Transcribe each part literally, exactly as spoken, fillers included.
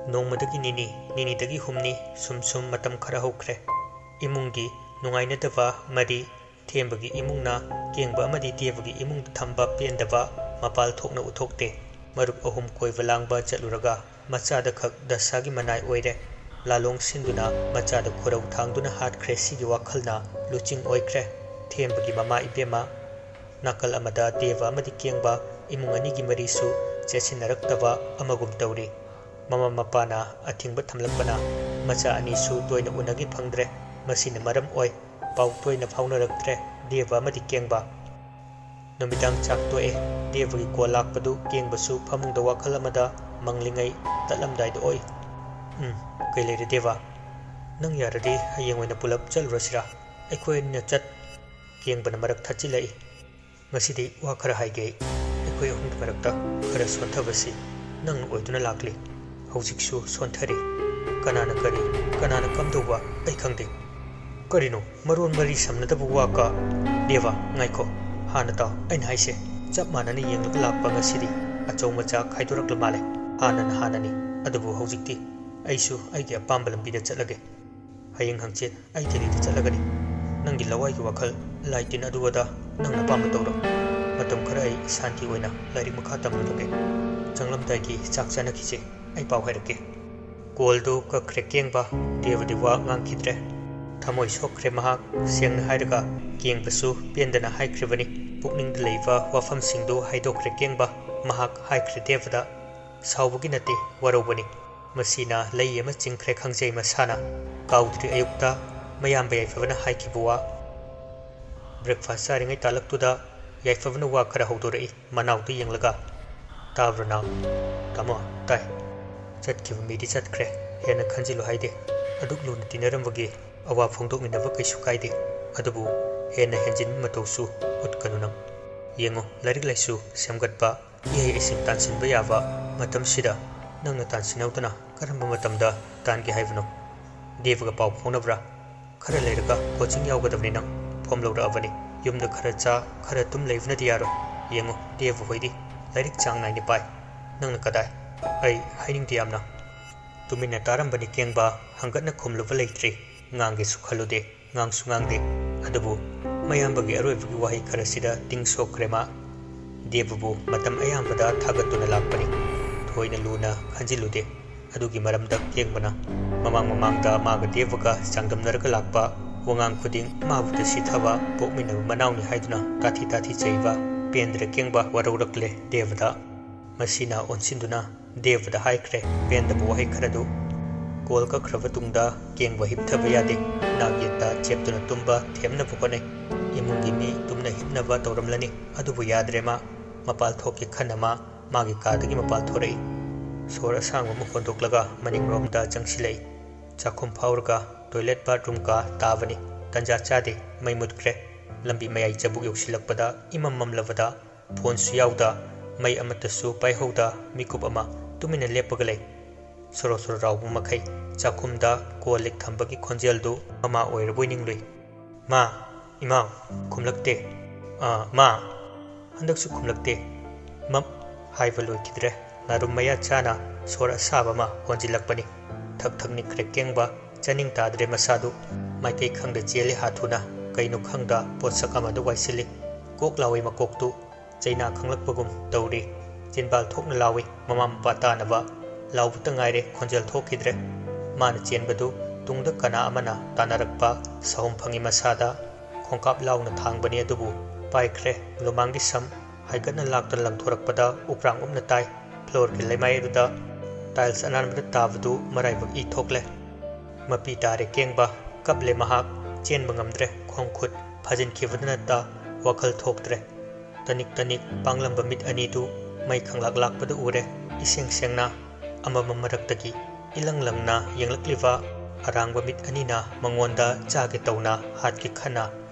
ꯅꯣꯡꯃꯗꯒꯤ ꯅꯤꯅꯤ, ꯅꯤꯅꯤꯗꯒꯤ ꯍꯨꯝꯅꯤ, ꯁꯨꯝ ꯁꯨꯝ ꯃꯇꯝ ꯈꯔ ꯍꯧꯈ꯭ꯔꯦ꯫ ꯏꯃꯨꯡꯒꯤ ꯅꯨꯡꯉꯥꯏꯅꯗꯕ ꯃꯔꯤ, ꯊꯦꯝꯕꯒꯤ ꯏꯃꯨꯡꯅ ꯀꯦꯡꯕ ꯑꯃꯗꯤ ꯗꯦꯕꯒꯤ ꯏꯃꯨꯡꯗ ꯊꯝꯕ ꯄꯦꯟꯗꯕ ꯃꯄꯥꯜ ꯊꯣꯛꯅ ꯎꯠꯊꯣꯛꯇꯦ꯫ ꯃꯔꯨꯞ ꯑꯍꯨꯝ ꯀꯣꯏꯕ ꯂꯥꯡꯕ ꯆꯠꯂꯨꯔꯒ ꯃꯆꯥꯗ ꯈꯛ ꯗꯁꯥꯒꯤ ꯃꯅꯥꯏ ꯑꯣꯏꯔꯦ꯫ ꯂꯥꯂꯣꯡ ꯁꯤꯟꯗꯨꯅ ꯃꯆꯥꯗ ꯈꯨꯔꯧ ꯊꯥꯡꯗꯨꯅ ꯍꯥꯠꯈ꯭ꯔꯦ꯫ ꯁꯤꯒꯤ ꯋꯥꯈꯜꯅ ꯂꯨꯆꯤꯡ ꯑꯣꯏꯈ꯭ꯔꯦ꯫ ꯊꯦꯝꯕꯒꯤ ꯃꯃꯥ ꯏꯕꯦꯝꯃ꯫ ꯅꯥꯀꯜ ꯑꯃꯗ ꯗꯦꯕ ꯑꯃꯗꯤ ꯀꯦꯡꯕ ꯏꯃꯨꯡ ꯑꯅꯤꯒꯤ ꯃꯔꯤꯁꯨ ꯆꯦꯠꯁꯤꯟꯅꯔꯛꯇꯕ ꯑꯃꯒꯨꯝ ꯇꯧꯔꯤ꯫ ꯃꯃꯥ ꯃꯄꯥꯅ ꯑꯊꯤꯡꯕ ꯊꯝꯂꯛꯄꯅ ꯃꯆꯥ ꯑꯅꯤꯁꯨ ꯇꯣꯏꯅ ꯎꯅꯒꯦ ꯐꯪꯗ꯭ꯔꯦ꯫ ꯃꯁꯤꯅ ꯃꯔꯝ ꯑꯣꯏ ꯄꯥꯎ ꯇꯣꯏꯅ ꯐꯥꯎꯅꯔꯛꯇ꯭ꯔꯦ꯫ ꯗꯦꯕ ꯑꯃꯗꯤ ꯀꯦꯡꯕ꯫ ꯅꯨꯃꯤꯗꯥꯡ ꯆꯥꯛ ꯇꯣꯛꯑꯦ꯫ ꯗꯦꯕꯒꯤ ꯀꯣꯜ ꯂꯥꯛꯄꯗꯨ ꯀꯦꯡꯕꯁꯨ ꯐꯃꯨꯡꯗ ꯋꯥꯈꯜ ꯑꯃꯗ ꯃꯪꯂꯤꯉꯩ ꯇꯠꯂꯝꯗꯥꯏꯗ ꯑꯣꯏ꯫ "ꯎꯝ, ꯀꯩ ꯂꯩꯔꯦ ꯗꯦꯕ? ꯅꯪ ꯌꯥꯔꯗꯤ ꯍꯌꯦꯡ ꯑꯣꯏꯅ ꯄꯨꯂꯞ ꯆꯠꯂꯨꯔꯁꯤꯔꯥ? ꯑꯩꯈꯣꯏ ꯑꯅꯤꯅ ꯆꯠ-" ꯀꯦꯡꯕꯅ ꯃꯔꯛ ꯊꯠꯆꯤꯜꯂꯛꯏ꯫ "ꯉꯁꯤꯗꯤ ꯋꯥ ꯈꯔ ꯍꯥꯏꯒꯦ꯫ ꯑꯩꯈꯣꯏ ꯑꯍꯨꯝꯒꯤ ꯃꯔꯛꯇ ꯈꯔ ꯁꯣꯟꯊꯕꯁꯤ ꯅꯪꯅ ꯑꯣꯏꯗꯨꯅ ꯂꯥꯛꯂꯤ꯫ ꯍꯧꯖꯤꯛꯁꯨ ꯁꯣꯟꯊꯔꯤ꯫ ꯀꯅꯥꯅ ꯀꯔꯤ, ꯀꯅꯥꯅ ꯀꯝꯗꯧꯕ ꯑꯩ ꯈꯪꯗꯦ꯫ ꯀꯔꯤꯅꯣ ꯃꯔꯣꯟ ꯃꯔꯤ ꯁꯝꯅꯗꯕ ꯋꯥ ꯀ-" "ꯗꯦꯕ, ꯉꯥꯏꯈꯣ꯫ ꯍꯥꯟꯅ ꯇꯥꯎ ꯑꯩꯅ ꯍꯥꯏꯁꯦ꯫ ꯆꯞ ꯃꯥꯟꯅꯅ ꯌꯦꯡꯂꯒ ꯂꯥꯛꯄ ꯉꯁꯤꯗꯤ ꯑꯆꯧ ꯃꯆꯥ ꯈꯥꯏꯗꯣꯔꯛꯂ ꯃꯥꯜꯂꯦ꯫ ꯍꯥꯟꯅꯅ ꯍꯥꯟꯅꯅꯤ꯫ ꯑꯗꯨꯕꯨ ꯍꯧꯖꯤꯛꯇꯤ ꯑꯩꯁꯨ ꯑꯩꯒꯤ ꯑꯄꯥꯝꯕ ꯂꯝꯕꯤꯗ ꯆꯠꯂꯒꯦ꯫ ꯍꯌꯦꯡ ꯍꯪꯆꯤꯠ ꯑꯩ ꯗꯦꯜꯂꯤꯗ ꯆꯠꯂꯒꯅꯤ꯫ ꯅꯪꯒꯤ ꯂꯋꯥꯏꯒꯤ ꯋꯥꯈꯜ, ꯂꯥꯏ ꯇꯤꯟ ꯑꯗꯨ ꯑꯗꯥ ꯅꯪꯅ ꯑꯄꯥꯝꯕ ꯇꯧꯔꯣ꯫ ꯃꯇꯝ ꯈꯔ ꯑꯩ ꯁꯥꯟꯇꯤ ꯑꯣꯏꯅ ꯂꯥꯏꯔꯤꯛ ꯃꯈꯥ ꯇꯝꯂꯨꯔꯒꯦ꯫ ꯆꯪꯂꯝꯗꯥꯏꯒꯤ ꯆꯥꯛ ꯆꯥꯅꯈꯤꯁꯦ꯫ ꯑꯩ ꯄꯥꯎ ꯍꯥꯏꯔꯛꯀꯦ꯫" ꯀꯣꯜꯗꯨ ꯀꯛꯈ꯭ꯔꯦ ꯀꯦꯡꯕ꯫ ꯗꯦꯕꯗꯤ ꯋꯥ ꯉꯥꯡꯈꯤꯗ꯭ꯔꯦ꯫ ꯊꯃꯣꯏ ꯁꯣꯛꯈ꯭ꯔꯦ ꯃꯍꯥꯛ꯫ ꯁꯦꯡꯅ ꯍꯥꯏꯔꯒ ꯀꯦꯡꯕꯁꯨ ꯄꯦꯟꯗꯅ ꯍꯥꯏꯈ꯭ꯔꯤꯕꯅꯤ꯫ ꯄꯨꯛꯅꯤꯡꯗ ꯂꯩꯕ ꯋꯥꯐꯝꯁꯤꯡꯗꯨ ꯍꯥꯏꯗꯣꯛꯈ꯭ꯔꯦ ꯀꯦꯡꯕ꯫ ꯃꯍꯥꯛ ꯍꯥꯏꯈ꯭ꯔꯦ ꯗꯦꯕꯗ, "ꯁꯥꯎꯕꯒꯤ ꯅꯠꯇꯦ, ꯋꯥꯔꯧꯕꯅꯤ꯫ ꯃꯁꯤꯅ ꯂꯩ ꯑꯃ ꯆꯤꯡꯈ꯭ꯔꯦ ꯈꯪꯖꯩ ꯃꯁꯥꯅ꯫ ꯀꯥꯎꯗ꯭ꯔꯤ ꯑꯌꯨꯛꯇ ꯃꯌꯥꯝꯕ ꯌꯥꯏꯐꯕꯅ ꯍꯥꯏꯈꯤꯕ ꯋꯥ꯫" ꯕ꯭ꯔꯦꯛꯐꯥꯁ ꯆꯥꯔꯤꯉꯩ ꯇꯥꯂꯛꯇꯨꯗ ꯌꯥꯏꯐꯕꯅ ꯋꯥ ꯈꯔ ꯍꯧꯗꯣꯔꯛꯏ ꯃꯅꯥꯎꯗꯨ ꯌꯦꯡꯂꯒ꯫ "ꯇꯥꯕ꯭ꯔꯣ ꯅꯥꯎ?" "ꯇꯥꯃꯣ, ꯇꯥꯏ꯫" "ꯆꯠꯈꯤꯕ ꯃꯤꯗꯤ ꯆꯠꯈ꯭ꯔꯦ, ꯍꯦꯟꯅ ꯈꯟꯖꯤꯜꯂꯨ ꯍꯥꯏꯗꯦ꯫ ꯑꯗꯨꯛ ꯂꯨꯅ ꯇꯤꯟꯅꯔꯝꯕꯒꯤ ꯑꯋꯥ ꯐꯣꯡꯗꯣꯛꯃꯤꯟꯅꯕ ꯀꯩꯁꯨ ꯀꯥꯏꯗꯦ꯫ ꯑꯗꯨꯕꯨ ꯍꯦꯟꯅ ꯍꯦꯟꯖꯤꯟꯕ ꯃꯇꯧꯁꯨ ꯎꯠꯀꯅꯨ ꯅꯪ꯫ ꯌꯦꯡꯉꯨ, ꯂꯥꯏꯔꯤꯛ ꯂꯥꯏꯁꯨ ꯁꯦꯝꯒꯠꯄ, ꯏꯍꯩ ꯏꯁꯤꯡ ꯇꯥꯟꯁꯤꯟꯕ ꯌꯥꯕ ꯃꯇꯝꯁꯤꯗ ꯅꯪꯅ ꯇꯥꯟꯁꯤꯟꯍꯧꯗꯅ ꯀꯔꯝꯕ ꯃꯇꯝꯗ ꯇꯥꯟꯒꯦ ꯍꯥꯏꯕꯅꯣ? ꯗꯦꯕꯒ ꯄꯥꯎ ꯐꯥꯎꯅꯕ꯭ꯔꯥ? ꯈꯔ ꯂꯩꯔꯒ ꯀꯣꯆꯤꯡ ꯌꯥꯎꯒꯗꯕꯅꯤ ꯅꯪ꯫ ꯐꯣꯝ ꯂꯧꯔꯛꯑꯕꯅꯤ꯫ ꯌꯨꯝꯗ ꯈꯔ ꯆꯥ, ꯈꯔ ꯇꯨꯝ ꯂꯩꯕꯅꯗꯤ ꯌꯥꯔꯣꯏ꯫ ꯌꯦꯡꯉꯨ, ꯗꯦꯕ ꯍꯣꯏꯗꯤ ꯂꯥꯏꯔꯤꯛ ꯆꯥꯡ ꯅꯥꯏꯅ ꯄꯥꯏ꯫ ꯅꯪꯅ ꯀꯗꯥꯏ? ꯑꯩ ꯍꯥꯏꯅꯤꯡꯗꯦ ꯌꯥꯝꯅ꯫ ꯇꯨꯃꯤꯟꯅ ꯇꯥꯔꯝꯕꯅꯤ ꯀꯦꯡꯕ, ꯍꯪꯒꯠꯅ ꯈꯨꯝꯂꯨꯕ ꯂꯩꯇ꯭ꯔꯤ꯫ ꯉꯥꯡꯒꯦꯁꯨ ꯈꯜꯂꯨꯗꯦ, ꯉꯥꯡꯁꯨ ꯉꯥꯡꯗꯦ꯫ ꯑꯗꯨꯕꯨ ꯃꯌꯥꯝꯕꯒꯤ ꯑꯔꯣꯏꯕꯒꯤ ꯋꯥꯍꯩ ꯈꯔꯁꯤꯗ ꯇꯤꯡ ꯁꯣꯛꯈ꯭ꯔꯦ ꯃꯥ꯫ ꯗꯦꯕꯕꯨ ꯃꯇꯝ ꯑꯌꯥꯝꯕꯗ ꯊꯥꯒꯠꯇꯨꯅ ꯂꯥꯛꯄꯅꯤ꯫ ꯊꯣꯏꯅ ꯂꯨꯅ ꯈꯟꯖꯤꯜꯂꯨꯗꯦ꯫ ꯑꯗꯨꯒꯤ ꯃꯔꯝꯗ ꯀꯦꯡꯕꯅ ꯃꯃꯥꯡ ꯃꯃꯥꯡꯗ ꯃꯥꯒ ꯗꯦꯕꯒ ꯆꯥꯡꯗꯝꯅꯔꯒ ꯂꯥꯛꯄ ꯋꯥꯉꯥꯡ ꯈꯨꯗꯤꯡ ꯃꯥꯕꯨ ꯇꯁꯤꯊꯕ, ꯄꯣꯛꯃꯤꯟꯅꯕ ꯃꯅꯥꯎꯅꯤ ꯍꯥꯏꯗꯨꯅ ꯇꯥꯊꯤ ꯇꯥꯊꯤ ꯆꯩꯕ ꯄꯦꯟꯗ꯭ꯔ ꯀꯦꯡꯕ ꯋꯥꯔꯧꯔꯛꯂꯦ ꯗꯦꯕꯗ꯫ ꯃꯁꯤꯅ ꯑꯣꯟꯁꯤꯟꯗꯨꯅ ꯗꯦꯕꯗ ꯍꯥꯏꯈ꯭ꯔꯦ ꯄꯦꯟꯗꯕ ꯋꯥꯍꯩ ꯈꯔꯗꯨ꯫ ꯀꯣꯜ ꯀꯛꯈ꯭ꯔꯕ ꯇꯨꯡꯗ ꯀꯦꯡꯕ ꯍꯤꯞꯊꯕ ꯌꯥꯗꯦ꯫ ꯅꯥꯛ ꯌꯦꯠꯇ ꯆꯦꯞꯇꯨꯅ ꯇꯨꯝꯕ ꯊꯦꯝꯅꯕ ꯍꯣꯠꯅꯩ꯫ ꯏꯃꯨꯡꯒꯤ ꯃꯤ ꯇꯨꯝꯅ ꯍꯤꯞꯅꯕ ꯇꯧꯔꯝꯂꯅꯤ, ꯑꯗꯨꯕꯨ ꯌꯥꯗ꯭ꯔꯦ ꯃꯥ꯫ ꯃꯄꯥꯜ ꯊꯣꯛꯀꯦ ꯈꯟꯅ ꯃꯥ ꯃꯥꯒꯤ ꯀꯥꯗꯒꯤ ꯃꯄꯥꯜ ꯊꯣꯔꯛꯏ꯫ ꯁꯣꯔ ꯑꯁꯥꯡꯕ ꯑꯃ ꯍꯣꯟꯗꯣꯛꯂꯒ ꯃꯅꯤꯡꯔꯣꯝꯗ ꯆꯪꯁꯤꯜꯂꯛꯏ꯫ ꯆꯥꯛꯈꯨꯝ ꯐꯥꯎꯔꯒ ꯇꯣꯏꯂꯦꯠ ꯕꯥꯠꯔꯨꯝ ꯀꯥ ꯇꯥꯕꯅꯤ꯫ ꯇꯟꯖꯥ ꯆꯥꯗꯦ, ꯃꯩ ꯃꯨꯠꯈ꯭ꯔꯦ꯫ ꯂꯝꯕꯤ ꯃꯌꯥꯏ ꯆꯕꯨꯛ ꯌꯧꯁꯤꯜꯂꯛꯄꯗ ꯏꯃꯝ ꯃꯝꯂꯕꯗ ꯐꯣꯟꯁꯨ ꯌꯥꯎꯗ, ꯃꯩ ꯑꯃꯠꯇꯁꯨ ꯄꯥꯏꯍꯧꯗ ꯃꯤꯀꯨꯞ ꯑꯃ ꯇꯨꯃꯤꯟꯅ ꯂꯦꯞꯄꯒ ꯂꯩ꯫ ꯁꯣꯔꯣ ꯁꯣꯔꯣ ꯂꯥꯎꯕ ꯃꯈꯩ ꯆꯥꯛꯈꯨꯝꯗ ꯀꯣꯜ ꯂꯤꯛ ꯊꯝꯕꯒꯤ ꯈꯣꯟꯖꯦꯜꯗꯨ ꯃꯃꯥ ꯑꯣꯏꯔꯕꯣꯏ ꯅꯤꯡꯂꯨꯏ꯫ "ꯃꯥ, ꯏꯃꯥ, ꯈꯨꯝꯂꯛꯇꯦ꯫ ꯑꯥ, ꯃꯥ, ꯍꯟꯗꯛꯁꯨ ꯈꯨꯝꯂꯛꯇꯦ꯫ ꯃꯞ" ꯍꯥꯏꯕ ꯂꯣꯏꯈꯤꯗ꯭ꯔꯦ꯫ ꯅꯥꯔꯨꯝ ꯃꯌꯥ ꯆꯥꯅ ꯁꯣꯔ ꯑꯁꯥꯕ ꯑꯃ ꯍꯣꯟꯖꯤꯜꯂꯛꯄꯅꯤ꯫ ꯊꯛ ꯊꯛ ꯅꯤꯛꯈ꯭ꯔꯦ ꯀꯦꯡꯕ, ꯆꯥꯅꯤꯡ ꯇꯥꯗ꯭ꯔꯦ ꯃꯁꯥꯗꯨ꯫ ꯃꯥꯏꯀꯩ ꯈꯪꯗ ꯆꯦꯜꯂꯦ ꯍꯥꯊꯨꯅ, ꯀꯩꯅꯣ ꯈꯪꯗ ꯄꯣꯠꯁꯛ ꯑꯃꯗ ꯋꯥꯏꯁꯤꯜꯂꯤ꯫ ꯀꯣꯛ ꯂꯥꯎꯏ ꯃꯀꯣꯛꯇꯨ꯫ ꯆꯩꯅꯥ ꯈꯪꯂꯛꯄꯒꯨꯝ ꯇꯧꯔꯤ꯫ ꯆꯤꯟꯕꯥꯜ ꯊꯣꯛꯅ ꯂꯥꯎꯏ, ꯃꯃꯥ ꯃꯄꯥ ꯇꯥꯅꯕ꯫ ꯂꯥꯎꯕꯇ ꯉꯥꯏꯔꯦ, ꯈꯣꯟꯖꯦꯜ ꯊꯣꯛꯈꯤꯗ꯭ꯔꯦ꯫ ꯃꯥꯅ ꯆꯦꯟꯕꯗꯨ ꯇꯨꯡꯗ ꯀꯅꯥ ꯑꯃꯅ ꯇꯥꯟꯅꯔꯛꯄ ꯁꯥꯍꯨꯝ ꯐꯪꯏ ꯃꯁꯥꯗ꯫ ꯈꯣꯡꯀꯥꯞ ꯂꯥꯎꯅ ꯊꯥꯡꯕꯅꯤ ꯑꯗꯨꯕꯨ ꯄꯥꯏꯈ꯭ꯔꯦ꯫ ꯂꯨꯃꯥꯡꯒꯤ ꯁꯝ ꯍꯥꯏꯒꯠꯅ ꯂꯥꯛꯇꯨꯅ ꯂꯪꯊꯣꯔꯛꯄꯗ ꯎꯄ꯭ꯔꯥꯡ ꯎꯞꯅ ꯇꯥꯏ꯫ ꯐ꯭ꯂꯣꯔꯒꯤ ꯂꯩꯃꯥꯏ ꯑꯗꯨꯗ ꯇꯥꯏꯜꯁ ꯑꯅꯥꯟꯕꯗ ꯇꯥꯕꯗꯨ ꯃꯔꯥꯏꯕꯛ ꯏ ꯊꯣꯛꯂꯦ꯫ ꯃꯄꯤ ꯇꯥꯔꯦ ꯀꯦꯡꯕ꯫ ꯀꯞꯂꯦ ꯃꯍꯥꯛ꯫ ꯆꯦꯟꯕ ꯉꯝꯗ꯭ꯔꯦ꯫ ꯈꯣꯡ ꯈꯨꯠ ꯐꯥꯖꯤꯟꯈꯤꯕꯗ ꯅꯠꯇ ꯋꯥꯈꯜ ꯊꯣꯛꯇ꯭ꯔꯦ꯫ ꯇꯅꯤꯛ ꯇꯅꯤꯛ ꯄꯥꯡꯂꯝꯕ ꯃꯤꯠ ꯑꯅꯤꯗꯨ ꯃꯩ ꯈꯪꯂꯥꯛ ꯂꯥꯛꯄꯗ ꯎꯔꯦ꯫ ꯏꯁꯦꯡ ꯁꯦꯡꯅ ꯑꯃꯃꯝ ꯃꯔꯛꯇꯒꯤ ꯏꯂꯪ ꯂꯪꯅ ꯌꯦꯡꯂꯛꯂꯤꯕ ꯑꯔꯥꯡꯕ ꯃꯤꯠ ꯑꯅꯤꯅ ꯃꯉꯣꯟꯗ ꯆꯥꯒꯦ ꯇꯧꯅ ꯍꯥꯠꯀꯦ ꯈꯟꯅ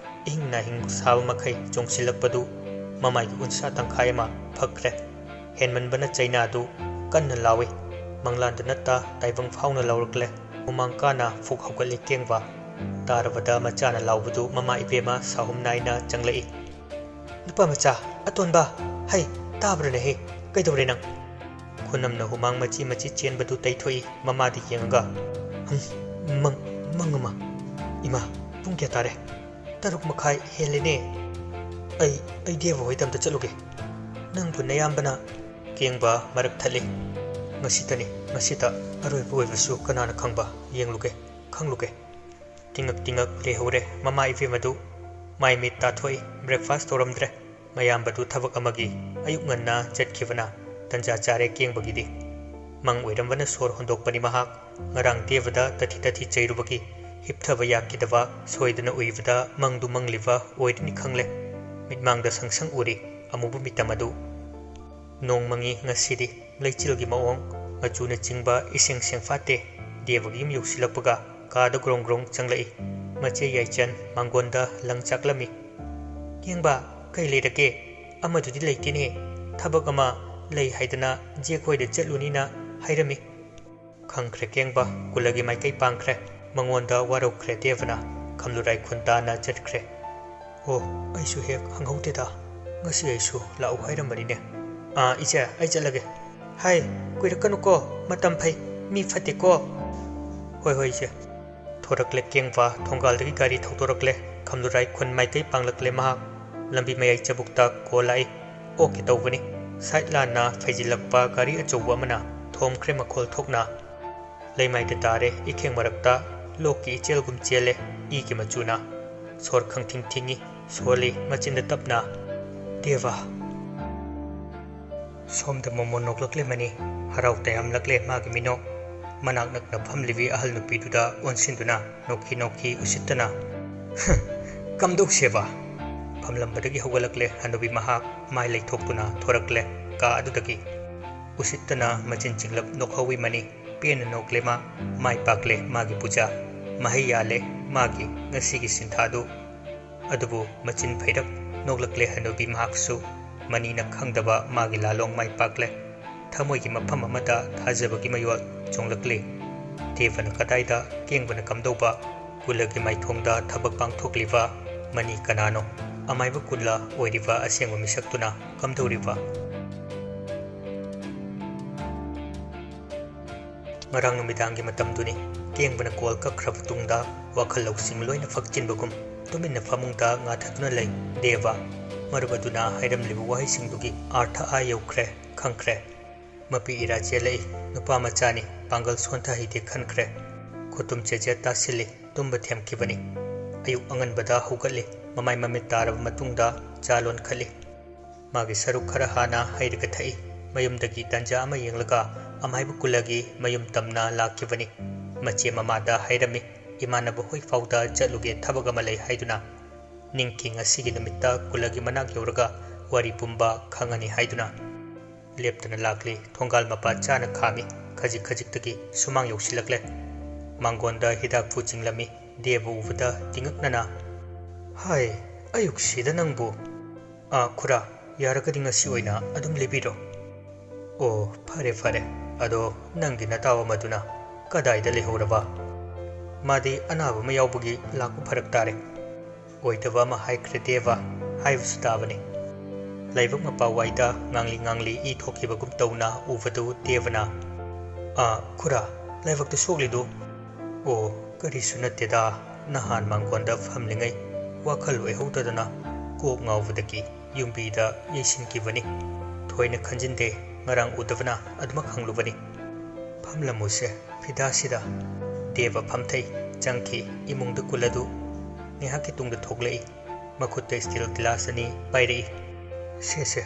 ꯏꯍꯤꯡ ꯅꯥꯍꯤꯡ ꯁꯥꯕ ꯃꯈꯩ ꯆꯣꯡꯁꯤꯜꯂꯛꯄꯗꯨ ꯃꯃꯥꯏꯒꯤ ꯎꯟꯁꯥ ꯇꯪꯈꯥꯏ ꯑꯃ ꯐꯛꯈ꯭ꯔꯦ꯫ ꯍꯦꯟꯃꯟꯕꯅ ꯆꯩꯅꯥꯗꯨ ꯀꯟꯅ ꯂꯥꯎꯏ꯫ ꯃꯪꯂꯥꯟꯗ ꯅꯠꯇ ꯇꯥꯏꯕꯪ ꯐꯥꯎꯅ ꯂꯥꯎꯔꯛꯂꯦ꯫ ꯍꯨꯃꯥꯡ ꯀꯥꯅ ꯐꯨꯛ ꯍꯧꯒꯠꯂꯤ ꯀꯦꯡꯕ꯫ ꯇꯥꯔꯕꯗ ꯃꯆꯥꯅ ꯂꯥꯎꯕꯗꯨ ꯃꯃꯥ ꯏꯕꯦꯝꯃ ꯁꯥꯍꯨꯝ ꯅꯥꯏꯅ ꯆꯪꯂꯛꯏ꯫ "ꯅꯨꯄꯥ ꯃꯆꯥ, ꯑꯇꯣꯟꯕ, ꯍꯩ, ꯇꯥꯕ꯭ꯔꯅꯦꯍꯦ? ꯀꯩꯗꯧꯔꯦ ꯅꯪ?" ꯄꯨꯅꯝꯅ ꯍꯨꯃꯥꯡ ꯃꯆꯤ ꯃꯆꯤ ꯆꯦꯟꯕꯗꯨ ꯇꯩꯊꯣꯛꯏ꯫ ꯃꯃꯥꯗ ꯌꯦꯡꯉꯒ, "ꯍꯝ, ꯃꯪ, ꯃꯪ ꯑꯃ꯫ ꯏꯃꯥ, ꯄꯨꯡ ꯀꯌꯥ ꯇꯥꯔꯦ? ꯇꯔꯨꯛ ꯃꯈꯥꯏ ꯍꯦꯜꯂꯦꯅꯦ꯫ ꯑꯩ, ꯑꯩ ꯗꯦꯕ ꯍꯣꯏꯗ ꯑꯝꯇ ꯆꯠꯂꯨꯒꯦ꯫ ꯅꯪꯕꯨ ꯅꯌꯥꯝꯕꯅ" ꯀꯦꯡꯕ ꯃꯔꯛ ꯊꯠꯂꯤ꯫ "ꯉꯁꯤꯇꯅꯤ, ꯉꯁꯤꯇ ꯑꯔꯣꯏꯕ ꯑꯣꯏꯕꯁꯨ ꯀꯅꯥꯅ ꯈꯪꯕ? ꯌꯦꯡꯂꯨꯒꯦ, ꯈꯪꯂꯨꯒꯦ"꯫ ꯇꯤꯡꯉꯛ ꯇꯤꯡꯉꯛ ꯂꯩꯍꯧꯔꯦ꯫ ꯃꯃꯥ ꯏꯕꯦꯝꯃꯗꯨ ꯃꯥꯏ ꯃꯤꯠ ꯇꯥꯊꯣꯛꯏ꯫ Breakfast ꯇꯧꯔꯝꯗ꯭ꯔꯦ꯫ ꯃꯌꯥꯝꯕꯗꯨ ꯊꯕꯛ ꯑꯃꯒꯤ ꯑꯌꯨꯛ ꯉꯟꯅ ꯆꯠꯈꯤꯕꯅ ꯇꯟꯖꯥ ꯆꯥꯔꯦ ꯀꯦꯡꯕꯒꯤꯗꯤ꯫ ꯃꯪ ꯑꯣꯏꯔꯝꯕꯅ ꯁꯣꯔ ꯍꯣꯟꯗꯣꯛꯄꯅꯤ ꯃꯍꯥꯛ꯫ ꯉꯔꯥꯡ ꯗꯦꯕꯗ ꯇꯊꯤ ꯇꯊꯤ ꯆꯩꯔꯨꯕꯒꯤ ꯍꯤꯞꯊꯕ ꯌꯥꯈꯤꯗꯕ, ꯁꯣꯏꯗꯅ ꯎꯏꯕꯗ ꯃꯪꯗꯨ ꯃꯪꯂꯤꯕ ꯑꯣꯏꯔꯅꯤ ꯈꯪꯂꯦ꯫ ꯃꯤꯠꯃꯥꯡꯗ ꯁꯪ ꯁꯪ ꯎꯔꯤ ꯑꯃꯨꯕ ꯃꯤꯇꯝ ꯑꯗꯨ꯫ ꯅꯣꯡ ꯃꯪꯉꯤ ꯉꯁꯤꯗꯤ꯫ ꯂꯩꯆꯤꯜꯒꯤ ꯃꯑꯣꯡ, ꯃꯆꯨꯅꯆꯤꯡꯕ ꯏꯁꯦꯡ ꯁꯦꯡꯐꯥꯠꯇꯦ꯫ ꯗꯦꯕꯒꯤ ꯌꯨꯝ ꯌꯧꯁꯤꯜꯂꯛꯄꯒ ꯀꯥꯗ ꯒ꯭ꯔꯣꯡ ꯒ꯭ꯔꯣꯡ ꯆꯪꯂꯛꯏ꯫ ꯃꯆꯦ ꯌꯥꯏꯆꯟ ꯃꯥꯡꯒꯣꯟꯗ ꯂꯪ ꯆꯥꯛꯂꯝꯃꯤ꯫ "ꯀꯦꯡꯕ, ꯀꯩ ꯂꯩꯔꯒꯦ? ꯑꯃꯗꯨꯗꯤ ꯂꯩꯇꯦꯅꯦ꯫ ꯊꯕꯛ ꯑꯃ ꯂꯩ ꯍꯥꯏꯗꯅ ꯖꯦꯛ ꯍꯣꯏꯗ ꯆꯠꯂꯨꯅꯤꯅ ꯍꯥꯏꯔꯝꯃꯤ"꯫ ꯈꯪꯈ꯭ꯔꯦ ꯀꯦꯡꯕ, ꯀꯨꯂꯒꯤ ꯃꯥꯏꯀꯩ ꯄꯥꯡꯈ꯭ꯔꯦ꯫ ꯃꯉꯣꯟꯗ ꯋꯥꯔꯧꯈ꯭ꯔꯦ ꯗꯦꯕꯅ꯫ ꯈꯝꯂꯨꯔꯥꯏ ꯈꯨꯟ ꯇꯥꯟꯅ ꯆꯠꯈ꯭ꯔꯦ꯫ "ꯑꯣ, ꯑꯩꯁꯨ ꯍꯦꯛ ꯈꯪꯍꯧꯗꯦꯗ꯫ ꯉꯁꯤ ꯑꯩꯁꯨ ꯂꯥꯛꯎ ꯍꯥꯏꯔꯝꯕꯅꯤꯅꯦ꯫ ꯑꯥ, ꯏꯆꯦ, ꯑꯩ ꯆꯠꯂꯒꯦ"꯫ "ꯍꯥꯏ, ꯀꯨꯏꯔꯛꯀꯅꯨꯀꯣ, ꯃꯇꯝ ꯐꯩ, ꯃꯤ ꯐꯠꯇꯦꯀꯣ"꯫ "ꯍꯣꯏ, ꯍꯣꯏ, ꯏꯆꯦ"꯫ ꯊꯣꯔꯛꯂꯦ ꯀꯦꯡꯕ, ꯊꯣꯡꯒꯥꯜꯗꯒꯤ ꯒꯥꯔꯤ ꯊꯧꯗꯣꯔꯛꯂꯦ꯫ ꯈꯝꯂꯨꯔꯥꯏ ꯈꯨꯟ ꯃꯥꯏꯀꯩ ꯄꯥꯡꯂꯛꯂꯦ ꯃꯍꯥꯛ꯫ ꯂꯝꯕꯤ ꯃꯌꯥꯏ ꯆꯕꯨꯛꯇ ꯀꯣ ꯂꯥꯛꯏ꯫ ꯑꯣꯛꯀꯦ ꯇꯧꯕꯅꯤ꯫ ꯁꯥꯏꯠ ꯂꯥꯟꯅ ꯐꯩꯖꯤꯜꯂꯛꯄ ꯒꯥꯔꯤ ꯑꯆꯧꯕ ꯑꯃꯅ ꯊꯣꯝꯈ꯭ꯔꯦ ꯃꯈꯣꯜ ꯊꯣꯛꯅ꯫ ꯂꯩꯃꯥꯏꯗ ꯇꯥꯔꯦ, ꯏꯈꯦꯡ ꯃꯔꯛꯇ ꯂꯣꯛꯀꯤ ꯏꯆꯦꯜꯒꯨꯝ ꯆꯦꯜꯂꯦ ꯏꯒꯤ ꯃꯆꯨꯅ꯫ ꯁꯣꯔ ꯈꯪꯊꯤꯡ ꯊꯤꯡꯏ, ꯁꯣꯜꯂꯤ ꯃꯆꯤꯟꯗ ꯇꯞꯅ, "ꯗꯦꯕ"꯫ ꯁꯣꯝꯗ ꯃꯣꯃꯣꯟ ꯅꯣꯛꯂꯛꯂꯦ ꯃꯅꯤ꯫ ꯍꯔꯥꯎ ꯇꯌꯥꯝꯂꯛꯂꯦ ꯃꯥꯒꯤ ꯃꯤꯅꯣꯛ꯫ ꯃꯅꯥꯛ ꯅꯛꯅ ꯐꯝꯂꯤꯕꯤ ꯑꯍꯜ ꯅꯨꯄꯤꯗꯨꯗ ꯑꯣꯟꯁꯤꯟꯗꯨꯅ ꯅꯣꯛꯈꯤ ꯅꯣꯛꯈꯤ ꯎꯁꯤꯠꯇꯅ, "ꯀꯝꯗꯧꯁꯦꯕ?" ꯐꯝꯂꯝꯕꯗꯒꯤ ꯍꯧꯒꯠꯂꯛꯂꯦ ꯍꯅꯨꯕꯤ ꯃꯍꯥꯛ, ꯃꯥꯏ ꯂꯩꯊꯣꯛꯇꯨꯅ ꯊꯣꯔꯛꯂꯦ ꯀꯥ ꯑꯗꯨꯗꯒꯤ꯫ ꯎꯁꯤꯠꯇꯅ ꯃꯆꯤꯟ ꯆꯤꯡꯂꯞ ꯅꯣꯛꯍꯧꯋꯤ ꯃꯅꯤ꯫ ꯄꯦꯟꯅ ꯅꯣꯛꯂꯦ ꯃꯥ꯫ ꯃꯥꯏ ꯄꯥꯛꯂꯦ ꯃꯥꯒꯤ ꯄꯨꯖꯥ꯫ ꯃꯍꯩ ꯌꯥꯜꯂꯦ ꯃꯥꯒꯤ ꯉꯁꯤꯒꯤ ꯁꯤꯟꯊꯥꯗꯨ꯫ ꯑꯗꯨꯕꯨ ꯃꯆꯤꯟ ꯐꯩꯔꯞ ꯅꯣꯛꯂꯛꯂꯦ ꯍꯅꯨꯕꯤ ꯃꯍꯥꯛꯁꯨ꯫ ꯃꯅꯤꯅ ꯈꯪꯗꯕ ꯃꯥꯒꯤ ꯂꯥꯂꯣꯡ ꯃꯥꯏ ꯄꯥꯛꯂꯦ꯫ ꯊꯃꯣꯏꯒꯤ ꯃꯐꯝ ꯑꯃꯗ ꯊꯥꯖꯕꯒꯤ ꯃꯌꯣꯜ ꯆꯣꯡꯂꯛꯂꯤ꯫ ꯗꯦꯕꯅ ꯀꯗꯥꯏꯗ, ꯀꯦꯡꯕꯅ ꯀꯝꯗꯧꯕ? ꯀꯨꯂꯒꯤ ꯃꯥꯏꯊꯣꯡꯗ ꯊꯕꯛ ꯄꯥꯡꯊꯣꯛꯂꯤꯕ ꯃꯅꯤ ꯀꯅꯥꯅꯣ? ꯑꯃꯥꯏꯕ ꯀꯨꯂ ꯑꯣꯏꯔꯤꯕ ꯑꯁꯦꯡꯕ ꯃꯤꯁꯛꯇꯨꯅ ꯀꯝꯗꯧꯔꯤꯕ? ꯉꯔꯥꯡ ꯅꯨꯃꯤꯗꯥꯡꯒꯤ ꯃꯇꯝꯗꯨꯅꯤ꯫ ꯀꯦꯡꯕꯅ ꯀꯣꯜ ꯀꯛꯈ꯭ꯔꯕ ꯇꯨꯡꯗ ꯋꯥꯈꯜ ꯂꯧꯁꯤꯡ ꯂꯣꯏꯅ ꯐꯛꯆꯤꯟꯕꯒꯨꯝ ꯇꯨꯃꯤꯟꯅ ꯐꯃꯨꯡꯗ ꯉꯥꯊꯗꯨꯅ ꯂꯩ ꯗꯦꯕ꯫ ꯃꯔꯨꯞ ꯑꯗꯨꯅ ꯍꯥꯏꯔꯝꯂꯤꯕ ꯋꯥꯍꯩꯁꯤꯡꯗꯨꯒꯤ ꯑꯥꯔꯊ ꯑꯥ ꯌꯧꯈ꯭ꯔꯦ, ꯈꯪꯈ꯭ꯔꯦ꯫ ꯃꯄꯤ ꯏꯔꯥ ꯆꯦꯜꯂꯛꯏ, ꯅꯨꯄꯥ ꯃꯆꯥꯅꯤ, ꯄꯥꯡꯒꯜ ꯁꯣꯟꯊ ꯍꯩꯇꯦ ꯈꯟꯈ꯭ꯔꯦ꯫ ꯈꯨꯇꯨꯝ ꯆꯦꯖꯦꯠ ꯇꯥꯁꯤꯜꯂꯤ, ꯇꯨꯝꯕ ꯊꯦꯝꯈꯤꯕꯅꯤ꯫ ꯑꯌꯨꯛ ꯑꯉꯟꯕꯗ ꯍꯧꯒꯠꯂꯤ, ꯃꯃꯥꯏ ꯃꯃꯤꯠ ꯇꯥꯔꯕ ꯃꯇꯨꯡꯗ ꯆꯥ ꯂꯣꯟꯈꯠꯂꯤ꯫ ꯃꯥꯒꯤ ꯁꯔꯨꯛ ꯈꯔ ꯍꯥꯟꯅ ꯍꯩꯔꯒ ꯊꯛꯏ꯫ ꯃꯌꯨꯝꯗꯒꯤ ꯇꯟꯖꯥ ꯑꯃ ꯌꯦꯡꯂꯒ ꯑꯃꯥꯏꯕ ꯀꯨꯂꯒꯤ ꯃꯌꯨꯝ ꯇꯝꯅ ꯂꯥꯛꯈꯤꯕꯅꯤ꯫ ꯃꯆꯦ ꯃꯃꯥꯗ ꯍꯥꯏꯔꯝꯃꯤ, ꯏꯃꯥꯟꯅꯕ ꯍꯣꯏ ꯐꯥꯎꯗ ꯆꯠꯂꯨꯒꯦ, ꯊꯕꯛ ꯑꯃ ꯂꯩ ꯍꯥꯏꯗꯨꯅ꯫ ꯅꯤꯡꯀꯤ ꯉꯁꯤꯒꯤ ꯅꯨꯃꯤꯠꯇ ꯀꯨꯂꯒꯤ ꯃꯅꯥꯛ ꯌꯧꯔꯒ ꯋꯥꯔꯤ ꯄꯨꯝꯕ ꯈꯪꯉꯅꯤ ꯍꯥꯏꯗꯨꯅ꯫ ꯂꯦꯞꯇꯅ ꯂꯥꯛꯂꯤ, ꯊꯣꯡꯒꯥꯜ ꯃꯄꯥ ꯆꯥꯅ ꯈꯥꯝꯃꯤ, ꯈꯖꯤꯛ ꯈꯖꯤꯛꯇꯒꯤ ꯁꯨꯃꯥꯡ ꯌꯧꯁꯤꯜꯂꯛꯂꯦ꯫ ꯃꯥꯡꯒꯣꯟꯗ ꯍꯤꯗꯥꯛꯐꯨ ꯆꯤꯡꯂꯝꯃꯤ, ꯗꯦꯕ ꯎꯕꯗ ꯇꯤꯡꯉꯛꯅꯅ, "ꯍꯥꯏ, ꯑꯌꯨꯛꯁꯤꯗ ꯅꯪꯕꯨ?" "ꯑꯥ, ꯈꯨꯔꯥ, ꯌꯥꯔꯒꯗꯤ ꯉꯁꯤ ꯑꯣꯏꯅ ꯑꯗꯨꯝ ꯂꯦꯕꯤꯔꯣ꯫" "ꯑꯣ, ꯐꯔꯦ, ꯐꯔꯦ꯫ ꯑꯗꯣ ꯅꯪꯒꯤ ꯅꯇꯥꯎ ꯑꯃꯗꯨꯅ ꯀꯗꯥꯏꯗ ꯂꯩꯍꯧꯔꯕ?" "ꯃꯥꯗꯤ ꯑꯅꯥꯕ ꯑꯃ ꯌꯥꯎꯕꯒꯤ ꯂꯥꯛꯄ ꯐꯔꯛ ꯇꯥꯔꯦ꯫" ꯑꯣꯏꯗꯕ ꯑꯃ ꯍꯥꯏꯈ꯭ꯔꯦ ꯗꯦꯕ, ꯍꯥꯏꯕꯁꯨ ꯇꯥꯕꯅꯤ꯫ ꯂꯥꯏꯕꯛ ꯃꯄꯥ ꯋꯥꯏꯗ ꯉꯥꯡꯂꯤ ꯉꯥꯡꯂꯤ ꯏ ꯊꯣꯛꯈꯤꯕꯒꯨꯝ ꯇꯧꯅ ꯎꯕꯗꯨ ꯗꯦꯕꯅ, "ꯑꯥ, ꯈꯨꯔꯥ, ꯂꯥꯏꯕꯛꯇ ꯁꯣꯛꯂꯤꯗꯨ?" "ꯑꯣ, ꯀꯔꯤꯁꯨ ꯅꯠꯇꯦꯗ, ꯅꯍꯥꯟ ꯃꯥꯡꯒꯣꯟꯗ ꯐꯝꯂꯤꯉꯩ ꯋꯥꯈꯜ ꯑꯣꯏꯍꯧꯗꯗꯅ ꯀꯣꯛ ꯉꯥꯎꯕꯗꯒꯤ ꯌꯨꯝꯕꯤꯗ ꯌꯩꯁꯤꯟꯈꯤꯕꯅꯤ꯫ ꯊꯣꯏꯅ ꯈꯟꯖꯤꯟꯗꯦ, ꯉꯔꯥꯡ ꯎꯗꯕꯅ ꯑꯗꯨꯃꯛ ꯍꯪꯂꯨꯕꯅꯤ꯫" "ꯐꯝꯂꯝꯃꯨꯁꯦ, ꯐꯤꯗꯥꯁꯤꯗ꯫" ꯗꯦꯕ ꯐꯝꯊꯩ, ꯆꯪꯈꯤ꯫ ꯏꯃꯨꯡꯗ ꯀꯨꯂꯗꯨ ꯉꯥꯏꯍꯥꯛꯀꯤ ꯇꯨꯡꯗ ꯊꯣꯛꯂꯛꯏ꯫ ꯃꯈꯨꯠꯇ ꯁ꯭ꯇꯤꯜ ꯒꯤꯂꯥꯁ ꯑꯅꯤ ꯄꯥꯏꯔꯛꯏ꯫ "ꯁꯦ, ꯁꯦ,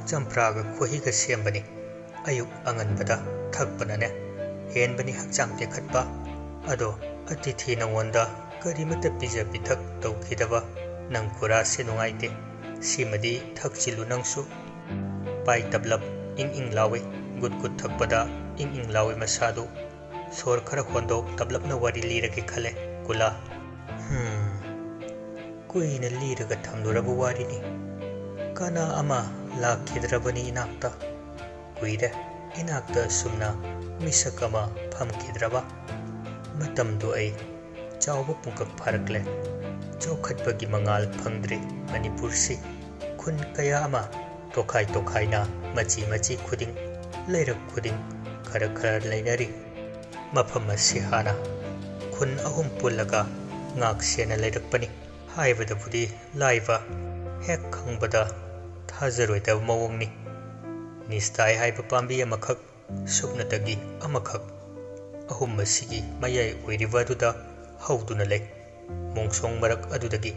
ꯆꯝꯄ꯭ꯔꯥꯒ ꯈꯣꯍꯤꯒ ꯁꯦꯝꯕꯅꯤ꯫ ꯑꯌꯨꯛ ꯑꯉꯟꯕꯗ ꯊꯛꯄꯅꯅꯦ, ꯍꯦꯟꯕꯅꯤ ꯍꯛꯆꯥꯡ ꯇꯦꯛꯈꯠꯄ꯫ ꯑꯗꯣ ꯑꯇꯤꯊꯤ ꯅꯉꯣꯟꯗ ꯀꯔꯤꯃꯠꯇ ꯄꯤꯖ ꯄꯤꯊꯛ ꯇꯧꯈꯤꯗꯕ ꯅꯪ ꯈꯨꯔꯥꯁꯦ ꯅꯨꯡꯉꯥꯏꯇꯦ꯫ ꯁꯤꯃꯗꯤ ꯊꯛꯆꯤꯜꯂꯨ ꯅꯪꯁꯨ꯫" ꯄꯥꯏ ꯇꯞꯂꯞ ꯏꯪ ꯏꯪ ꯂꯥꯎꯏ꯫ ꯒꯨꯠ ꯒꯨꯠ ꯊꯛꯄꯗ ꯏꯪ ꯏꯪ ꯂꯥꯎꯏ ꯃꯁꯥꯗꯨ꯫ ꯁꯣꯔ ꯈꯔ ꯍꯣꯟꯗꯣꯛ ꯇꯞꯂꯞꯅ ꯋꯥꯔꯤ ꯂꯤꯔꯒꯦ ꯈꯜꯂꯦ ꯀꯨꯂꯥ꯫ ꯍꯝ, ꯀꯨꯏꯅ ꯂꯤꯔꯒ ꯊꯝꯂꯨꯔꯕ ꯋꯥꯔꯤꯅꯤ꯫ ꯀꯅꯥ ꯑꯃ ꯂꯥꯛꯈꯤꯗ꯭ꯔꯕꯅꯤ ꯏꯅꯥꯛꯇ꯫ ꯀꯨꯏꯔꯦ ꯏꯅꯥꯛꯇ ꯑꯁꯨꯝꯅ ꯃꯤꯁꯛ ꯑꯃ ꯐꯝꯈꯤꯗ꯭ꯔꯕ꯫ ꯃꯇꯝꯗꯨ ꯑꯩ ꯆꯥꯎꯕ ꯄꯨꯡꯀꯛ ꯐꯥꯔꯛꯂꯦ꯫ ꯆꯥꯎꯈꯠꯄꯒꯤ ꯃꯉꯥꯜ ꯐꯪꯗ꯭ꯔꯤ ꯃꯅꯤꯄꯨꯔꯁꯤ꯫ ꯈꯨꯟ ꯀꯌꯥ ꯑꯃ ꯇꯣꯈꯥꯏ ꯇꯣꯈꯥꯏꯅ ꯃꯆꯤ ꯃꯆꯤ ꯈꯨꯗꯤꯡ, ꯂꯩꯔꯛ ꯈꯨꯗꯤꯡ ꯈꯔ ꯈꯔ ꯂꯩꯅꯔꯤ꯫ ꯃꯐꯝ ꯑꯁꯤ ꯍꯥꯟꯅ ꯈꯨꯟ ꯑꯍꯨꯝ ꯄꯨꯜꯂꯒ ꯉꯥꯛ ꯁꯦꯟꯅ ꯂꯩꯔꯛꯄꯅꯤ ꯍꯥꯏꯕꯗꯕꯨꯗꯤ ꯂꯥꯏꯕ, ꯍꯦꯛ ꯈꯪꯕꯗ ꯊꯥꯖꯔꯣꯏꯗꯕ ꯃꯑꯣꯡꯅꯤ꯫ ꯅꯤꯁꯇꯥꯏ ꯍꯥꯏꯕ ꯄꯥꯝꯕꯤ ꯑꯃꯈꯛ, ꯁꯨꯞꯅꯇꯒꯤ ꯑꯃꯈꯛ, ꯑꯍꯨꯝ ꯑꯁꯤꯒꯤ ꯃꯌꯥꯏ ꯑꯣꯏꯔꯤꯕ ꯑꯗꯨꯗ ꯍꯧꯗꯨꯅ ꯂꯩ꯫ ꯃꯣꯡꯁꯣꯡ ꯃꯔꯛ ꯑꯗꯨꯗꯒꯤ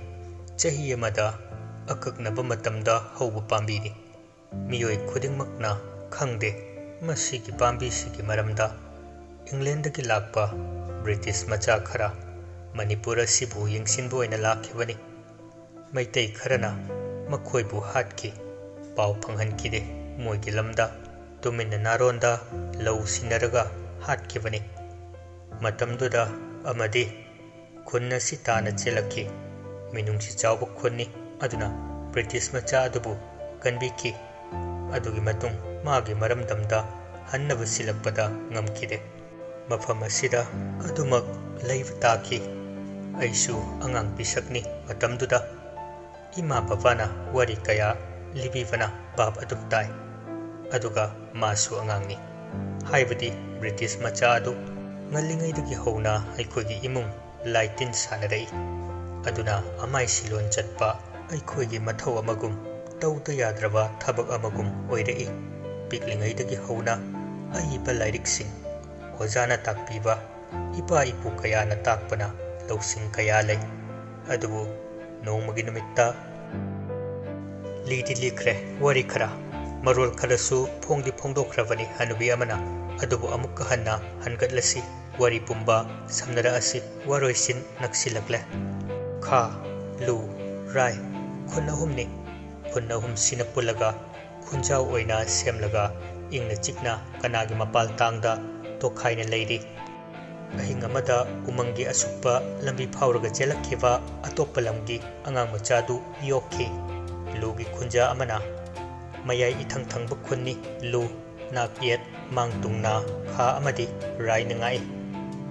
ꯆꯍꯤ ꯑꯃꯗ ꯑꯀꯛꯅꯕ ꯃꯇꯝꯗ ꯍꯧꯕ ꯄꯥꯝꯕꯤꯅꯤ꯫ ꯃꯤꯑꯣꯏ ꯈꯨꯗꯤꯡꯃꯛꯅ ꯈꯪꯗꯦ ꯃꯁꯤꯒꯤ ꯄꯥꯝꯕꯤꯁꯤꯒꯤ ꯃꯔꯝꯗ꯫ ꯏꯪꯂꯦꯟꯗꯒꯤ ꯂꯥꯛꯄ ꯕ꯭ꯔꯤꯇꯤꯁ ꯃꯆꯥ ꯈꯔ ꯃꯅꯤꯄꯨꯔ ꯑꯁꯤꯕꯨ ꯌꯦꯡꯁꯤꯟꯕ ꯑꯣꯏꯅ ꯂꯥꯛꯈꯤꯕꯅꯤ꯫ ꯃꯩꯇꯩ ꯈꯔꯅ ꯃꯈꯣꯏꯕꯨ ꯍꯥꯠꯈꯤ꯫ ꯄꯥꯎ ꯐꯪꯍꯟꯈꯤꯗꯦ꯫ ꯃꯣꯏꯒꯤ ꯂꯝꯗ ꯇꯨꯃꯤꯟꯅ ꯅꯥꯔꯣꯟꯗ ꯂꯧ ꯁꯤꯟꯅꯔꯒ ꯍꯥꯠꯈꯤꯕꯅꯤ꯫ ꯃꯇꯝꯗꯨꯗ ꯑꯃꯗꯤ ꯈꯨꯟ ꯑꯁꯤ ꯇꯥꯅ ꯆꯦꯜꯂꯛꯈꯤ꯫ ꯃꯤꯅꯨꯡꯁꯤ ꯆꯥꯎꯕ ꯈꯨꯟꯅꯤ꯫ ꯑꯗꯨꯅ ꯕ꯭ꯔꯤꯇꯤꯁ ꯃꯆꯥ ꯑꯗꯨꯕꯨ ꯀꯟꯕꯤꯈꯤ꯫ ꯑꯗꯨꯒꯤ ꯃꯇꯨꯡ ꯃꯥꯒꯤ ꯃꯔꯝꯗꯝꯗ ꯍꯟꯅꯕ ꯁꯤꯜꯂꯛꯄꯗ ꯉꯝꯈꯤꯗꯦ꯫ ꯃꯐꯝ ꯑꯁꯤꯗ ꯑꯗꯨꯃꯛ ꯂꯩꯕ ꯇꯥꯈꯤ꯫ ꯑꯩꯁꯨ ꯑꯉꯥꯡ ꯄꯤꯁꯛꯅꯤ꯫ ꯃꯇꯝꯗꯨꯗ ꯏꯃꯥ ꯕꯕꯥꯅ ꯋꯥꯔꯤ ꯀꯌꯥ ꯂꯤꯕꯤꯕꯅ ꯚꯥꯞ ꯑꯗꯨꯝ ꯇꯥꯏ꯫ ꯑꯗꯨꯒ ꯃꯥꯁꯨ ꯑꯉꯥꯡꯅꯤ꯫ ꯍꯥꯏꯕꯗꯤ ꯕ꯭ꯔꯤꯇꯤꯁ ꯃꯆꯥ ꯑꯗꯨ ꯉꯜꯂꯤꯉꯩꯗꯒꯤ ꯍꯧꯅ ꯑꯩꯈꯣꯏꯒꯤ ꯏꯃꯨꯡ ꯂꯥꯏ ꯇꯤꯟ ꯁꯥꯟꯅꯔꯛꯏ꯫ ꯑꯗꯨꯅ ꯑꯃꯥꯏ ꯁꯤꯂꯣꯟ ꯆꯠꯄ ꯑꯩꯈꯣꯏꯒꯤ ꯃꯊꯧ ꯑꯃꯒꯨꯝ, ꯇꯧꯗ ꯌꯥꯗ꯭ꯔꯕ ꯊꯕꯛ ꯑꯃꯒꯨꯝ ꯑꯣꯏꯔꯛꯏ꯫ ꯄꯤꯛꯂꯤꯉꯩꯗꯒꯤ ꯍꯧꯅ ꯑꯏꯕ ꯂꯥꯏꯔꯤꯛꯁꯤꯡ ꯑꯣꯖꯥꯅ ꯇꯥꯛꯄꯤꯕ, ꯏꯄꯥ ꯏꯄꯨ ꯀꯌꯥꯅ ꯇꯥꯛꯄꯅ ꯂꯧꯁꯤꯡ ꯀꯌꯥ ꯂꯩ꯫ ꯑꯗꯨꯕꯨ ꯅꯣꯡꯃꯒꯤ ꯅꯨꯃꯤꯠꯇ ꯂꯤꯗꯤ ꯂꯤꯈ꯭ꯔꯦ ꯋꯥꯔꯤ ꯈꯔ꯫ ꯃꯔꯣꯜ ꯈꯔꯁꯨ ꯐꯣꯡꯗꯤ ꯐꯣꯡꯗꯣꯛꯈ꯭ꯔꯕꯅꯤ ꯍꯅꯨꯕꯤ ꯑꯃꯅ꯫ ꯑꯗꯨꯕꯨ ꯑꯃꯨꯛꯀ ꯍꯟꯅ ꯍꯟꯒꯠꯂꯁꯤ꯫ ꯋꯥꯔꯤ ꯄꯨꯝꯕ ꯁꯝꯅꯔꯛꯑꯁꯤ꯫ ꯋꯥꯔꯣꯏꯁꯤꯟ ꯅꯛꯁꯤꯜꯂꯛꯂꯦ꯫ ꯈꯥ, ꯂꯨ, ꯔꯥꯏ, ꯈꯨꯟ ꯑꯍꯨꯝꯅꯤ꯫ ꯈꯨꯟ ꯑꯍꯨꯝꯁꯤꯅ ꯄꯨꯜꯂꯒ ꯈꯨꯟꯖꯥꯎ ꯑꯣꯏꯅ ꯁꯦꯝꯂꯒ ꯏꯪꯅ ꯆꯤꯛꯅ ꯀꯅꯥꯒꯤ ꯃꯄꯥꯜ ꯇꯥꯡꯗ ꯇꯣꯈꯥꯏꯅ ꯂꯩꯔꯤ꯫ ꯑꯍꯤꯡ ꯑꯃꯗ ꯎꯃꯪꯒꯤ ꯑꯁꯨꯛꯄ ꯂꯝꯕꯤ ꯐꯥꯎꯔꯒ ꯆꯦꯜꯂꯛꯈꯤꯕ ꯑꯇꯣꯞꯄ ꯂꯝꯒꯤ ꯑꯉꯥꯡ ꯃꯆꯥꯗꯨ ꯌꯣꯛꯈꯤ꯫ ꯂꯨꯒꯤ ꯈꯨꯟꯖꯥ ꯑꯃꯅ ꯃꯌꯥꯏ ꯏꯊꯪ ꯊꯪꯕ ꯈꯨꯟꯅꯤ꯫ ꯂꯨ, ꯅꯥꯛ ꯌꯦꯠ, ꯃꯥꯡ ꯇꯨꯡꯅ ꯈꯥ ꯑꯃꯗꯤ ꯔꯥꯏꯅ ꯉꯥꯛꯏ꯫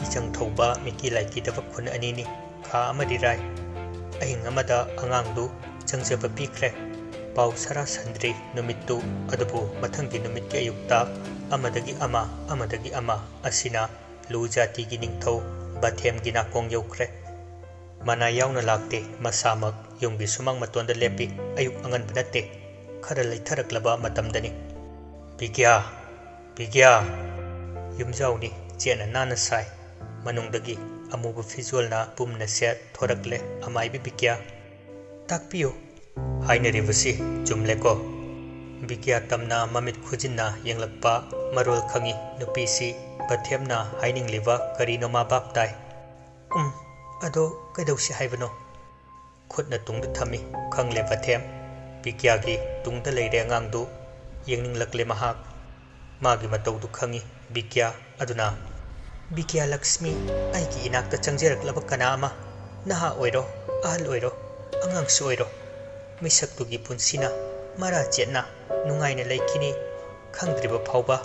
ꯏꯆꯪ ꯊꯧꯕ, ꯃꯤꯀꯤ ꯂꯥꯏꯀꯤꯗꯕ ꯈꯨꯟ ꯑꯅꯤꯅꯤ꯫ ꯈꯥ ꯑꯃꯗꯤ ꯔꯥꯏ꯫ ꯑꯍꯤꯡ ꯑꯃꯗ ꯑꯉꯥꯡꯗꯨ ꯆꯪꯖꯕ ꯄꯤꯈ꯭ꯔꯦ꯫ ꯄꯥꯎ ꯁꯔꯥ ꯁꯟꯗ꯭ꯔꯤ ꯅꯨꯃꯤꯠꯇꯨ꯫ ꯑꯗꯨꯕꯨ ꯃꯊꯪꯒꯤ ꯅꯨꯃꯤꯠꯀꯤ ꯑꯌꯨꯛꯇ ꯑꯃꯗꯒꯤ ꯑꯃ, ꯑꯃꯗꯒꯤ ꯑꯃ ꯑꯁꯤꯅ ꯂꯨ ꯖꯥꯇꯤꯒꯤ ꯅꯤꯡꯊꯧ ꯕꯥꯊꯦꯝꯒꯤ ꯅꯥꯀꯣꯡ ꯌꯧꯈ꯭ꯔꯦ꯫ ꯃꯅꯥ ꯌꯥꯎꯅ ꯂꯥꯛꯇꯦ, ꯃꯁꯥꯃꯛ ꯌꯨꯝꯒꯤ ꯁꯨꯃꯥꯡ ꯃꯇꯣꯟꯗ ꯂꯦꯞꯄꯤ꯫ ꯑꯌꯨꯛ ꯑꯉꯟꯕ ꯅꯠꯇꯦ, ꯈꯔ ꯂꯩꯊꯔꯛꯂꯕ ꯃꯇꯝꯗꯅꯤ꯫ "ꯕꯤꯒ꯭ꯌꯥ! ꯕꯤꯒ꯭ꯌꯥ!" ꯌꯨꯝꯖꯥꯎꯅꯤ ꯆꯦꯠꯅ ꯅꯥꯟꯅ ꯁꯥꯏ꯫ ꯃꯅꯨꯡꯗꯒꯤ ꯑꯃꯨꯕ ꯐꯤꯖꯣꯜꯅ ꯄꯨꯝꯅ ꯁꯦꯠ ꯊꯣꯔꯛꯂꯦ꯫ "ꯑꯃꯥꯏꯕꯤ ꯕꯤꯒ꯭ꯌꯥ!" "ꯇꯥꯛꯄꯤꯌꯨ꯫" "ꯍꯥꯏꯅꯔꯤꯕꯁꯤ ꯆꯨꯝꯂꯦꯀꯣ?" ꯕꯤꯒ꯭ꯌꯥ ꯇꯝꯅ ꯃꯃꯤꯠ ꯈꯨꯖꯤꯟꯅ ꯌꯦꯡꯂꯛꯄ ꯃꯔꯣꯜ ꯈꯪꯏ꯫ ꯅꯨꯄꯤꯁꯤ ꯕꯥꯊꯦꯝꯅ ꯍꯥꯏꯅꯤꯡꯂꯤꯕ ꯀꯔꯤꯅꯣꯃ ꯚꯥꯞ ꯇꯥꯏ꯫ "ꯎꯝ, ꯑꯗꯣ ꯀꯩꯗꯧꯁꯤ ꯍꯥꯏꯕꯅꯣ?" ꯈꯨꯠꯅ ꯇꯨꯡꯗ ꯊꯝꯃꯤ꯫ ꯈꯪꯂꯦ ꯕꯥꯊꯦꯝ꯫ ꯕꯤꯒ꯭ꯌꯥꯒꯤ ꯇꯨꯡꯗ ꯂꯩꯔꯦ ꯑꯉꯥꯡꯗꯨ꯫ ꯌꯦꯡꯅꯤꯡꯂꯛꯂꯦ ꯃꯍꯥꯛ꯫ ꯃꯥꯒꯤ ꯃꯇꯧꯗꯨ ꯈꯪꯏ ꯕꯤꯒ꯭ꯌꯥ ꯑꯗꯨꯅ꯫ "ꯕꯤꯒ꯭ꯌꯥ ꯂꯛꯁꯃꯤ, ꯑꯩꯒꯤ ꯏꯅꯥꯛꯇ ꯆꯪꯖꯔꯛꯂꯕ ꯀꯅꯥ ꯑꯃ, ꯅꯍꯥ ꯑꯣꯏꯔꯣ, ꯑꯍꯜ ꯑꯣꯏꯔꯣ, ꯑꯉꯥꯡꯁꯨ ꯑꯣꯏꯔꯣ, ꯃꯤꯁꯛꯇꯨꯒꯤ ꯄꯨꯟꯁꯤꯅ ꯃꯔꯥ ꯆꯦꯠꯅ ꯅꯨꯡꯉꯥꯏꯅ ꯂꯩꯈꯤꯅꯤ ꯈꯪꯗ꯭ꯔꯤꯕ ꯐꯥꯎꯕ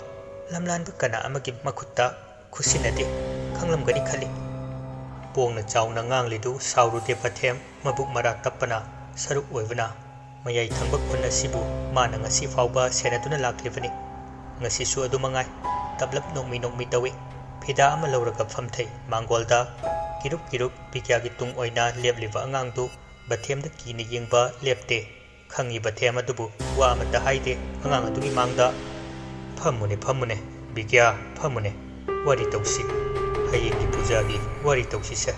ꯂꯝꯂꯥꯟꯕ ꯀꯅꯥ ꯑꯃꯒꯤ ꯃꯈꯨꯠꯇ ꯈꯨꯠꯁꯤꯟꯅꯗꯦ ꯈꯪꯂꯝꯒꯅꯤ ꯈꯜꯂꯤ꯫" ꯄꯣꯡꯅ ꯆꯥꯎꯅ ꯉꯥꯡꯂꯤꯗꯨ ꯁꯥꯎꯔꯨꯗꯦ ꯕꯥꯊꯦꯝ꯫ ꯃꯕꯨꯛ ꯃꯔꯥ ꯇꯞꯄꯅ ꯁꯔꯨꯛ ꯑꯣꯏꯕꯅ ꯃꯌꯥꯏ ꯊꯪꯕ ꯈꯨꯟ ꯑꯁꯤꯕꯨ ꯃꯥꯅ ꯉꯁꯤ ꯐꯥꯎꯕ ꯁꯦꯟꯅꯗꯨꯅ ꯂꯥꯛꯂꯤꯕꯅꯤ꯫ ꯉꯁꯤꯁꯨ ꯑꯗꯨ ꯃꯉꯥꯏ꯫ ꯇꯞꯂꯞ ꯅꯣꯛꯃꯤ ꯅꯣꯛꯃꯤ ꯇꯧꯏ꯫ ꯐꯤꯗꯥ ꯑꯃ ꯂꯧꯔꯒ ꯐꯝꯊꯩ ꯃꯥꯡꯒꯣꯜꯗ꯫ ꯀꯤꯔꯨꯛ ꯀꯤꯔꯨꯛ ꯕꯤꯒ꯭ꯌꯥꯒꯤ ꯇꯨꯡ ꯑꯣꯏꯅ ꯂꯦꯞꯂꯤꯕ ꯑꯉꯥꯡꯗꯨ ꯕꯥꯊꯦꯝꯗ ꯀꯤꯅ ꯌꯦꯡꯕ ꯂꯦꯞꯇꯦ꯫ ꯈꯪꯉꯤ ꯕꯥꯊꯦꯝ ꯑꯗꯨꯕꯨ ꯋꯥ ꯑꯃꯠꯇ ꯍꯥꯏꯗꯦ ꯑꯉꯥꯡ ꯑꯗꯨꯒꯤ ꯃꯥꯡꯗ꯫ "ꯐꯝꯃꯨꯅꯦ, ꯐꯝꯃꯨꯅꯦ, ꯕꯤꯒ꯭ꯌꯥ, ꯐꯝꯃꯨꯅꯦ꯫ ꯋꯥꯔꯤ ꯇꯧꯁꯤ꯫ ꯍꯌꯦꯡꯒꯤ ꯄꯨꯖꯥꯒꯤ ꯋꯥꯔꯤ ꯇꯧꯁꯤꯁꯦ꯫"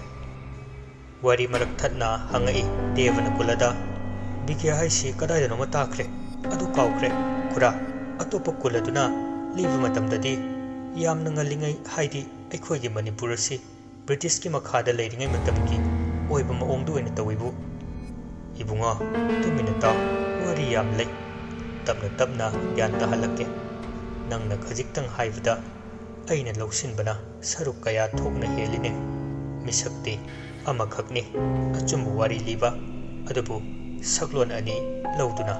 ꯋꯥꯔꯤ ꯃꯔꯛ ꯊꯠꯅ ꯍꯪꯉꯛꯏ ꯗꯦꯕꯅ ꯀꯨꯂꯗ꯫ "ꯕꯤꯒ꯭ꯌꯥ ꯍꯥꯏꯁꯤ ꯀꯗꯥꯏꯗꯅꯣꯃ ꯇꯥꯈ꯭ꯔꯦ꯫ ꯑꯗꯨ ꯀꯥꯎꯈ꯭ꯔꯦ꯫ ꯈꯨꯔꯥ, ꯑꯇꯣꯞꯄ ꯀꯨꯂꯗꯨꯅ ꯂꯤꯕ ꯃꯇꯝꯗꯗꯤ ꯌꯥꯝꯅ ꯉꯜꯂꯤꯉꯩ, ꯍꯥꯏꯗꯤ ꯑꯩꯈꯣꯏꯒꯤ ꯃꯅꯤꯄꯨꯔ ꯑꯁꯤ ꯕ꯭ꯔꯤꯇꯤꯁꯀꯤ ꯃꯈꯥꯗ ꯂꯩꯔꯤꯉꯩ ꯃꯇꯝꯒꯤ ꯑꯣꯏꯕ ꯃꯑꯣꯡꯗꯨ ꯑꯣꯏꯅ ꯇꯧꯏꯕꯨ꯫" "ꯏꯕꯨꯡꯉꯣ, ꯇꯨꯃꯤꯟꯅ ꯇꯥꯎ, ꯋꯥꯔꯤ ꯌꯥꯝ ꯂꯩ꯫ ꯇꯞꯅ ꯇꯞꯅ ꯒ꯭ꯌꯥꯟ ꯇꯥꯍꯜꯂꯛꯀꯦ꯫ ꯅꯪꯅ ꯈꯖꯤꯛꯇꯪ ꯍꯥꯏꯕꯗ ꯑꯩꯅ ꯂꯧꯁꯤꯟꯕꯅ ꯁꯔꯨꯛ ꯀꯌꯥ ꯊꯣꯛꯅ ꯍꯦꯜꯂꯤꯅꯦ꯫ ꯃꯤꯁꯛꯇꯤ ꯑꯃꯈꯛꯅꯤ ꯑꯆꯨꯝꯕ ꯋꯥꯔꯤ ꯂꯤꯕ, ꯑꯗꯨꯕꯨ ꯁꯛꯂꯣꯟ ꯑꯅꯤ ꯂꯧꯗꯨꯅ꯫"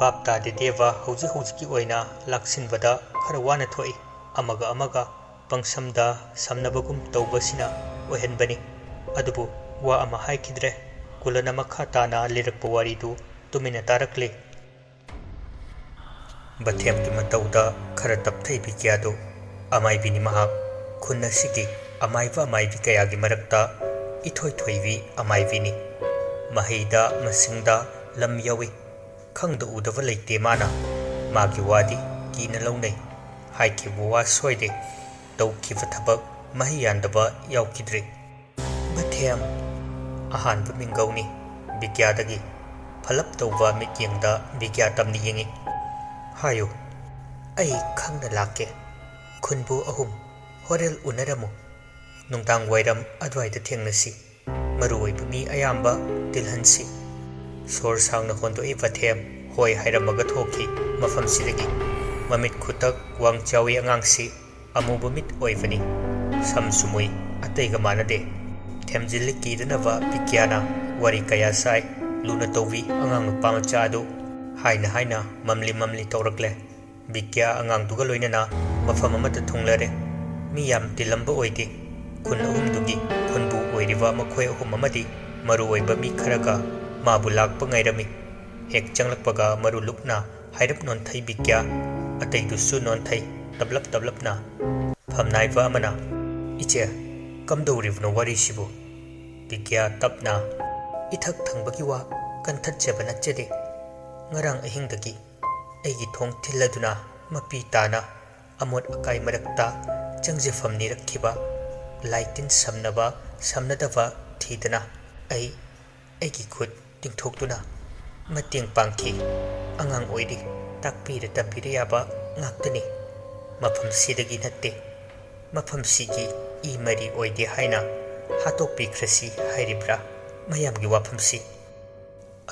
ꯚꯥꯞ ꯇꯥꯗꯦ ꯗꯦꯕ, ꯍꯧꯖꯤꯛ ꯍꯧꯖꯤꯛꯀꯤ ꯑꯣꯏꯅ ꯂꯥꯛꯁꯤꯟꯕꯗ ꯈꯔ ꯋꯥꯅ ꯊꯣꯛꯏ꯫ ꯑꯃꯒ ꯑꯃꯒ ꯄꯪꯁꯝꯗ ꯁꯝꯅꯕꯒꯨꯝ ꯇꯧꯕꯁꯤꯅ ꯑꯣꯏꯍꯟꯕꯅꯤ꯫ ꯑꯗꯨꯕꯨ ꯋꯥ ꯑꯃ ꯍꯥꯏꯈꯤꯗ꯭ꯔꯦ꯫ ꯀꯨꯂꯅ ꯃꯈꯥ ꯇꯥꯅ ꯂꯤꯔꯛꯄ ꯋꯥꯔꯤꯗꯨ ꯇꯨꯃꯤꯟꯅ ꯇꯥꯔꯛꯂꯤ꯫ ꯕꯥꯊꯦꯝꯒꯤ ꯃꯇꯧꯗ ꯈꯔ ꯇꯞꯊꯩ ꯕꯤꯒ꯭ꯌꯥꯗꯨ꯫ ꯑꯃꯥꯏꯕꯤꯅꯤ ꯃꯍꯥꯛ꯫ ꯈꯨꯟ ꯑꯁꯤꯒꯤ ꯑꯃꯥꯏꯕ ꯑꯃꯥꯏꯕꯤ ꯀꯌꯥꯒꯤ ꯃꯔꯛꯇ ꯏꯊꯣꯏ ꯊꯣꯏꯕꯤ ꯑꯃꯥꯏꯕꯤꯅꯤ꯫ ꯃꯍꯩꯗ ꯃꯁꯤꯡꯗ ꯂꯝ ꯌꯥꯎꯏ꯫ ꯈꯪꯗ ꯎꯗꯕ ꯂꯩꯇꯦ ꯃꯥꯅ꯫ ꯃꯥꯒꯤ ꯋꯥꯗꯤ ꯀꯤꯅ ꯂꯧꯅꯩ꯫ ꯍꯥꯏꯈꯤꯕ ꯋꯥ ꯁꯣꯏꯗꯦ꯫ ꯇꯧꯈꯤꯕ ꯊꯕꯛ ꯃꯍꯩ ꯌꯥꯟꯗꯕ ꯌꯥꯎꯈꯤꯗ꯭ꯔꯤ꯫ ꯕꯊꯦꯝ꯫ ꯑꯍꯥꯟꯕ ꯃꯤꯡꯒꯧꯅꯤ ꯕꯤꯀ꯭ꯌꯥꯗꯒꯤ꯫ ꯐꯂꯞ ꯇꯧꯕ ꯃꯤꯠꯌꯦꯡꯗ ꯕꯤꯀ꯭ꯌꯥ ꯇꯝꯅ ꯌꯦꯡꯏ꯫ ꯍꯥꯏꯌꯨ꯫ ꯑꯩ ꯈꯪꯅ ꯂꯥꯛꯀꯦ꯫ ꯈꯨꯟꯕꯨ ꯑꯍꯨꯝ꯫ ꯍꯣꯔꯦꯜ ꯎꯅꯔꯝꯃꯨ꯫ ꯅꯨꯡꯗꯥꯡ ꯋꯥꯏꯔꯝ ꯑꯗꯨꯋꯥꯏꯗ ꯊꯦꯡꯅꯁꯤ꯫ ꯃꯔꯨ ꯑꯣꯏꯕ ꯃꯤ ꯑꯌꯥꯝꯕ ꯇꯤꯜꯍꯟꯁꯤ꯫ ꯁꯣꯔ ꯁꯥꯡꯅ ꯍꯣꯟꯗꯣꯛꯏ ꯕꯊꯦꯝ꯫ ꯍꯣꯏ ꯍꯥꯏꯔꯝꯃꯒ ꯊꯣꯛꯈꯤ ꯃꯐꯝꯁꯤꯗꯒꯤ꯫ ꯃꯃꯤꯠ ꯈꯨꯇꯛ ꯋꯥꯡ ꯆꯥꯎꯏ ꯑꯉꯥꯡꯁꯤ꯫ ꯑꯃꯨꯕ ꯃꯤꯠ ꯑꯣꯏꯕꯅꯤ꯫ ꯁꯝꯁꯨ ꯃꯨꯏ꯫ ꯑꯇꯩꯒ ꯃꯥꯟꯅꯗꯦ꯫ ꯊꯦꯝꯖꯤꯜꯂꯤ ꯀꯤꯗꯅꯕ ꯕꯤꯀ꯭ꯌꯥꯅ ꯋꯥꯔꯤ ꯀꯌꯥ ꯁꯥꯏ꯫ ꯂꯨꯅ ꯇꯧꯕꯤ ꯑꯉꯥꯡ ꯅꯨꯄꯥ ꯃꯆꯥ ꯑꯗꯨ꯫ ꯍꯥꯏꯅ ꯍꯥꯏꯅ ꯃꯝꯂꯤ ꯃꯝꯂꯤ ꯇꯧꯔꯛꯂꯦ꯫ ꯕꯤꯀ꯭ꯌꯥ ꯑꯉꯥꯡꯗꯨꯒ ꯂꯣꯏꯅꯅ ꯃꯐꯝ ꯑꯃꯗ ꯊꯨꯡꯂꯔꯦ꯫ ꯃꯤ ꯌꯥꯝ ꯇꯤꯜꯂꯝꯕ ꯑꯣꯏꯗꯦ꯫ ꯈꯨꯟ ꯑꯍꯨꯝꯗꯨꯒꯤ ꯈꯨꯟꯕꯨ ꯑꯣꯏꯔꯤꯕ ꯃꯈꯣꯏ ꯑꯍꯨꯝ ꯑꯃꯗꯤ ꯃꯔꯨ ꯑꯣꯏꯕ ꯃꯤ ꯈꯔꯒ ꯃꯥꯕꯨ ꯂꯥꯛꯄ ꯉꯥꯏꯔꯝꯃꯤ꯫ ꯍꯦꯛ ꯆꯪꯂꯛꯄꯒ ꯃꯔꯨ ꯂꯨꯛꯅ ꯍꯥꯏꯔꯞ ꯅꯣꯟꯊꯩ ꯕꯤꯀ꯭ꯌꯥ꯫ ꯑꯇꯩꯗꯨꯁꯨ ꯅꯣꯟꯊꯩ ꯇꯞꯂꯞ ꯇꯞꯂꯞꯅ꯫ ꯐꯝꯅꯥꯏꯕ ꯑꯃꯅ, "ꯏꯆꯦ, ꯀꯝꯗꯧꯔꯤꯕꯅꯣ ꯋꯥꯔꯤꯁꯤꯕꯨ?" ꯕꯤꯀ꯭ꯌꯥ ꯇꯞꯅ, "ꯏꯊꯛ ꯊꯪꯕꯒꯤ ꯋꯥ ꯀꯟꯊꯠꯆꯕ ꯅꯠꯆꯗꯦ꯫ ꯉꯔꯥꯡ ꯑꯍꯤꯡꯗꯒꯤ ꯑꯩꯒꯤ ꯊꯣꯡ ꯊꯤꯜꯂꯗꯨꯅ ꯃꯄꯤ ꯇꯥꯅ ꯑꯃꯣꯠ ꯑꯀꯥꯏ ꯃꯔꯛꯇ ꯆꯪꯖꯐꯝ ꯅꯤꯔꯛꯈꯤꯕ ꯂꯥꯏ ꯇꯤꯟ ꯁꯝꯅꯕ ꯁꯝꯅꯗꯕ ꯊꯤꯗꯅ ꯑꯩ ꯑꯩꯒꯤ ꯈꯨꯠ ꯇꯤꯡꯊꯣꯛꯇꯨꯅ ꯃꯇꯦꯡ ꯄꯥꯡꯈꯤ꯫ ꯑꯉꯥꯡ ꯑꯣꯏꯔꯤ, ꯇꯥꯛꯄꯤꯔ ꯇꯝꯕꯤꯔ ꯌꯥꯕ ꯉꯥꯛꯇꯅꯤ꯫ ꯃꯐꯝꯁꯤꯗꯒꯤ ꯅꯠꯇꯦ, ꯃꯐꯝꯁꯤꯒꯤ ꯏ ꯃꯔꯤ ꯑꯣꯏꯗꯦ ꯍꯥꯏꯅ ꯍꯥꯠꯇꯣꯛꯄꯤꯈ꯭ꯔꯁꯤ ꯍꯥꯏꯔꯤꯕ꯭ꯔꯥ ꯃꯌꯥꯝꯒꯤ ꯋꯥꯐꯝꯁꯤ?"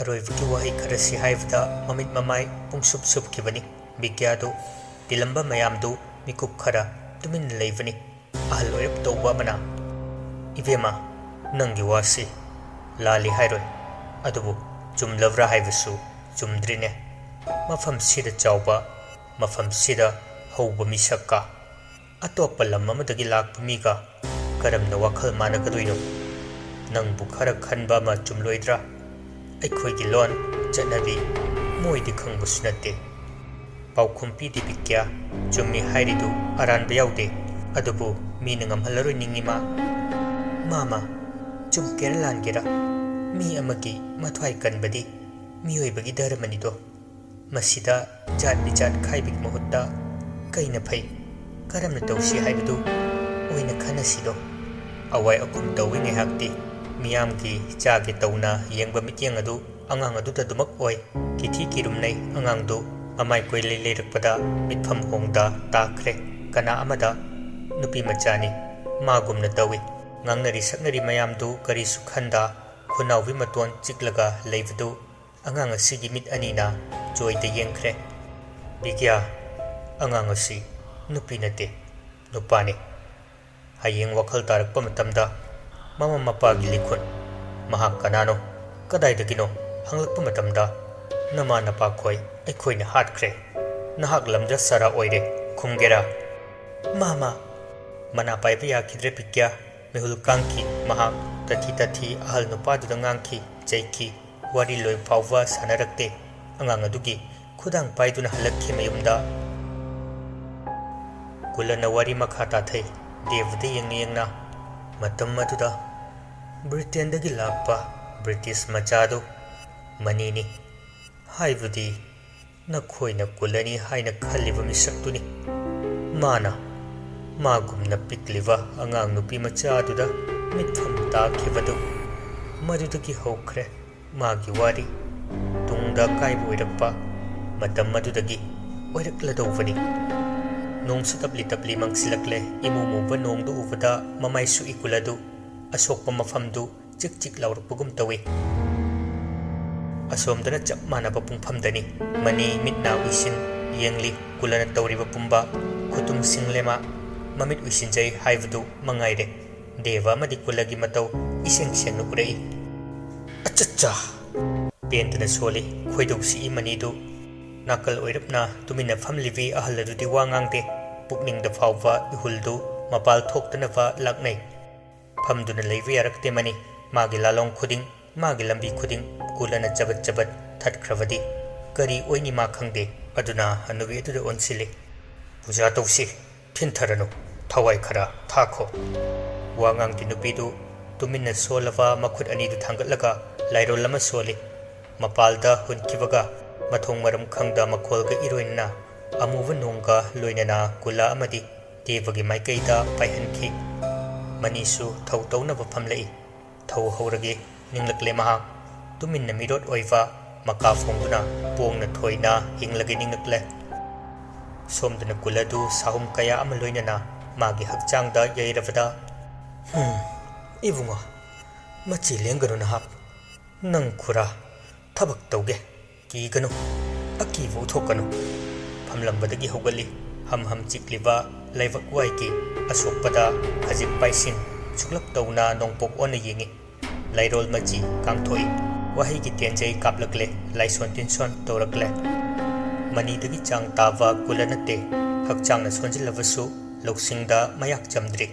ꯑꯔꯣꯏꯕꯒꯤ ꯋꯥꯍꯩ ꯈꯔꯁꯤ ꯍꯥꯏꯕꯗ ꯃꯃꯤꯠ ꯃꯃꯥꯏ ꯄꯨꯡꯁꯨꯞ ꯁꯨꯞꯈꯤꯕꯅꯤ꯫ ꯕꯤꯀ꯭ꯌꯥꯗꯨ ꯇꯤꯜꯂꯝꯕ ꯃꯌꯥꯝꯗꯨ ꯃꯤꯀꯨꯞ ꯈꯔ ꯇꯨꯃꯤꯟꯅ ꯂꯩꯕꯅꯤ꯫ ꯑꯍꯜ ꯑꯣꯏꯔꯞ ꯇꯧꯕ ꯑꯃꯅ, "ꯏꯕꯦꯝꯃ, ꯅꯪꯒꯤ ꯋꯥꯁꯤ ꯂꯥꯜꯂꯤ ꯍꯥꯏꯔꯣꯏ, ꯑꯗꯨꯕꯨ ꯆꯨꯝꯂꯕ꯭ꯔꯥ ꯍꯥꯏꯕꯁꯨ ꯆꯨꯝꯗ꯭ꯔꯤꯅꯦ꯫ ꯃꯐꯝꯁꯤꯗ ꯆꯥꯎꯕ, ꯃꯐꯝꯁꯤꯗ ꯍꯧꯕ ꯃꯤꯁꯛꯀ ꯑꯇꯣꯞꯄ ꯂꯝ ꯑꯃꯗꯒꯤ ꯂꯥꯛꯄ ꯃꯤꯒ ꯀꯔꯝꯅ ꯋꯥꯈꯜ ꯃꯥꯟꯅꯒꯗꯣꯏꯅꯣ? ꯅꯪꯕꯨ ꯈꯔ ꯈꯟꯕ ꯑꯃ ꯆꯨꯝꯂꯣꯏꯗ꯭ꯔꯥ? ꯑꯩꯈꯣꯏꯒꯤ ꯂꯣꯟ, ꯆꯠꯅꯕꯤ ꯃꯣꯏꯗꯤ ꯈꯪꯕꯁꯨ ꯅꯠꯇꯦ꯫" ꯄꯥꯎꯈꯨꯝ ꯄꯤꯗꯦ ꯕꯤꯀ꯭ꯌꯥ꯫ ꯆꯨꯝꯃꯤ ꯍꯥꯏꯔꯤꯗꯨ ꯑꯔꯥꯟꯕ ꯌꯥꯎꯗꯦ꯫ ꯑꯗꯨꯕꯨ ꯃꯤꯅ ꯉꯝꯍꯜꯂꯔꯣꯏ ꯅꯤꯡꯉꯤꯃ꯫ ꯃꯥꯃ, ꯆꯨꯝꯒꯦꯔ ꯂꯥꯟꯒꯦꯔ, ꯃꯤ ꯑꯃꯒꯤ ꯃꯊ꯭ꯋꯥꯏ ꯀꯟꯕꯗꯤ ꯃꯤꯑꯣꯏꯕꯒꯤ ꯙꯔꯃꯅꯤꯗꯣ꯫ ꯃꯁꯤꯗ ꯖꯥꯠ ꯕꯤꯖꯥꯠ ꯈꯥꯏꯕꯒꯤ ꯃꯍꯨꯠꯇ ꯀꯩꯅ ꯐꯩ, ꯀꯔꯝꯅ ꯇꯧꯁꯤ ꯍꯥꯏꯕꯗꯨ ꯑꯣꯏꯅ ꯈꯟꯅꯁꯤꯗꯣ꯫ ꯑꯋꯥꯏ ꯑꯈꯨꯝ ꯇꯧꯏ ꯉꯥꯏꯍꯥꯛꯇꯤ꯫ ꯃꯤꯌꯥꯝꯒꯤ ꯆꯥꯒꯦ ꯇꯧꯅ ꯌꯦꯡꯕ ꯃꯤꯠꯌꯦꯡ ꯑꯗꯨ ꯑꯉꯥꯡ ꯑꯗꯨꯗ ꯑꯗꯨꯃꯛ ꯑꯣꯏ꯫ ꯀꯤꯊꯤ ꯀꯤꯔꯨꯝꯅꯩ ꯑꯉꯥꯡꯗꯨ꯫ ꯑꯃꯥꯏ ꯀꯣꯏꯂꯩ ꯂꯩꯔꯛꯄꯗ ꯃꯤꯠꯐꯝ ꯍꯣꯡꯗ ꯇꯥꯈ꯭ꯔꯦ꯫ ꯀꯅꯥ ꯑꯃꯗ? ꯅꯨꯄꯤ ꯃꯆꯥꯅꯤ꯫ ꯃꯥꯒꯨꯝꯅ ꯇꯧꯏ꯫ ꯉꯥꯡꯅꯔꯤ ꯁꯛꯅꯔꯤ ꯃꯌꯥꯝꯗꯨ ꯀꯔꯤꯁꯨ ꯈꯟꯗ ꯈꯨꯅꯥꯎꯕꯤ ꯃꯇꯣꯟ ꯆꯤꯛꯂꯒ ꯂꯩꯕꯗꯨ ꯑꯉꯥꯡ ꯑꯁꯤꯒꯤ ꯃꯤꯠ ꯑꯅꯤꯅ ꯖꯣꯏꯗ ꯌꯦꯡꯈ꯭ꯔꯦ꯫ "ꯕꯤꯒ꯭ꯌꯥ, ꯑꯉꯥꯡ ꯑꯁꯤ ꯅꯨꯄꯤ ꯅꯠꯇꯦ, ꯅꯨꯄꯥꯅꯤ꯫ ꯍꯌꯦꯡ ꯋꯥꯈꯜ ꯇꯥꯔꯛꯄ ꯃꯇꯝꯗ ꯃꯃꯥ ꯃꯄꯥꯒꯤ ꯂꯤꯈꯨꯟ, ꯃꯍꯥꯛ ꯀꯅꯥꯅꯣ, ꯀꯗꯥꯏꯗꯒꯤꯅꯣ ꯍꯪꯂꯛꯄ ꯃꯇꯝꯗ ꯅꯃꯥ ꯅꯄꯥꯈꯣꯏ ꯑꯩꯈꯣꯏꯅ ꯍꯥꯠꯈ꯭ꯔꯦ, ꯅꯍꯥꯛ ꯂꯝꯖꯥ ꯁꯥꯔꯥ ꯑꯣꯏꯔꯦ ꯈꯨꯝꯒꯦꯔꯥ?" "ꯃꯥꯃ!" ꯃꯅꯥ ꯄꯥꯏꯕ ꯌꯥꯈꯤꯗ꯭ꯔꯦ ꯕꯤꯒ꯭ꯌꯥ꯫ ꯃꯤꯍꯨꯜ ꯀꯥꯡꯈꯤ꯫ ꯃꯍꯥꯛ ꯇꯊꯤ ꯇꯊꯤ ꯑꯍꯜ ꯅꯨꯄꯥꯗꯨꯗ ꯉꯥꯡꯈꯤ, ꯆꯩꯈꯤ꯫ ꯋꯥꯔꯤ ꯂꯣꯏ ꯐꯥꯎꯕ ꯁꯥꯟꯅꯔꯛꯇꯦ꯫ ꯑꯉꯥꯡ ꯑꯗꯨꯒꯤ ꯈꯨꯗꯥꯡ ꯄꯥꯏꯗꯨꯅ ꯍꯜꯂꯛꯈꯤ ꯃꯌꯨꯝꯗ꯫ ꯀꯨꯂꯅ ꯋꯥꯔꯤ ꯃꯈꯥ ꯇꯥꯊꯩ꯫ ꯗꯦꯕꯗ ꯌꯦꯡꯅ ꯌꯦꯡꯅ, "ꯃꯇꯝ ꯑꯗꯨꯗ ꯕ꯭ꯔꯤꯇꯦꯟꯗꯒꯤ ꯂꯥꯛꯄ ꯕ꯭ꯔꯤꯇꯤꯁ ꯃꯆꯥꯗꯨ ꯃꯅꯤꯅꯤ꯫ ꯍꯥꯏꯕꯗꯤ ꯅꯈꯣꯏꯅ ꯀꯨꯂꯅꯤ ꯍꯥꯏꯅ ꯈꯜꯂꯤꯕ ꯃꯤꯁꯛꯇꯨꯅꯤ꯫ ꯃꯥꯅ ꯃꯥꯒꯨꯝꯅ ꯄꯤꯛꯂꯤꯕ ꯑꯉꯥꯡ ꯅꯨꯄꯤ ꯃꯆꯥꯗꯨꯗ ꯃꯤꯠꯐꯝ ꯇꯥꯈꯤꯕꯗꯨ ꯃꯗꯨꯗꯒꯤ ꯍꯧꯈ꯭ꯔꯦ ꯃꯥꯒꯤ ꯋꯥꯔꯤ꯫ ꯇꯨꯡꯗ ꯑꯀꯥꯏꯕ ꯑꯣꯏꯔꯛꯄ ꯃꯇꯝ ꯑꯗꯨꯗꯒꯤ ꯑꯣꯏꯔꯛꯂꯗꯧꯕꯅꯤ꯫" ꯅꯣꯡꯁꯨ ꯇꯞꯂꯤ ꯇꯞꯂꯤ ꯃꯪꯁꯤꯜꯂꯛꯂꯦ꯫ ꯏꯃꯨ ꯃꯨꯕ ꯅꯣꯡꯗꯨ ꯎꯕꯗ ꯃꯃꯥꯏ ꯁꯨꯛꯏ ꯀꯨꯂꯗꯨ꯫ ꯑꯁꯣꯛꯄ ꯃꯐꯝꯗꯨ ꯆꯤꯛ ꯆꯤꯛ ꯂꯥꯎꯔꯛꯄꯒꯨꯝ ꯇꯧꯏ꯫ ꯑꯁꯣꯝꯗꯅ ꯆꯞ ꯃꯥꯟꯅꯕ ꯄꯨꯡꯐꯝꯗꯅꯤ꯫ ꯃꯅꯤ ꯃꯤꯠ ꯅꯥ ꯎꯏꯁꯤꯟ ꯌꯦꯡꯂꯤ꯫ ꯀꯨꯂꯅ ꯇꯧꯔꯤꯕ ꯄꯨꯝꯕ ꯈꯨꯇꯨꯝ ꯁꯤꯡꯂꯦꯃꯥ ꯃꯃꯤꯠ ꯎꯏꯁꯤꯟꯖꯩ ꯍꯥꯏꯕꯗꯨ ꯃꯉꯥꯏꯔꯦ꯫ ꯗꯦꯕ ꯑꯃꯗꯤ ꯀꯨꯂꯒꯤ ꯃꯇꯧ ꯏꯁꯦꯡ ꯁꯦꯡꯅ ꯎꯔꯛꯏ꯫ "ꯑꯆꯠꯆꯥ!" ꯄꯦꯟꯗꯅ ꯁꯣꯜꯂꯤ꯫ ꯈꯣꯏꯗꯧ ꯁꯤꯛꯏ ꯃꯅꯤꯗꯨ꯫ ꯅꯥꯀꯜ ꯑꯣꯏꯔꯞꯅ ꯇꯨꯃꯤꯟꯅ ꯐꯝꯂꯤꯕꯤ ꯑꯍꯜ ꯑꯗꯨꯗꯤ ꯋꯥ ꯉꯥꯡꯗꯦ꯫ ꯄꯨꯛꯅꯤꯡꯗ ꯐꯥꯎꯕ ꯏꯍꯨꯜꯗꯨ ꯃꯄꯥꯜ ꯊꯣꯛꯇꯅꯕ ꯂꯥꯛꯅꯩ꯫ ꯐꯝꯗꯨꯅ ꯂꯩꯕ ꯌꯥꯔꯛꯇꯦ ꯃꯅꯤ꯫ ꯃꯥꯒꯤ ꯂꯥꯂꯣꯡ ꯈꯨꯗꯤꯡ, ꯃꯥꯒꯤ ꯂꯝꯕꯤ ꯈꯨꯗꯤꯡ ꯀꯨꯂꯅ ꯆꯕꯠ ꯆꯕꯠ ꯊꯠꯈ꯭ꯔꯕꯗꯤ ꯀꯔꯤ ꯑꯣꯏꯅꯤ ꯃꯥ ꯈꯪꯗꯦ꯫ ꯑꯗꯨꯅ ꯍꯅꯨꯕꯤ ꯑꯗꯨꯗ ꯑꯣꯟꯁꯤꯜꯂꯤ꯫ "ꯄꯨꯖꯥ ꯇꯧꯁꯤ, ꯊꯤꯟꯊꯔꯅꯨ꯫ ꯊꯋꯥꯏ ꯈꯔ ꯊꯥꯈꯣ꯫ ꯋꯥ ꯉꯥꯡꯗꯤ ꯅꯨꯄꯤꯗꯨ ꯇꯨꯃꯤꯟꯅ ꯁꯣꯜꯂꯕ ꯃꯈꯨꯠ ꯑꯅꯤꯗꯨ ꯊꯥꯡꯒꯠꯂꯒ ꯂꯥꯏꯔꯣꯜ ꯑꯃ ꯁꯣꯜꯂꯤ꯫ ꯃꯄꯥꯜꯗ ꯍꯨꯟꯈꯤꯕꯒ ꯃꯊꯣꯡ ꯃꯔꯝ ꯈꯪꯗ ꯃꯈꯣꯜꯒ ꯏꯔꯣꯏꯅꯅ ꯑꯃꯨꯕ ꯅꯣꯡꯒ ꯂꯣꯏꯅꯅ ꯀꯨꯂꯥ ꯑꯃꯗꯤ ꯗꯦꯕꯒꯤ ꯃꯥꯏꯀꯩꯗ ꯄꯥꯏꯍꯟꯈꯤ꯫ ꯃꯅꯤꯁꯨ ꯊꯧ ꯇꯧꯅꯕ ꯐꯝꯂꯛꯏ꯫ ꯊꯧ ꯍꯧꯔꯒꯦ ꯅꯤꯡꯂꯛꯂꯦ ꯃꯍꯥꯛ꯫ ꯇꯨꯃꯤꯟꯅ ꯃꯤꯔꯣꯠ ꯑꯣꯏꯕ ꯃꯀꯥ ꯐꯣꯡꯗꯨꯅ ꯄꯣꯡꯅ ꯊꯣꯏꯅ ꯍꯤꯡꯂꯒꯦ ꯅꯤꯡꯂꯛꯂꯦ꯫ ꯁꯣꯝꯗꯅ ꯀꯨꯂꯗꯨ ꯁꯥꯍꯨꯝ ꯀꯌꯥ ꯑꯃ ꯂꯣꯏꯅꯅ ꯃꯥꯒꯤ ꯍꯛꯆꯥꯡꯗ ꯌꯩꯔꯕꯗ, "ꯍꯨꯝ, ꯏꯕꯨꯡꯉꯣ, ꯃꯆꯤ ꯂꯦꯡꯒꯅꯨ ꯅꯍꯥꯛ꯫ ꯅꯪ ꯈꯨꯔꯥ ꯊꯕꯛ ꯇꯧꯒꯦ꯫ ꯀꯤꯒꯅꯨ, ꯑꯀꯤꯕ ꯎꯠꯊꯣꯛꯀꯅꯨ꯫" ꯐꯝꯂꯝꯕꯗꯒꯤ ꯍꯧꯒꯠꯂꯤ꯫ ꯍꯝ ꯍꯝ ꯆꯤꯛꯂꯤꯕ ꯂꯥꯏꯕꯛ ꯋꯥꯏꯒꯤ ꯑꯁꯣꯛꯄꯗ ꯈꯖꯤꯛ ꯄꯥꯏꯁꯤꯟ ꯁꯨꯛꯂꯞ ꯇꯧꯅ ꯅꯣꯡꯄꯣꯛ ꯑꯣꯟꯅ ꯌꯦꯡꯉꯤ꯫ ꯂꯥꯏꯔꯣꯜ ꯃꯆꯤ ꯀꯥꯡꯊꯣꯛꯏ꯫ ꯋꯥꯍꯩꯒꯤ ꯇꯦꯟꯖꯩ ꯀꯥꯞꯂꯛꯂꯦ, ꯂꯥꯏꯁꯣꯟ ꯇꯤꯟꯁꯣꯟ ꯇꯧꯔꯛꯂꯦ꯫ ꯃꯅꯤꯗꯒꯤ ꯆꯥꯡ ꯇꯥꯕ ꯀꯨꯂ ꯅꯠꯇꯦ, ꯍꯛꯆꯥꯡꯅ ꯁꯣꯟꯖꯤꯜꯂꯕꯁꯨ ꯂꯧꯁꯤꯡꯗ ꯃꯌꯥꯛ ꯆꯝꯗ꯭ꯔꯤ꯫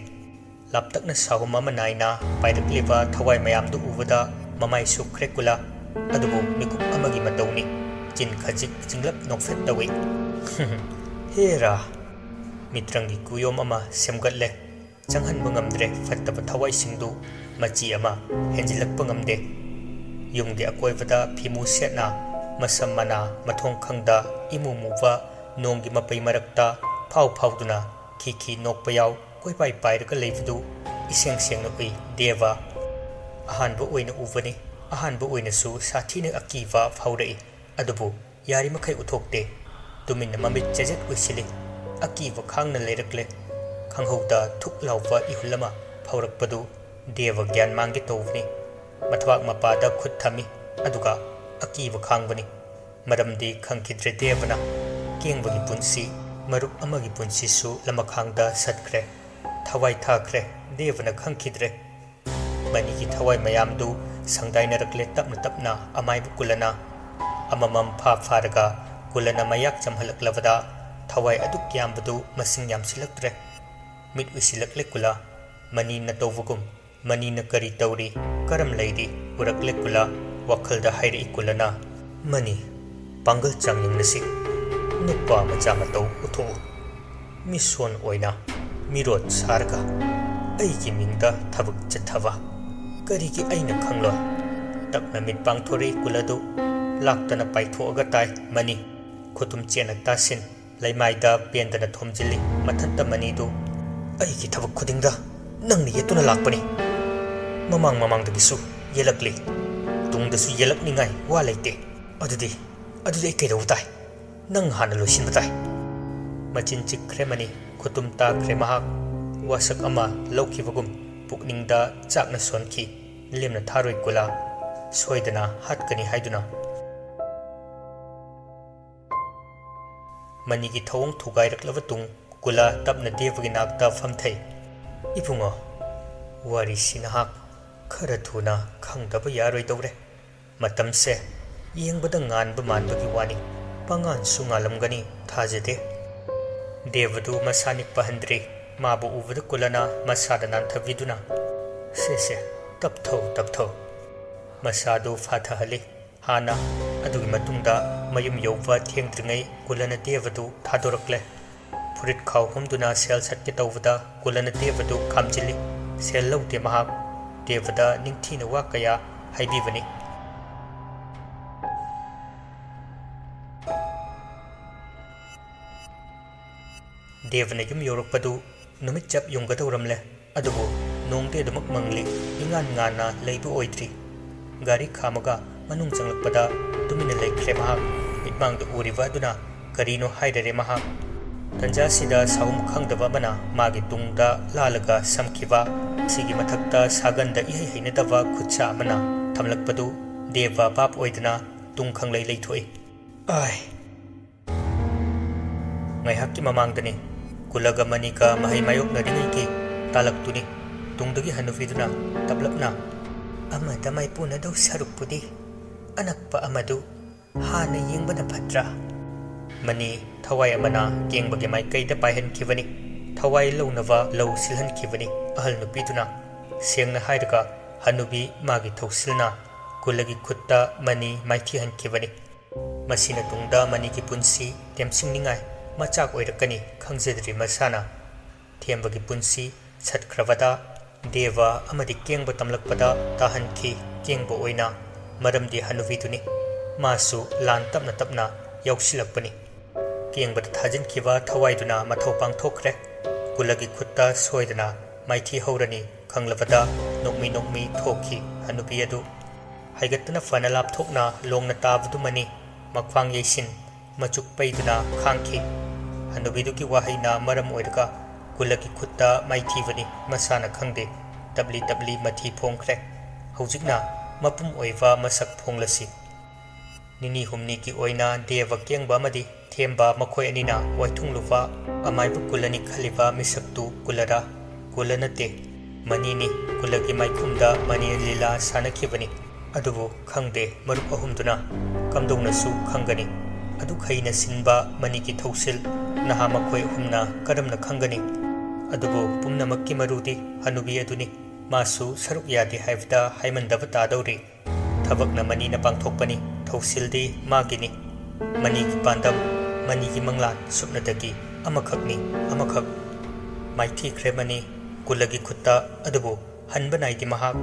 ꯂꯥꯞꯇꯛꯅ ꯁꯥꯍꯨꯝ ꯑꯃ ꯅꯥꯏꯅ ꯄꯥꯏꯔꯛꯂꯤꯕ ꯊꯋꯥꯏ ꯃꯌꯥꯝꯗꯨ ꯎꯕꯗ ꯃꯃꯥꯏ ꯁꯨꯛꯈ꯭ꯔꯦ ꯀꯨꯂ꯫ ꯑꯗꯨꯕꯨ ꯃꯤꯀꯨꯞ ꯑꯃꯒꯤ ꯃꯇꯧꯅꯤ꯫ ꯆꯤꯟ ꯈꯖꯤꯛ ꯆꯤꯡꯂꯞ ꯅꯣꯛꯐꯦꯠ ꯇꯧꯏ꯫ "ꯍꯦꯔꯥ!" ꯃꯤꯇ꯭ꯔꯪꯒꯤ ꯀꯨꯌꯣꯝ ꯑꯃ ꯁꯦꯝꯒꯠꯂꯦ꯫ ꯆꯪꯍꯟꯕ ꯉꯝꯗ꯭ꯔꯦ ꯐꯠꯇꯕ ꯊꯋꯥꯏꯁꯤꯡꯗꯨ꯫ ꯃꯆꯤ ꯑꯃ ꯍꯦꯟꯖꯤꯜꯂꯛꯄ ꯉꯝꯗꯦ꯫ ꯌꯨꯝꯒꯤ ꯑꯀꯣꯏꯕꯗ ꯐꯤꯃꯨ ꯁꯦꯠꯅ, ꯃꯁꯝ ꯃꯅꯥ ꯃꯊꯣꯡ ꯈꯪꯗ ꯏꯃꯨ ꯃꯨꯕ ꯅꯣꯡꯒꯤ ꯃꯄꯩ ꯃꯔꯛꯇ ꯐꯥꯎ ꯐꯥꯎꯗꯨꯅ ꯈꯤ ꯈꯤ ꯅꯣꯛꯄ ꯌꯥꯎ ꯀꯣꯏꯄꯥꯏ ꯄꯥꯏꯔꯒ ꯂꯩꯕꯗꯨ ꯏꯁꯦꯡ ꯁꯦꯡꯅ ꯎꯏ ꯗꯦꯕ꯫ ꯑꯍꯥꯟꯕ ꯑꯣꯏꯅ ꯎꯕꯅꯤ꯫ ꯑꯍꯥꯟꯕ ꯑꯣꯏꯅꯁꯨ ꯁꯥꯊꯤꯅ ꯑꯀꯤꯕ ꯐꯥꯎꯔꯛꯏ꯫ ꯑꯗꯨꯕꯨ ꯌꯥꯔꯤꯃꯈꯩ ꯎꯠꯊꯣꯛꯇꯦ꯫ ꯇꯨꯃꯤꯟꯅ ꯃꯃꯤꯠ ꯆꯦꯖꯦꯠ ꯎꯏꯁꯤꯜꯂꯤ꯫ ꯑꯀꯤꯕ ꯈꯥꯡꯅ ꯂꯩꯔꯛꯂꯦ꯫ ꯈꯪꯍꯧꯗ ꯊꯨꯛ ꯂꯥꯎꯕ ꯏꯍꯨꯜ ꯑꯃ ꯐꯥꯎꯔꯛꯄꯗꯨ ꯗꯦꯕ ꯒ꯭ꯌꯥꯟ ꯃꯥꯡꯒꯦ ꯇꯧꯕꯅꯤ꯫ ꯃꯊꯕꯥꯛ ꯃꯄꯥꯗ ꯈꯨꯠ ꯊꯝꯃꯤ꯫ ꯑꯗꯨꯒ ꯑꯀꯤꯕ ꯈꯥꯡꯕꯅꯤ꯫ ꯃꯔꯝꯗꯤ ꯈꯪꯈꯤꯗ꯭ꯔꯦ ꯗꯦꯕꯅ꯫ ꯀꯦꯡꯕꯒꯤ ꯄꯨꯟꯁꯤ, ꯃꯔꯨꯞ ꯑꯃꯒꯤ ꯄꯨꯟꯁꯤꯁꯨ ꯂꯃꯈꯥꯡꯗ ꯁꯠꯈ꯭ꯔꯦ꯫ ꯊꯋꯥꯏ ꯊꯥꯈ꯭ꯔꯦ꯫ ꯗꯦꯕꯅ ꯈꯪꯈꯤꯗ꯭ꯔꯦ꯫ ꯃꯅꯤꯒꯤ ꯊꯋꯥꯏ ꯃꯌꯥꯝꯗꯨ ꯁꯪꯗꯥꯏꯅꯔꯛꯂꯦ ꯇꯞꯅ ꯇꯞꯅ ꯑꯃꯥꯏꯕ ꯀꯨꯂꯅ꯫ ꯑꯃꯃꯝ ꯐꯥ ꯐꯥꯔꯒ ꯀꯨꯂꯅ ꯃꯌꯥꯛ ꯆꯝꯍꯜꯂꯛꯂꯕꯗ ꯊꯋꯥꯏ ꯑꯗꯨꯛ ꯌꯥꯝꯕꯗꯨ ꯃꯁꯤꯡ ꯌꯥꯝꯁꯤꯜꯂꯛꯇ꯭ꯔꯦ꯫ ꯃꯤꯠ ꯎꯏꯁꯤꯜꯂꯛꯂꯦ ꯀꯨꯂ꯫ ꯃꯅꯤꯅ ꯇꯧꯕꯒꯨꯝ꯫ ꯃꯅꯤꯅ ꯀꯔꯤ ꯇꯧꯔꯤ, ꯀꯔꯝ ꯂꯩꯔꯤ ꯎꯔꯛꯂꯦ ꯀꯨꯂ꯫ ꯋꯥꯈꯜꯗ ꯍꯥꯏꯔꯛꯏ ꯀꯨꯂꯅ, "ꯃꯅꯤ, ꯄꯥꯡꯒꯜ ꯆꯥꯡꯌꯦꯡꯅꯁꯤ꯫ ꯅꯨꯄꯥ ꯃꯆꯥ ꯃꯇꯧ ꯎꯠꯊꯣꯛꯎ꯫ ꯃꯤꯁꯣꯟ ꯑꯣꯏꯅ, ꯃꯤꯔꯣꯠ ꯁꯥꯔꯒ ꯑꯩꯒꯤ ꯃꯤꯡꯗ ꯊꯕꯛ ꯆꯠꯊꯕ꯫ ꯀꯔꯤꯒꯤ ꯑꯩꯅ ꯈꯪꯂꯣꯏ? ꯇꯞꯅ ꯃꯤꯠ ꯄꯥꯡꯊꯣꯔꯛꯏ ꯀꯨꯂꯗꯨ꯫ ꯂꯥꯛꯇꯅ ꯄꯥꯏꯊꯣꯛꯑꯒ ꯇꯥꯏ ꯃꯅꯤ꯫ ꯈꯨꯇꯨꯝ ꯆꯦꯠꯅ ꯇꯥꯁꯤꯟ, ꯂꯩꯃꯥꯏꯗ ꯄꯦꯟꯗꯅ ꯊꯣꯝꯖꯤꯜꯂꯤ ꯃꯊꯟꯇ ꯃꯅꯤꯗꯨ꯫ ꯑꯩꯒꯤ ꯊꯕꯛ ꯈꯨꯗꯤꯡꯗ ꯅꯪꯅ ꯌꯦꯠꯇꯨꯅ ꯂꯥꯛꯄꯅꯤ꯫ ꯃꯃꯥꯡ ꯃꯃꯥꯡꯗꯒꯤꯁꯨ ꯌꯦꯜꯂꯛꯂꯤ꯫ ꯇꯨꯡꯗꯁꯨ ꯌꯦꯜꯂꯛꯅꯤꯡꯉꯥꯏ ꯋꯥ ꯂꯩꯇꯦ꯫ ꯑꯗꯨꯗꯤ, ꯑꯗꯨꯗꯤ ꯑꯩ ꯀꯩꯗꯧꯕ ꯇꯥꯏ? ꯅꯪ ꯍꯥꯟꯅ ꯂꯣꯏꯁꯤꯟꯕ ꯇꯥꯏ꯫ ꯃꯆꯤꯟ ꯆꯤꯛꯈ꯭ꯔꯦ ꯃꯅꯤ, ꯈꯨꯇꯨꯝ ꯇꯥꯈ꯭ꯔꯦ ꯃꯍꯥꯛ꯫ ꯋꯥꯁꯛ ꯑꯃ ꯂꯧꯈꯤꯕꯒꯨꯝ ꯄꯨꯛꯅꯤꯡꯗ ꯆꯥꯛꯅ ꯁꯣꯟꯈꯤ꯫ ꯂꯦꯝꯅ ꯊꯥꯔꯣꯏ ꯀꯨꯂꯥ, ꯁꯣꯏꯗꯅ ꯍꯥꯠꯀꯅꯤ ꯍꯥꯏꯗꯨꯅ꯫ ꯃꯅꯤꯒꯤ ꯊꯧꯑꯣꯡ ꯊꯨꯒꯥꯏꯔꯛꯂꯕ ꯇꯨꯡ ꯀꯨꯂꯥ ꯇꯞꯅ ꯗꯦꯕꯒꯤ ꯅꯥꯛꯇ ꯐꯝꯊꯩ꯫ ꯏꯕꯨꯡꯉꯣ, ꯋꯥꯔꯤꯁꯤ ꯅꯍꯥꯛ ꯈꯔ ꯊꯨꯅ ꯈꯪꯗꯕ ꯌꯥꯔꯣꯏꯗꯧꯔꯦ꯫ ꯃꯇꯝꯁꯦ ꯌꯦꯡꯕꯗ ꯉꯥꯟꯕ ꯃꯥꯟꯕꯒꯤ ꯋꯥꯅꯤ, ꯄꯉꯥꯟꯁꯨ ꯉꯥꯜꯂꯝꯒꯅꯤ ꯊꯥꯖꯗꯦ꯫ ꯗꯦꯕꯗꯨ ꯃꯁꯥ ꯅꯤꯛꯄ ꯍꯟꯗ꯭ꯔꯤ꯫ ꯃꯥꯕꯨ ꯎꯕꯗ ꯀꯨꯂꯅ ꯃꯁꯥꯗ ꯅꯥꯟꯊꯕꯤꯗꯨꯅ, "ꯁꯦ, ꯁꯦ, ꯇꯞꯊꯧ, ꯇꯞꯊꯧ"꯫ ꯃꯁꯥꯗꯨ ꯐꯥꯊꯍꯜꯂꯤ꯫ ꯍꯥꯟꯅ ꯑꯗꯨꯒꯤ ꯃꯇꯨꯡꯗ ꯃꯌꯨꯝ ꯌꯧꯕ ꯊꯦꯡꯗ꯭ꯔꯤꯉꯩ ꯀꯨꯂꯅ ꯗꯦꯕꯗꯨ ꯊꯥꯗꯣꯔꯛꯂꯦ꯫ ꯐꯨꯔꯤꯠ ꯈꯥꯎ ꯍꯨꯝꯗꯨꯅ ꯁꯦꯜ ꯁꯠꯀꯦ ꯇꯧꯕꯗ ꯀꯨꯂꯅ ꯗꯦꯕꯗꯨ ꯈꯥꯝꯖꯤꯜꯂꯤ꯫ ꯁꯦꯜ ꯂꯧꯗꯦ ꯃꯍꯥꯛ꯫ ꯗꯦꯕꯗ ꯅꯤꯡꯊꯤꯅ ꯋꯥ ꯀꯌꯥ ꯍꯥꯏꯕꯤꯕꯅꯤ꯫ ꯗꯦꯕꯅ ꯌꯨꯝ ꯌꯧꯔꯛꯄꯗꯨ ꯅꯨꯃꯤꯠ ꯆꯞ ꯌꯨꯡꯒꯗꯧꯔꯝꯂꯦ꯫ ꯑꯗꯨꯕꯨ ꯅꯣꯡꯗꯤ ꯑꯗꯨꯃꯛ ꯃꯪꯂꯤ, ꯏꯉꯥꯟ ꯉꯥꯟꯅ ꯂꯩꯕ ꯑꯣꯏꯗ꯭ꯔꯤ꯫ ꯒꯥꯔꯤ ꯈꯥꯝꯃꯒ ꯃꯅꯨꯡ ꯆꯪꯂꯛꯄꯗ ꯇꯨꯃꯤꯟꯅ ꯂꯩꯈ꯭ꯔꯦ ꯃꯍꯥꯛ꯫ ꯃꯤꯠꯃꯥꯡꯗ ꯎꯔꯤꯕ ꯑꯗꯨꯅ ꯀꯔꯤꯅꯣ ꯍꯥꯏꯔꯔꯦ ꯃꯍꯥꯛ꯫ ꯇꯟꯖꯥꯁꯤꯗ ꯁꯥꯍꯨꯝ ꯈꯪꯗꯕ ꯑꯃꯅ ꯃꯥꯒꯤ ꯇꯨꯡꯗ ꯂꯥꯜꯂꯒ ꯁꯝꯈꯤꯕ꯫ ꯁꯤꯒꯤ ꯃꯊꯛꯇ ꯁꯥꯒꯟꯗ ꯏꯍꯩ ꯍꯩꯅꯗꯕ ꯈꯨꯠꯁꯥ ꯑꯃꯅ ꯊꯝꯂꯛꯄꯗꯨ ꯗꯦꯕ ꯚꯥꯞ ꯑꯣꯏꯗꯅ ꯇꯨꯡ ꯈꯪꯂꯩ ꯂꯩꯊꯣꯛꯏ꯫ ꯑꯥꯏ! ꯉꯥꯏꯍꯥꯛꯀꯤ ꯃꯃꯥꯡꯗꯅꯤ꯫ ꯀꯨꯂꯒ ꯃꯅꯤꯒ ꯃꯍꯩ ꯃꯥꯌꯣꯛꯅꯔꯤꯉꯩꯒꯤ ꯇꯥꯂꯛꯇꯨꯅꯤ꯫ ꯇꯨꯡꯗꯒꯤ ꯍꯟꯅꯨꯕꯤꯗꯨꯅ ꯇꯞꯂꯞꯅ, "ꯑꯃꯗ ꯃꯥꯏꯄꯨꯅꯗꯧ ꯁꯔꯨꯛꯄꯨꯗꯤ ꯑꯅꯛꯄ ꯑꯃꯗꯨ ꯍꯥꯟꯅ ꯌꯦꯡꯕꯅ ꯐꯠꯇ꯭ꯔꯥ?" ꯃꯅꯤ ꯊꯋꯥꯏ ꯑꯃꯅ ꯀꯦꯡꯕꯒꯤ ꯃꯥꯏꯀꯩꯗ ꯄꯥꯏꯍꯟꯈꯤꯕꯅꯤ꯫ ꯊꯋꯥꯏ ꯂꯧꯅꯕ ꯂꯧ ꯁꯤꯜꯍꯟꯈꯤꯕꯅꯤ ꯑꯍꯜ ꯅꯨꯄꯤꯗꯨꯅ꯫ ꯁꯦꯡꯅ ꯍꯥꯏꯔꯒ ꯍꯟꯅꯨꯕꯤ ꯃꯥꯒꯤ ꯊꯧꯁꯤꯜꯅ ꯀꯨꯂꯒꯤ ꯈꯨꯠꯇ ꯃꯅꯤ ꯃꯥꯏꯊꯤꯍꯟꯈꯤꯕꯅꯤ꯫ ꯃꯁꯤꯅ ꯇꯨꯡꯗ ꯃꯅꯤꯒꯤ ꯄꯨꯟꯁꯤ ꯇꯦꯝꯁꯤꯡꯅꯤꯡꯉꯥꯏ ꯃꯆꯥꯛ ꯑꯣꯏꯔꯛꯀꯅꯤ ꯈꯪꯖꯗ꯭ꯔꯤ ꯃꯁꯥꯅ꯫ ꯊꯦꯝꯕꯒꯤ ꯄꯨꯟꯁꯤ ꯁꯠꯈ꯭ꯔꯕꯗ ꯗꯦꯕ ꯑꯃꯗꯤ ꯀꯦꯡꯕ ꯇꯝꯂꯛꯄꯗ ꯇꯥꯍꯟꯈꯤ꯫ ꯀꯦꯡꯕ ꯑꯣꯏꯅ, ꯃꯔꯝꯗꯤ ꯍꯅꯨꯕꯤꯗꯨꯅꯤ꯫ ꯃꯥꯁꯨ ꯂꯥꯟ ꯇꯞꯅ ꯇꯞꯅ ꯌꯥꯎꯁꯤꯜꯂꯛꯄꯅꯤ꯫ ꯀꯦꯡꯕꯗ ꯊꯥꯖꯤꯟꯈꯤꯕ ꯊꯋꯥꯏꯗꯨꯅ ꯃꯊꯧ ꯄꯥꯡꯊꯣꯛꯈ꯭ꯔꯦ꯫ ꯀꯨꯂꯒꯤ ꯈꯨꯠꯇ ꯁꯣꯏꯗꯅ ꯃꯥꯏꯊꯤ ꯍꯧꯔꯅꯤ ꯈꯪꯂꯕꯗ ꯅꯣꯛꯃꯤ ꯅꯣꯛꯃꯤ ꯊꯣꯛꯈꯤ꯫ ꯍꯅꯨꯕꯤ ꯑꯗꯨ ꯍꯥꯏꯒꯠꯇꯅ ꯐꯅ ꯂꯥꯞꯊꯣꯛꯅ ꯂꯣꯡꯅ ꯇꯥꯕꯗꯨꯃꯅꯤ ꯃꯈ꯭ꯋꯥꯡ ꯌꯩꯁꯤꯟ ꯃꯆꯨꯛ ꯄꯩꯗꯨꯅ ꯈꯥꯡꯈꯤ꯫ ꯍꯅꯨꯕꯤꯗꯨꯒꯤ ꯋꯥꯍꯩꯅ ꯃꯔꯝ ꯑꯣꯏꯔꯒ ꯀꯨꯂꯒꯤ ꯈꯨꯠꯇ ꯃꯥꯏꯊꯤꯕꯅꯤ ꯃꯁꯥꯅ ꯈꯪꯗꯦ꯫ ꯇꯞꯂꯤ ꯇꯞꯂꯤ ꯃꯊꯤ ꯐꯣꯡꯈ꯭ꯔꯦ꯫ ꯍꯧꯖꯤꯛꯅ ꯃꯄꯨꯝ ꯑꯣꯏꯕ ꯃꯁꯛ ꯐꯣꯡꯂꯁꯤ꯫ ꯅꯤꯅꯤ ꯍꯨꯝꯅꯤꯒꯤ ꯑꯣꯏꯅ ꯗꯦꯕ ꯀꯦꯡꯕ ꯑꯃꯗꯤ ꯊꯦꯝꯕ ꯃꯈꯣꯏ ꯑꯅꯤꯅ ꯋꯥꯏꯊꯨꯡꯂꯨꯕ ꯑꯃꯥꯏꯕ ꯀꯨꯂꯅꯤ ꯈꯜꯂꯤꯕ ꯃꯤꯁꯛꯇꯨ ꯀꯨꯂꯔꯥ? ꯀꯨꯂ ꯅꯠꯇꯦ, ꯃꯅꯤꯅꯤ꯫ ꯀꯨꯂꯒꯤ ꯃꯥꯏꯈꯨꯝꯗ ꯃꯅꯤꯅ ꯂꯤꯂꯥ ꯁꯥꯟꯅꯈꯤꯕꯅꯤ꯫ ꯑꯗꯨꯕꯨ ꯈꯪꯗꯦ, ꯃꯔꯨꯞ ꯑꯍꯨꯝꯗꯨꯅ ꯀꯝꯗꯧꯅꯁꯨ ꯈꯪꯒꯅꯤ? ꯑꯗꯨꯛ ꯍꯩꯅ ꯁꯤꯟꯕ ꯃꯅꯤꯒꯤ ꯊꯧꯁꯤꯜ ꯅꯍꯥ ꯃꯈꯣꯏ ꯑꯍꯨꯝꯅ ꯀꯔꯝꯅ ꯈꯪꯒꯅꯤ? ꯑꯗꯨꯕꯨ ꯄꯨꯝꯅꯃꯛꯀꯤ ꯃꯔꯨꯗꯤ ꯍꯅꯨꯕꯤ ꯑꯗꯨꯅꯤ꯫ ꯃꯥꯁꯨ ꯁꯔꯨꯛ ꯌꯥꯗꯦ ꯍꯥꯏꯕꯗ ꯍꯥꯏꯃꯟꯗꯕ ꯇꯥꯗꯧꯔꯤ꯫ ꯊꯕꯛꯅ ꯃꯅꯤꯅ ꯄꯥꯡꯊꯣꯛꯄꯅꯤ, ꯊꯧꯁꯤꯜꯗꯤ ꯃꯥꯒꯤꯅꯤ꯫ ꯃꯅꯤꯒꯤ ꯄꯥꯟꯗꯝ, ꯃꯅꯤꯒꯤ ꯃꯪꯂꯥꯟ ꯁꯨꯞꯅꯇꯒꯤ ꯑꯃꯈꯛꯅꯤ, ꯑꯃꯈꯛ꯫ ꯃꯥꯏꯊꯤꯈ꯭ꯔꯦ ꯃꯅꯤ ꯀꯨꯂꯒꯤ ꯈꯨꯠꯇ꯫ ꯑꯗꯨꯕꯨ ꯍꯟꯕ ꯅꯥꯏꯗꯦ ꯃꯍꯥꯛ꯫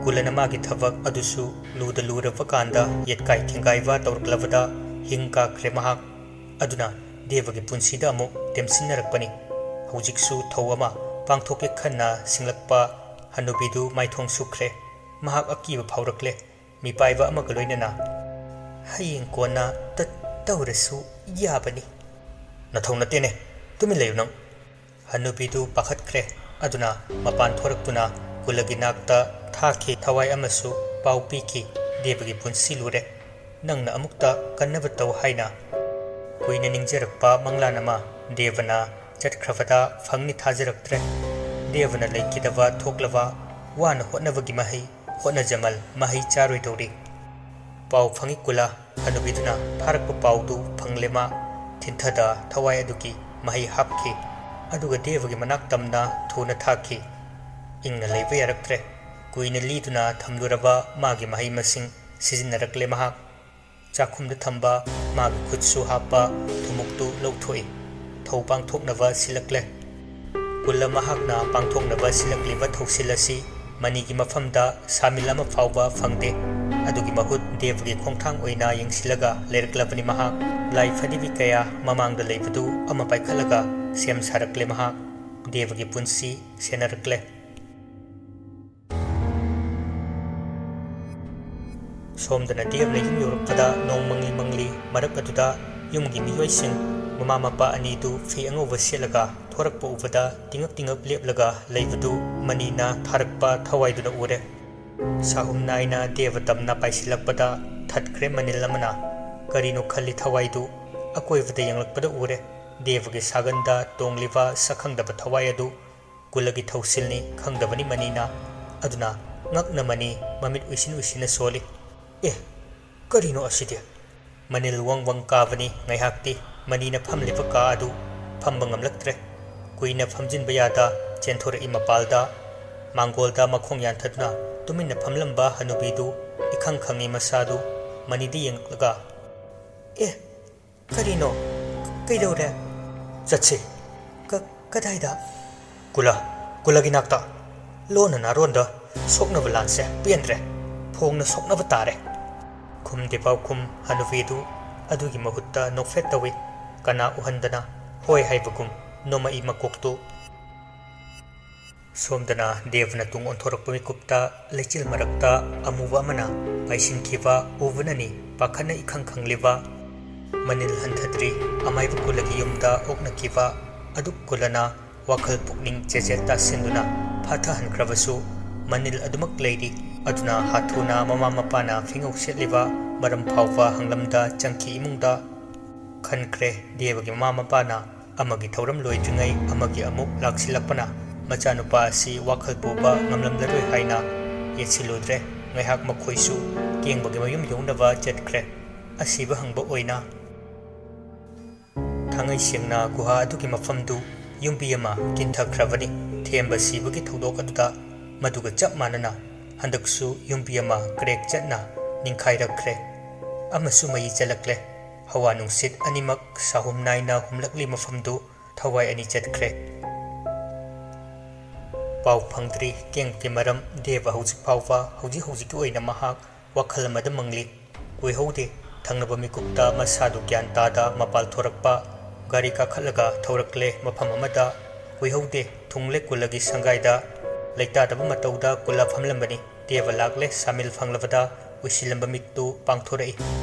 ꯀꯨꯂꯅ ꯃꯥꯒꯤ ꯊꯕꯛ ꯑꯗꯨꯁꯨ ꯂꯨꯗ ꯂꯨꯔꯕ ꯀꯥꯟꯗ ꯌꯦꯠꯀꯥꯏ ꯊꯤꯡꯒꯥꯏꯕ ꯇꯧꯔꯛꯂꯕꯗ ꯍꯤꯡ ꯀꯥꯈ꯭ꯔꯦ ꯃꯍꯥꯛ꯫ ꯑꯗꯨꯅ ꯗꯦꯕꯒꯤ ꯄꯨꯟꯁꯤꯗ ꯑꯃꯨꯛ ꯇꯦꯝꯁꯤꯟꯅꯔꯛꯄꯅꯤ꯫ ꯍꯧꯖꯤꯛꯁꯨ ꯊꯧ ꯑꯃ ꯄꯥꯡꯊꯣꯛꯀꯦ ꯈꯟꯅ ꯁꯤꯡꯂꯛꯄ ꯍꯅꯨꯕꯤꯗꯨ ꯃꯥꯏꯊꯣꯡ ꯁꯨꯛꯈ꯭ꯔꯦ꯫ ꯃꯍꯥꯛ ꯑꯀꯤꯕ ꯐꯥꯎꯔꯛꯂꯦ꯫ ꯃꯤꯄꯥꯏꯕ ꯑꯃꯒ ꯂꯣꯏꯅꯅ ꯍꯌꯦꯡ ꯀꯣꯟꯅ ꯇ-, ꯇꯧꯔꯁꯨ ꯌꯥꯕꯅꯤ꯫ ꯅꯊꯧ ꯅꯠꯇꯦꯅꯦ, ꯇꯨꯃꯤꯟ ꯂꯩꯌꯨ ꯅꯪ꯫ ꯍꯅꯨꯕꯤꯗꯨ ꯄꯥꯈꯠꯈ꯭ꯔꯦ꯫ ꯑꯗꯨꯅ ꯃꯄꯥꯟ ꯊꯣꯔꯛꯇꯨꯅ ꯀꯨꯂꯒꯤ ꯅꯥꯛꯇ ꯊꯥꯈꯤ꯫ ꯊꯋꯥꯏ ꯑꯃꯁꯨ ꯄꯥꯎ ꯄꯤꯈꯤ, ꯗꯦꯕꯒꯤ ꯄꯨꯟꯁꯤ ꯂꯨꯔꯦ꯫ ꯅꯪꯅ ꯑꯃꯨꯛꯇ ꯀꯟꯅꯕ ꯇꯧ ꯍꯥꯏꯅ꯫ ꯀꯨꯏꯅ ꯅꯤꯡꯖꯔꯛꯄ ꯃꯪꯂꯥꯟ ꯑꯃ ꯗꯦꯕꯅ ꯆꯠꯈ꯭ꯔꯕꯗ ꯐꯪꯅꯤ ꯊꯥꯖꯔꯛꯇ꯭ꯔꯦ꯫ ꯗꯦꯕꯅ ꯂꯩꯈꯤꯗꯕ ꯊꯣꯛꯂꯕ ꯋꯥꯅ ꯍꯣꯠꯅꯕꯒꯤ ꯃꯍꯩ, ꯍꯣꯠꯅꯖꯃꯜ ꯃꯍꯩ ꯆꯥꯔꯣꯏꯗꯧꯔꯤ꯫ ꯄꯥꯎ ꯐꯪꯏ ꯀꯨꯂꯥ꯫ ꯍꯅꯨꯕꯤꯗꯨꯅ ꯊꯥꯔꯛꯄ ꯄꯥꯎꯗꯨ ꯐꯪꯂꯦ ꯃꯥ꯫ ꯊꯤꯟꯊꯗ ꯊꯋꯥꯏ ꯑꯗꯨꯒꯤ ꯃꯍꯩ ꯍꯥꯞꯈꯤ꯫ ꯑꯗꯨꯒ ꯗꯦꯕꯒꯤ ꯃꯅꯥꯛ ꯇꯝꯅ ꯊꯨꯅ ꯊꯥꯈꯤ꯫ ꯏꯪꯅ ꯂꯩꯕ ꯌꯥꯔꯛꯇ꯭ꯔꯦ꯫ ꯀꯨꯏꯅ ꯂꯤꯗꯨꯅ ꯊꯝꯂꯨꯔꯕ ꯃꯥꯒꯤ ꯃꯍꯩ ꯃꯁꯤꯡ ꯁꯤꯖꯤꯟꯅꯔꯛꯂꯦ ꯃꯍꯥꯛ꯫ ꯆꯥꯛꯈꯨꯝꯗ ꯊꯝꯕ ꯃꯥꯒꯤ ꯈꯨꯠꯁꯨ ꯍꯥꯞꯄ ꯊꯨꯝꯃꯣꯛꯇꯨ ꯂꯧꯊꯣꯛꯏ꯫ ꯊꯧ ꯄꯥꯡꯊꯣꯛꯅꯕ ꯁꯤꯜꯂꯛꯂꯦ꯫ ꯀꯨꯜꯂ ꯃꯍꯥꯛꯅ ꯄꯥꯡꯊꯣꯛꯅꯕ ꯁꯤꯜꯂꯛꯂꯤꯕ ꯊꯧꯁꯤꯜ ꯑꯁꯤ ꯃꯅꯤꯒꯤ ꯃꯐꯝꯗ ꯁꯥꯃꯤꯜ ꯑꯃ ꯐꯥꯎꯕ ꯐꯪꯗꯦ꯫ ꯑꯗꯨꯒꯤ ꯃꯍꯨꯠ ꯗꯦꯕꯒꯤ ꯈꯣꯡꯊꯥꯡ ꯑꯣꯏꯅ ꯌꯦꯡꯁꯤꯜꯂꯒ ꯂꯩꯔꯛꯂꯕꯅꯤ ꯃꯍꯥꯛ꯫ ꯂꯥꯏ ꯐꯗꯤꯕꯤ ꯀꯌꯥ ꯃꯃꯥꯡꯗ ꯂꯩꯕꯗꯨ ꯑꯃ ꯄꯥꯏꯈꯠꯂꯒ ꯁꯦꯝ ꯁꯥꯔꯛꯂꯦ ꯃꯍꯥꯛ꯫ ꯗꯦꯕꯒꯤ ꯄꯨꯟꯁꯤ ꯁꯦꯟꯅꯔꯛꯂꯦ꯫ ꯁꯣꯝꯗꯅ ꯗꯦꯕꯅ ꯌꯨꯝ ꯌꯧꯔꯛꯄꯗ ꯅꯣꯡ ꯃꯪꯂꯤ ꯃꯪꯂꯤ꯫ ꯃꯔꯛ ꯑꯗꯨꯗ ꯌꯨꯝꯒꯤ ꯃꯤꯑꯣꯏꯁꯤꯡ, ꯃꯃꯥ ꯃꯄꯥ ꯑꯅꯤꯗꯨ ꯐꯤ ꯑꯉꯧꯕ ꯁꯦꯠꯂꯒ ꯊꯣꯔꯛꯄ ꯎꯕꯗ ꯇꯤꯉꯛ ꯇꯤꯉꯛ ꯂꯦꯞꯂꯒ ꯂꯩꯕꯗꯨ ꯃꯅꯤꯅ ꯊꯥꯔꯛꯄ ꯊꯋꯥꯏꯗꯨꯅ ꯎꯔꯦ꯫ ꯁꯥꯍꯨꯝ ꯅꯥꯏꯅ ꯗꯦꯕ ꯇꯝꯅ ꯄꯥꯏꯁꯤꯜꯂꯛꯄꯗ ꯊꯠꯈ꯭ꯔꯦ ꯃꯅꯤꯜ ꯑꯃꯅ꯫ ꯀꯔꯤꯅꯣ ꯈꯜꯂꯤ ꯊꯋꯥꯏꯗꯨ ꯑꯀꯣꯏꯕꯗ ꯌꯦꯡꯂꯛꯄꯗ ꯎꯔꯦ꯫ ꯗꯦꯕꯒꯤ ꯁꯥꯒꯟꯗ ꯇꯣꯡꯂꯤꯕ ꯁꯛꯈꯪꯗꯕ ꯊꯋꯥꯏ ꯑꯗꯨ ꯀꯨꯂꯒꯤ ꯊꯧꯁꯤꯜꯅꯤ ꯈꯪꯗꯕꯅꯤ ꯃꯅꯤꯅ꯫ ꯑꯗꯨꯅ ꯉꯛꯅ ꯃꯅꯤ ꯃꯃꯤꯠ ꯎꯏꯁꯤꯟ ꯎꯏꯁꯤꯟꯅ ꯁꯣꯜꯂꯤ꯫ "ꯑꯦ, ꯀꯔꯤꯅꯣ ꯑꯁꯤꯗꯤ?" ꯃꯅꯤꯜ ꯋꯪ ꯋꯪ ꯀꯥꯕꯅꯤ ꯉꯥꯏꯍꯥꯛꯇꯤ꯫ ꯃꯅꯤꯅ ꯐꯝꯂꯤꯕ ꯀꯥ ꯑꯗꯨ ꯐꯝꯕ ꯉꯝꯂꯛꯇ꯭ꯔꯦ꯫ ꯀꯨꯏꯅ ꯐꯝꯖꯤꯟꯕ ꯌꯥꯗ ꯆꯦꯟꯊꯣꯔꯛꯏ ꯃꯄꯥꯜꯗ꯫ ꯃꯥꯡꯒꯣꯜꯗ ꯃꯈꯣꯡ ꯌꯥꯟꯊꯗꯨꯅ ꯇꯨꯃꯤꯟꯅ ꯐꯝꯂꯝꯕ ꯍꯅꯨꯕꯤꯗꯨ ꯏꯈꯪ ꯈꯪꯉꯤ ꯃꯁꯥꯗꯨ ꯃꯅꯤꯗ ꯌꯦꯡꯂꯛꯂꯒ, "ꯑꯦ, ꯀꯔꯤꯅꯣ? ꯀꯩꯗꯧꯔꯦ?" "ꯆꯠꯁꯤ꯫" "ꯀ-, ꯀꯗꯥꯏꯗ?" "ꯀꯨꯂ, ꯀꯨꯂꯒꯤ ꯅꯥꯛꯇ꯫ ꯂꯣꯟꯅ ꯅꯥꯔꯣꯟꯗ ꯁꯣꯛꯅꯕ ꯂꯥꯟꯁꯦ ꯄꯦꯟꯗ꯭ꯔꯦ꯫ ꯐꯣꯡꯅ ꯁꯣꯛꯅꯕ ꯇꯥꯔꯦ꯫" ꯈꯨꯝꯗꯦ ꯄꯥꯎꯈꯨꯝ ꯍꯅꯨꯕꯤꯗꯨ꯫ ꯑꯗꯨꯒꯤ ꯃꯍꯨꯠꯇ ꯅꯣꯛꯐꯦꯠ ꯇꯧꯏ꯫ ꯀꯅꯥ ꯎꯍꯟꯗꯅ ꯍꯣꯏ ꯍꯥꯏꯕꯒꯨꯝ ꯅꯣꯝꯃꯛꯏ ꯃꯀꯣꯛꯇꯨ꯫ ꯁꯣꯝꯗꯅ ꯗꯦꯕꯅ ꯇꯨꯡ ꯑꯣꯟꯊꯣꯔꯛꯄ ꯃꯤꯀꯨꯞꯇ ꯂꯩꯆꯤꯜ ꯃꯔꯛꯇ ꯑꯃꯨꯕ ꯑꯃꯅ ꯄꯥꯏꯁꯤꯟꯈꯤꯕ ꯎꯕꯅꯅꯤ ꯄꯥꯈꯠꯅ ꯏꯈꯪ ꯈꯪꯂꯤꯕ꯫ ꯃꯅꯤꯜ ꯍꯟꯊꯗ꯭ꯔꯤ꯫ ꯑꯃꯥꯏꯕ ꯀꯨꯂꯒꯤ ꯌꯨꯝꯗ ꯑꯣꯛꯅꯈꯤꯕ ꯑꯗꯨꯛ ꯀꯨꯂꯅ ꯋꯥꯈꯜ ꯄꯨꯛꯅꯤꯡ ꯆꯦꯆꯦꯠ ꯇꯥꯁꯤꯟꯗꯨꯅ ꯐꯥꯊꯍꯟꯈ꯭ꯔꯕꯁꯨ ꯃꯅꯤꯜ ꯑꯗꯨꯃꯛ ꯂꯩꯔꯤ꯫ ꯑꯗꯨꯅ ꯍꯥꯊꯨꯅ ꯃꯃꯥ ꯃꯄꯥꯅ ꯐꯤꯉꯧ ꯁꯦꯠꯂꯤꯕ ꯃꯔꯝ ꯐꯥꯎꯕ ꯍꯪꯂꯝꯗ ꯆꯪꯈꯤ ꯏꯃꯨꯡꯗ꯫ ꯈꯟꯈ꯭ꯔꯦ ꯗꯦꯕꯒꯤ ꯃꯃꯥ ꯃꯄꯥꯅ ꯑꯃꯒꯤ ꯊꯧꯔꯝ ꯂꯣꯏꯗ꯭ꯔꯤꯉꯩ ꯑꯃꯒꯤ ꯑꯃꯨꯛ ꯂꯥꯛꯁꯤꯜꯂꯛꯄꯅ ꯃꯆꯥꯅꯨꯄꯥ ꯑꯁꯤ ꯋꯥꯈꯜ ꯄꯨꯕ ꯉꯝꯂꯝꯂꯔꯣꯏ ꯍꯥꯏꯅ ꯌꯦꯠꯁꯤꯜꯂꯨꯗ꯭ꯔꯦ꯫ ꯉꯥꯏꯍꯥꯛ ꯃꯈꯣꯏꯁꯨ ꯀꯦꯡꯕꯒꯤ ꯃꯌꯨꯝ ꯌꯧꯅꯕ ꯆꯠꯈ꯭ꯔꯦ꯫ ꯑꯁꯤꯕ ꯍꯪꯕ ꯑꯣꯏꯅ ꯊꯥꯡꯉꯩ ꯁꯦꯡꯅ ꯒꯨꯍꯥ ꯑꯗꯨꯒꯤ ꯃꯐꯝꯗꯨ ꯌꯨꯝꯕꯤ ꯑꯃ ꯀꯤꯟꯊꯈ꯭ꯔꯕꯅꯤ꯫ ꯊꯦꯝꯕ ꯁꯤꯕꯒꯤ ꯊꯧꯗꯣꯛ ꯑꯗꯨꯗ ꯃꯗꯨꯒ ꯆꯞ ꯃꯥꯟꯅꯅ ꯍꯟꯗꯛꯁꯨ ꯌꯨꯝꯕꯤ ꯑꯃ ꯀ꯭ꯔꯦꯛ ꯆꯠꯅ ꯅꯤꯡꯈꯥꯏꯔꯛꯈ꯭ꯔꯦ ꯑꯃꯁꯨ ꯃꯩ ꯆꯠꯂꯛꯂꯦ꯫ ꯍꯋꯥ ꯅꯨꯡꯁꯤꯠ ꯑꯅꯤꯃꯛ ꯁꯥꯍꯨꯝ ꯅꯥꯏꯅ ꯍꯨꯝꯂꯛꯂꯤ ꯃꯐꯝꯗꯨ ꯊꯋꯥꯏ ꯑꯅꯤ ꯆꯠꯈ꯭ꯔꯦ꯫ ꯄꯥꯎ ꯐꯪꯗ꯭ꯔꯤ꯫ ꯀꯦꯡꯀꯤ ꯃꯔꯝ ꯗꯦꯕ ꯍꯧꯖꯤꯛ ꯐꯥꯎꯕ, ꯍꯧꯖꯤꯛ ꯍꯧꯖꯤꯛꯀꯤ ꯑꯣꯏꯅ ꯃꯍꯥꯛ ꯋꯥꯈꯜ ꯑꯃꯗ ꯃꯪꯂꯤ꯫ ꯀꯨꯏꯍꯧꯗꯦ, ꯊꯪꯅꯕ ꯃꯤꯀꯨꯞꯇ ꯃꯁꯥꯗꯨ ꯒ꯭ꯌꯥꯟ ꯇꯥꯗ ꯃꯄꯥꯜ ꯊꯣꯔꯛꯄ꯫ ꯒꯥꯔꯤ ꯀꯥꯈꯠꯂꯒ ꯊꯧꯔꯛꯂꯦ ꯃꯐꯝ ꯑꯃꯗ꯫ ꯀꯨꯏꯍꯧꯗꯦ, ꯊꯨꯡꯂꯦ ꯀꯨꯂꯒꯤ ꯁꯪꯒꯥꯏꯗ꯫ ꯂꯩꯇꯥꯗꯕ ꯃꯇꯧꯗ ꯀꯨꯂ ꯐꯝꯂꯝꯕꯅꯤ꯫ ꯗꯦꯕ ꯂꯥꯛꯂꯦ, ꯁꯥꯃꯤꯜ ꯐꯪꯂꯕꯗ ꯎꯏꯁꯤꯜꯂꯝꯕ ꯃꯤꯠꯇꯨ ꯄꯥꯡꯊꯣꯔꯛꯏ꯫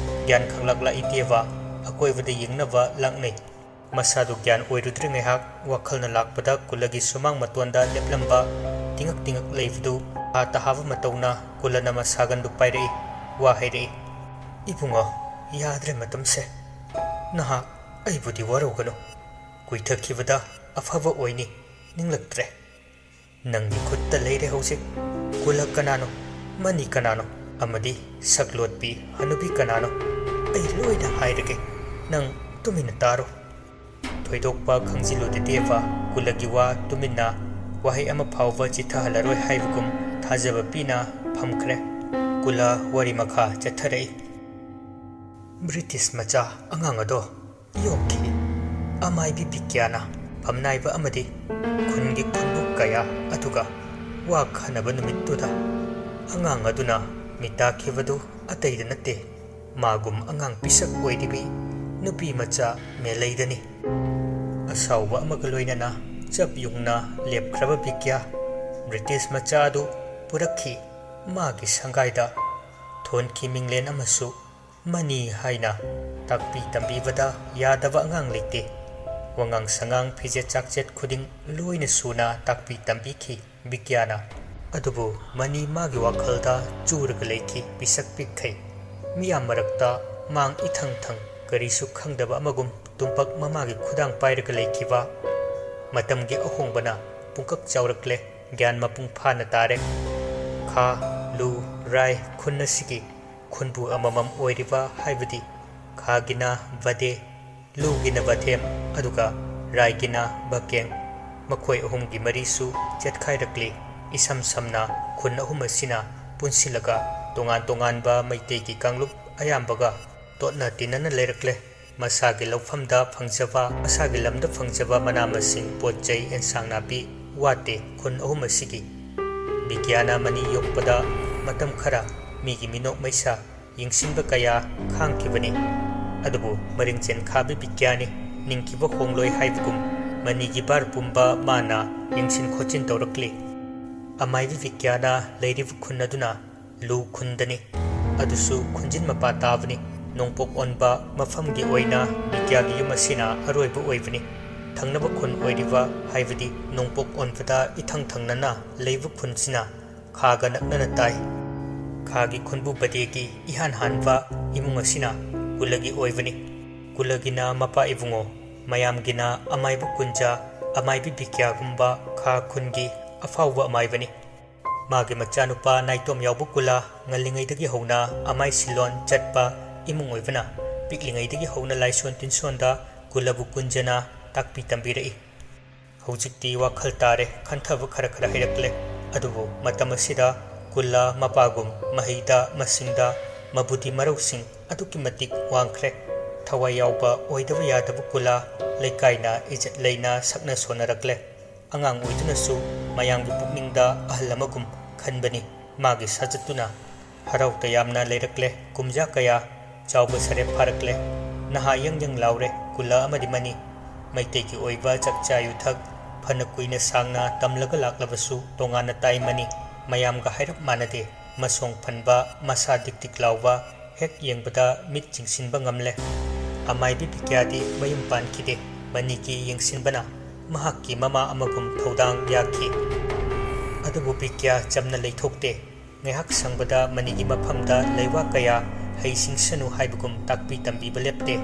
ꯒ꯭ꯌꯥꯟ ꯈꯪꯂꯥꯛ ꯂꯥꯛꯏ ꯗꯦꯕ꯫ ꯑꯀꯣꯏꯕꯗ ꯌꯦꯡꯅꯕ ꯂꯥꯛꯅꯩ꯫ ꯃꯁꯥꯗꯨ ꯒ꯭ꯌꯥꯟ ꯑꯣꯏꯔꯨꯗ꯭ꯔꯤ ꯉꯥꯏꯍꯥꯛ ꯋꯥꯈꯜꯅ ꯂꯥꯛꯄꯗ ꯀꯨꯂꯒꯤ ꯁꯨꯃꯥꯡ ꯃꯇꯣꯟꯗ ꯂꯦꯞꯂꯝꯕ ꯇꯤꯡꯉꯛ ꯇꯤꯡꯉꯛ ꯂꯩꯕꯗꯨ ꯊꯥ ꯇꯍꯥꯕ ꯃꯇꯧꯅ ꯀꯨꯂꯅ ꯃꯁꯥꯒꯟꯗꯨ ꯄꯥꯏꯔꯛꯏ꯫ ꯋꯥ ꯍꯥꯏꯔꯛꯏ꯫ "ꯏꯕꯨꯡꯉꯣ, ꯌꯥꯗ꯭ꯔꯦ ꯃꯇꯝꯁꯦ꯫ ꯅꯍꯥꯛ ꯑꯩꯕꯨꯗꯤ ꯋꯥꯔꯧꯒꯅꯨ꯫ ꯀꯨꯏꯊꯈꯤꯕꯗ ꯑꯐꯕ ꯑꯣꯏꯅꯤ, ꯅꯤꯡꯂꯛꯇ꯭ꯔꯦ꯫ ꯅꯪꯒꯤ ꯈꯨꯠꯇ ꯂꯩꯔꯦ ꯍꯧꯖꯤꯛ꯫ ꯀꯨꯂ ꯀꯅꯥꯅꯣ? ꯃꯅꯤ ꯀꯅꯥꯅꯣ? ꯑꯃꯗꯤ ꯁꯛꯂꯣꯠꯄꯤ ꯍꯅꯨꯕꯤ ꯀꯅꯥꯅꯣ? ꯑꯩ ꯂꯣꯏꯅ ꯍꯥꯏꯔꯒꯦ꯫ ꯅꯪ ꯇꯨꯃꯤꯟꯅ ꯇꯥꯔꯣ꯫" ꯊꯣꯏꯗꯣꯛꯄ ꯈꯪꯖꯤꯜꯂꯨꯗꯦ ꯗꯦꯕ꯫ ꯀꯨꯂꯒꯤ ꯋꯥ ꯇꯨꯃꯤꯟꯅ, ꯋꯥꯍꯩ ꯑꯃ ꯐꯥꯎꯕ ꯆꯤꯊꯍꯜꯂꯔꯣꯏ ꯍꯥꯏꯕꯒꯨꯝ ꯊꯥꯖꯕ ꯄꯤꯅ ꯐꯝꯈ꯭ꯔꯦ꯫ ꯀꯨꯂ ꯋꯥꯔꯤ ꯃꯈꯥ ꯆꯠꯊꯔꯛꯏ꯫ ꯕ꯭ꯔꯤꯇꯤꯁ ꯃꯆꯥ ꯑꯉꯥꯡ ꯑꯗꯣ ꯌꯣꯛꯈꯤ꯫ ꯑꯃꯥꯏꯕꯤ ꯕꯤꯀ꯭ꯌꯥꯅ ꯐꯝꯅꯥꯏꯕ ꯑꯃꯗꯤ ꯈꯨꯟꯒꯤ ꯈꯨꯟꯕꯨ ꯀꯌꯥ ꯑꯗꯨꯒ ꯋꯥ ꯈꯟꯅꯕ ꯅꯨꯃꯤꯠꯇꯨꯗ ꯑꯉꯥꯡ ꯑꯗꯨꯅ ꯃꯤꯇꯥꯈꯤꯕꯗꯨ ꯑꯇꯩꯗ ꯅꯠꯇꯦ, ꯃꯥꯒꯨꯝ ꯑꯉꯥꯡ ꯄꯤꯁꯛ ꯑꯣꯏꯔꯤꯕꯤ ꯅꯨꯄꯤ ꯃꯆꯥ ꯃꯦꯂꯩꯗꯅꯤ꯫ ꯑꯁꯥꯎꯕ ꯑꯃꯒ ꯂꯣꯏꯅꯅ ꯆꯞ ꯌꯨꯡꯅ ꯂꯦꯞꯈ꯭ꯔꯕ ꯕꯤꯀ꯭ꯌꯥ ꯕ꯭ꯔꯤꯇꯤꯁ ꯃꯆꯥ ꯑꯗꯨ ꯄꯨꯔꯛꯈꯤ꯫ ꯃꯥꯒꯤ ꯁꯪꯒꯥꯏꯗ ꯊꯣꯟꯈꯤ ꯃꯤꯡꯂꯦꯟ ꯑꯃꯁꯨ꯫ ꯃꯅꯤ ꯍꯥꯏꯅ ꯇꯥꯛꯄꯤ ꯇꯝꯕꯤꯕꯗ ꯌꯥꯗꯕ ꯑꯉꯥꯡ ꯂꯩꯇꯦ꯫ ꯋꯥꯉꯥꯡ ꯁꯉꯥꯡ, ꯐꯤꯖꯦꯠ ꯆꯥꯛꯆꯦꯠ ꯈꯨꯗꯤꯡ ꯂꯣꯏꯅ ꯁꯨꯅ ꯇꯥꯛꯄꯤ ꯇꯝꯕꯤꯈꯤ ꯕꯤꯀ꯭ꯌꯥꯅ꯫ ꯑꯗꯨꯕꯨ ꯃꯅꯤ ꯃꯥꯒꯤ ꯋꯥꯈꯜꯗ ꯆꯨꯔꯒ ꯂꯩꯈꯤ ꯄꯤꯁꯛ ꯄꯤꯛꯈꯩ꯫ ꯃꯤꯌꯥꯝ ꯃꯔꯛꯇ ꯃꯥꯡ ꯏꯊꯪ ꯊꯪ, ꯀꯔꯤꯁꯨ ꯈꯪꯗꯕ ꯑꯃꯒꯨꯝ ꯇꯨꯝꯄꯛ ꯃꯃꯥꯒꯤ ꯈꯨꯗꯥꯡ ꯄꯥꯏꯔꯒ ꯂꯩꯈꯤꯕ꯫ ꯃꯇꯝꯒꯤ ꯑꯍꯣꯡꯕꯅ ꯄꯨꯡꯀꯛ ꯆꯥꯎꯔꯛꯂꯦ꯫ ꯒ꯭ꯌꯥꯟ ꯃꯄꯨꯡ ꯐꯥꯅ ꯇꯥꯔꯦ꯫ ꯈꯥ, ꯂꯨ, ꯔꯥꯏ ꯈꯨꯟ ꯑꯁꯤꯒꯤ ꯈꯨꯟꯕꯨ ꯑꯃꯃꯝ ꯑꯣꯏꯔꯤꯕ ꯍꯥꯏꯕꯗꯤ ꯈꯥꯒꯤꯅ ꯕꯗꯦ, ꯂꯨꯒꯤꯅ ꯕꯊꯦꯝ, ꯑꯗꯨꯒ ꯔꯥꯏꯒꯤꯅ ꯕꯀꯦꯡ꯫ ꯃꯈꯣꯏ ꯑꯍꯨꯝꯒꯤ ꯃꯔꯤꯁꯨ ꯆꯦꯠꯈꯥꯏꯔꯛꯂꯤ꯫ ꯏꯁꯝ ꯁꯝꯅ ꯈꯨꯟ ꯑꯍꯨꯝ ꯑꯁꯤꯅ ꯄꯨꯟꯁꯤꯜꯂꯒ ꯇꯣꯉꯥꯟ ꯇꯣꯉꯥꯟꯕ ꯃꯩꯇꯩꯒꯤ ꯀꯥꯡꯂꯨꯞ ꯑꯌꯥꯝꯕꯒ ꯇꯣꯠꯅ ꯇꯤꯟꯅꯅ ꯂꯩꯔꯛꯂꯦ꯫ ꯃꯁꯥꯒꯤ ꯂꯧꯐꯝꯗ ꯐꯪꯖꯕ, ꯃꯁꯥꯒꯤ ꯂꯝꯗ ꯐꯪꯖꯕ ꯃꯅꯥ ꯃꯁꯤꯡ, ꯄꯣꯠ ꯆꯩ, ꯑꯦꯟꯁꯥꯡ ꯅꯥꯄꯤ, ꯋꯥꯠꯇꯦ ꯈꯨꯟ ꯑꯍꯨꯝ ꯑꯁꯤꯒꯤ꯫ ꯕꯤꯒ꯭ꯌꯥꯅ ꯃꯅꯤ ꯌꯣꯛꯄꯗ ꯃꯇꯝ ꯈꯔ ꯃꯤꯒꯤ ꯃꯤꯅꯣꯛ ꯃꯩꯁꯥ ꯌꯦꯡꯁꯤꯟꯕ ꯀꯌꯥ ꯈꯥꯡꯈꯤꯕꯅꯤ꯫ ꯑꯗꯨꯕꯨ ꯃꯔꯤꯡ ꯆꯦꯟꯈꯥꯕꯤ ꯕꯤꯒ꯭ꯌꯥꯅꯤ ꯅꯤꯡꯈꯤꯕ ꯍꯣꯡꯂꯣꯏ ꯍꯥꯏꯕꯒꯨꯝ ꯃꯅꯤꯒꯤ ꯚꯥꯔ ꯄꯨꯝꯕ ꯃꯥꯅ ꯌꯦꯡꯁꯤꯟ ꯈꯣꯠꯆꯤꯟ ꯇꯧꯔꯛꯂꯤ꯫ ꯑꯃꯥꯏꯕꯤ ꯕꯤꯒ꯭ꯌꯥꯅ ꯂꯩꯔꯤꯕ ꯈꯨꯟ ꯑꯗꯨꯅ ꯂꯨ ꯈꯨꯟꯗꯅꯤ꯫ ꯑꯗꯨꯁꯨ ꯈꯨꯟꯖꯤꯟ ꯃꯄꯥ ꯇꯥꯕꯅꯤ꯫ ꯅꯣꯡꯄꯣꯛ ꯑꯣꯟꯕ ꯃꯐꯝꯒꯤ ꯑꯣꯏꯅ ꯕꯤꯒ꯭ꯌꯥꯒꯤ ꯌꯨꯝ ꯑꯁꯤꯅ ꯑꯔꯣꯏꯕ ꯑꯣꯏꯕꯅꯤ꯫ ꯊꯪꯅꯕ ꯈꯨꯟ ꯑꯣꯏꯔꯤꯕ ꯍꯥꯏꯕꯗꯤ ꯅꯣꯡꯄꯣꯛ ꯑꯣꯟꯕꯗ ꯏꯊꯪ ꯊꯪꯅꯅ ꯂꯩꯕ ꯈꯨꯟꯁꯤꯅ ꯈꯥꯒ ꯅꯛꯅꯅ ꯇꯥꯏ꯫ ꯈꯥꯒꯤ ꯈꯨꯟꯕꯨ ꯕꯗꯦꯒꯤ ꯏꯍꯥꯟ ꯍꯥꯟꯕ ꯏꯃꯨꯡ ꯑꯁꯤꯅ ꯀꯨꯂꯒꯤ ꯑꯣꯏꯕꯅꯤ꯫ ꯀꯨꯂꯒꯤꯅ ꯃꯄꯥ ꯏꯕꯨꯡꯉꯣ, ꯃꯌꯥꯝꯒꯤꯅ ꯑꯃꯥꯏꯕ ꯀꯨꯟꯖꯥ, ꯑꯃꯥꯏꯕꯤ ꯕꯤꯒ꯭ꯌꯥꯒꯨꯝꯕ ꯈꯥ ꯈꯨꯟꯒꯤ ꯑꯐꯥꯎꯕ ꯑꯃꯥꯏꯕꯅꯤ꯫ ꯃꯥꯒꯤ ꯃꯆꯥꯅꯨꯄꯥ ꯅꯥꯏꯇꯣꯝ ꯌꯥꯎꯕ ꯀꯨꯂꯥ ꯉꯜꯂꯤꯉꯩꯗꯒꯤ ꯍꯧꯅ ꯑꯃꯥꯏ ꯁꯤꯂꯣꯟ ꯆꯠꯄ ꯏꯃꯨꯡ ꯑꯣꯏꯕꯅ ꯄꯤꯛꯂꯤꯉꯩꯗꯒꯤ ꯍꯧꯅ ꯂꯥꯏꯁꯣꯟ ꯇꯤꯟꯁꯣꯟꯗ ꯀꯨꯂꯕꯨ ꯀꯨꯟꯖꯅ ꯇꯥꯛꯄꯤ ꯇꯝꯕꯤꯔꯛꯏ꯫ ꯍꯧꯖꯤꯛꯇꯤ ꯋꯥꯈꯜ ꯇꯥꯔꯦ, ꯈꯟꯊꯕ ꯈꯔ ꯈꯔ ꯍꯩꯔꯛꯂꯦ꯫ ꯑꯗꯨꯕꯨ ꯃꯇꯝ ꯑꯁꯤꯗ ꯀꯨꯂꯥ ꯃꯄꯥꯒꯨꯝ ꯃꯍꯩꯗ ꯃꯁꯤꯡꯗ ꯃꯕꯨꯗꯤ ꯃꯔꯧꯁꯤꯡ ꯑꯗꯨꯛꯀꯤ ꯃꯇꯤꯛ ꯋꯥꯡꯈ꯭ꯔꯦ꯫ ꯊꯋꯥꯏ ꯌꯥꯎꯕ ꯑꯣꯏꯗꯕ ꯌꯥꯗꯕ ꯀꯨꯂꯥ ꯂꯩꯀꯥꯏꯅ ꯏꯖꯠ ꯂꯩꯅ ꯁꯛꯅ ꯁꯣꯟꯅꯔꯛꯂꯦ꯫ ꯑꯉꯥꯡ ꯑꯣꯏꯗꯨꯅꯁꯨ ꯃꯌꯥꯝꯒꯤ ꯄꯨꯛꯅꯤꯡꯗ ꯑꯍꯜ ꯑꯃꯒꯨꯝ ꯈꯟꯕꯅꯤ꯫ ꯃꯥꯒꯤ ꯁꯥꯖꯠꯇꯨꯅ ꯍꯔꯥꯎ ꯇꯌꯥꯝꯅ ꯂꯩꯔꯛꯂꯦ꯫ ꯀꯨꯝꯖꯥ ꯀꯌꯥ ꯆꯥꯎꯕ ꯁꯔꯦꯞ ꯐꯥꯔꯛꯂꯦ꯫ ꯅꯍꯥ ꯌꯪ ꯌꯪ ꯂꯥꯎꯔꯦ ꯀꯨꯂꯥ ꯑꯃꯗꯤ ꯃꯅꯤ꯫ ꯃꯩꯇꯩꯒꯤ ꯑꯣꯏꯕ ꯆꯥꯛꯆꯥ ꯌꯨꯊꯛ ꯐꯅ ꯀꯨꯏꯅ ꯁꯥꯡꯅ ꯇꯝꯂꯒ ꯂꯥꯛꯂꯕꯁꯨ ꯇꯣꯉꯥꯟꯅ ꯇꯥꯏ ꯃꯅꯤ꯫ ꯃꯌꯥꯝꯒ ꯍꯥꯏꯔꯞ ꯃꯥꯟꯅꯗꯦ꯫ ꯃꯁꯣꯡ ꯐꯟꯕ, ꯃꯁꯥ ꯗꯤꯛ ꯗꯤꯛ ꯂꯥꯎꯕ, ꯍꯦꯛ ꯌꯦꯡꯕꯗ ꯃꯤꯠ ꯆꯤꯡꯁꯤꯟꯕ ꯉꯝꯂꯦ꯫ ꯑꯃꯥꯏꯕꯤ ꯕꯤꯒ꯭ꯌꯥꯗꯤ ꯃꯌꯨꯝ ꯄꯥꯟꯈꯤꯗꯦ꯫ ꯃꯅꯤꯒꯤ ꯌꯦꯡꯁꯤꯟꯕꯅ ꯃꯍꯥꯛꯀꯤ ꯃꯃꯥ ꯑꯃꯒꯨꯝ ꯊꯧꯗꯥꯡ ꯌꯥꯈꯤ꯫ ꯑꯗꯨꯕꯨ ꯕꯤꯒ꯭ꯌꯥ ꯆꯝꯅ ꯂꯩꯊꯣꯛꯇꯦ꯫ ꯉꯥꯏꯍꯥꯛ ꯁꯪꯕꯗ ꯃꯅꯤꯒꯤ ꯃꯐꯝꯗ ꯂꯩꯋꯥ ꯀꯌꯥ ꯍꯩ ꯁꯤꯡꯁꯅꯨ ꯍꯥꯏꯕꯒꯨꯝ ꯇꯥꯛꯄꯤ ꯇꯝꯕꯤꯕ ꯂꯦꯞꯇꯦ꯫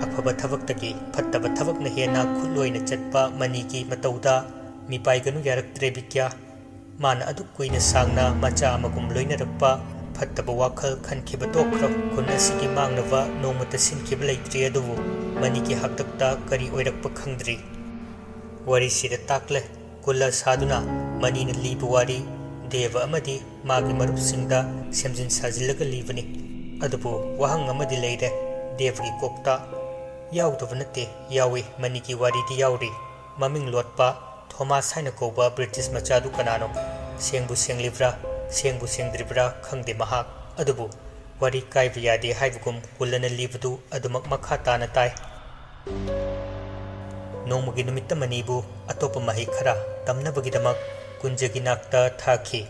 ꯑꯐꯕ ꯊꯕꯛꯇꯒꯤ ꯐꯠꯇꯕ ꯊꯕꯛꯅ ꯍꯦꯟꯅ ꯈꯨꯠꯂꯣꯏꯅ ꯆꯠꯄ ꯃꯅꯤꯒꯤ ꯃꯇꯧꯗ ꯃꯤꯄꯥꯏꯒꯅꯨ ꯌꯥꯔꯛꯇ꯭ꯔꯦ ꯕꯤꯒ꯭ꯌꯥ꯫ ꯃꯥꯅ ꯑꯗꯨꯛ ꯀꯨꯏꯅ ꯁꯥꯡꯅ ꯃꯆꯥ ꯑꯃꯒꯨꯝ ꯂꯣꯏꯅꯔꯛꯄ ꯐꯠꯇꯕ ꯋꯥꯈꯜ ꯈꯟꯈꯤꯕ ꯇꯣꯛꯈ꯭ꯔꯣ꯫ ꯈꯨꯟ ꯑꯁꯤꯒꯤ ꯃꯥꯡꯅꯕ ꯅꯣꯡꯃꯇ ꯁꯤꯟꯈꯤꯕ ꯂꯩꯇ꯭ꯔꯤ, ꯑꯗꯨꯕꯨ ꯃꯅꯤꯒꯤ ꯍꯥꯛꯇꯛꯇ ꯀꯔꯤ ꯑꯣꯏꯔꯛꯄ ꯈꯪꯗ꯭ꯔꯤ꯫ ꯋꯥꯔꯤꯁꯤꯗ ꯇꯥꯛꯂꯦ꯫ ꯀꯨꯂ ꯁꯥꯗꯨꯅ ꯃꯅꯤꯅ ꯂꯤꯕ ꯋꯥꯔꯤ ꯗꯦꯕ ꯑꯃꯗꯤ ꯃꯥꯒꯤ ꯃꯔꯨꯞꯁꯤꯡꯗ ꯁꯦꯝꯖꯤꯟ ꯁꯥꯖꯤꯜꯂꯒ ꯂꯤꯕꯅꯤ꯫ ꯑꯗꯨꯕꯨ ꯋꯥꯍꯪ ꯑꯃꯗꯤ ꯂꯩꯔꯦ ꯗꯦꯕꯒꯤ ꯀꯣꯛꯇ꯫ ꯌꯥꯎꯗꯕ ꯅꯠꯇꯦ, ꯌꯥꯎꯏ, ꯃꯅꯤꯒꯤ ꯋꯥꯔꯤꯗꯤ ꯌꯥꯎꯔꯤ꯫ ꯃꯃꯤꯡ ꯂꯣꯠꯄ ꯊꯣꯃꯥꯁ ꯍꯥꯏꯅ ꯀꯧꯕ ꯕ꯭ꯔꯤꯇꯤꯁ ꯃꯆꯥꯗꯨ ꯀꯅꯥꯅꯣ? ꯁꯦꯡꯕꯨ ꯁꯦꯡꯂꯤꯕ꯭ꯔꯥ, ꯁꯦꯡꯕꯨ ꯁꯦꯡꯗ꯭ꯔꯤꯕ꯭ꯔꯥ ꯈꯪꯗꯦ ꯃꯍꯥꯛ꯫ ꯑꯗꯨꯕꯨ ꯋꯥꯔꯤ ꯀꯥꯏꯕ ꯌꯥꯗꯦ ꯍꯥꯏꯕꯒꯨꯝ ꯀꯨꯂꯅ ꯂꯤꯕꯗꯨ ꯑꯗꯨꯃꯛ ꯃꯈꯥ ꯇꯥꯅ ꯇꯥꯏ꯫ ꯅꯣꯡꯃꯒꯤ ꯅꯨꯃꯤꯠꯇ ꯃꯅꯤꯕꯨ ꯑꯇꯣꯞꯄ ꯃꯍꯩ ꯈꯔ ꯇꯝꯅꯕꯒꯤꯗꯃꯛ ꯀꯨꯟꯖꯒꯤ ꯅꯥꯛꯇ ꯊꯥꯈꯤ꯫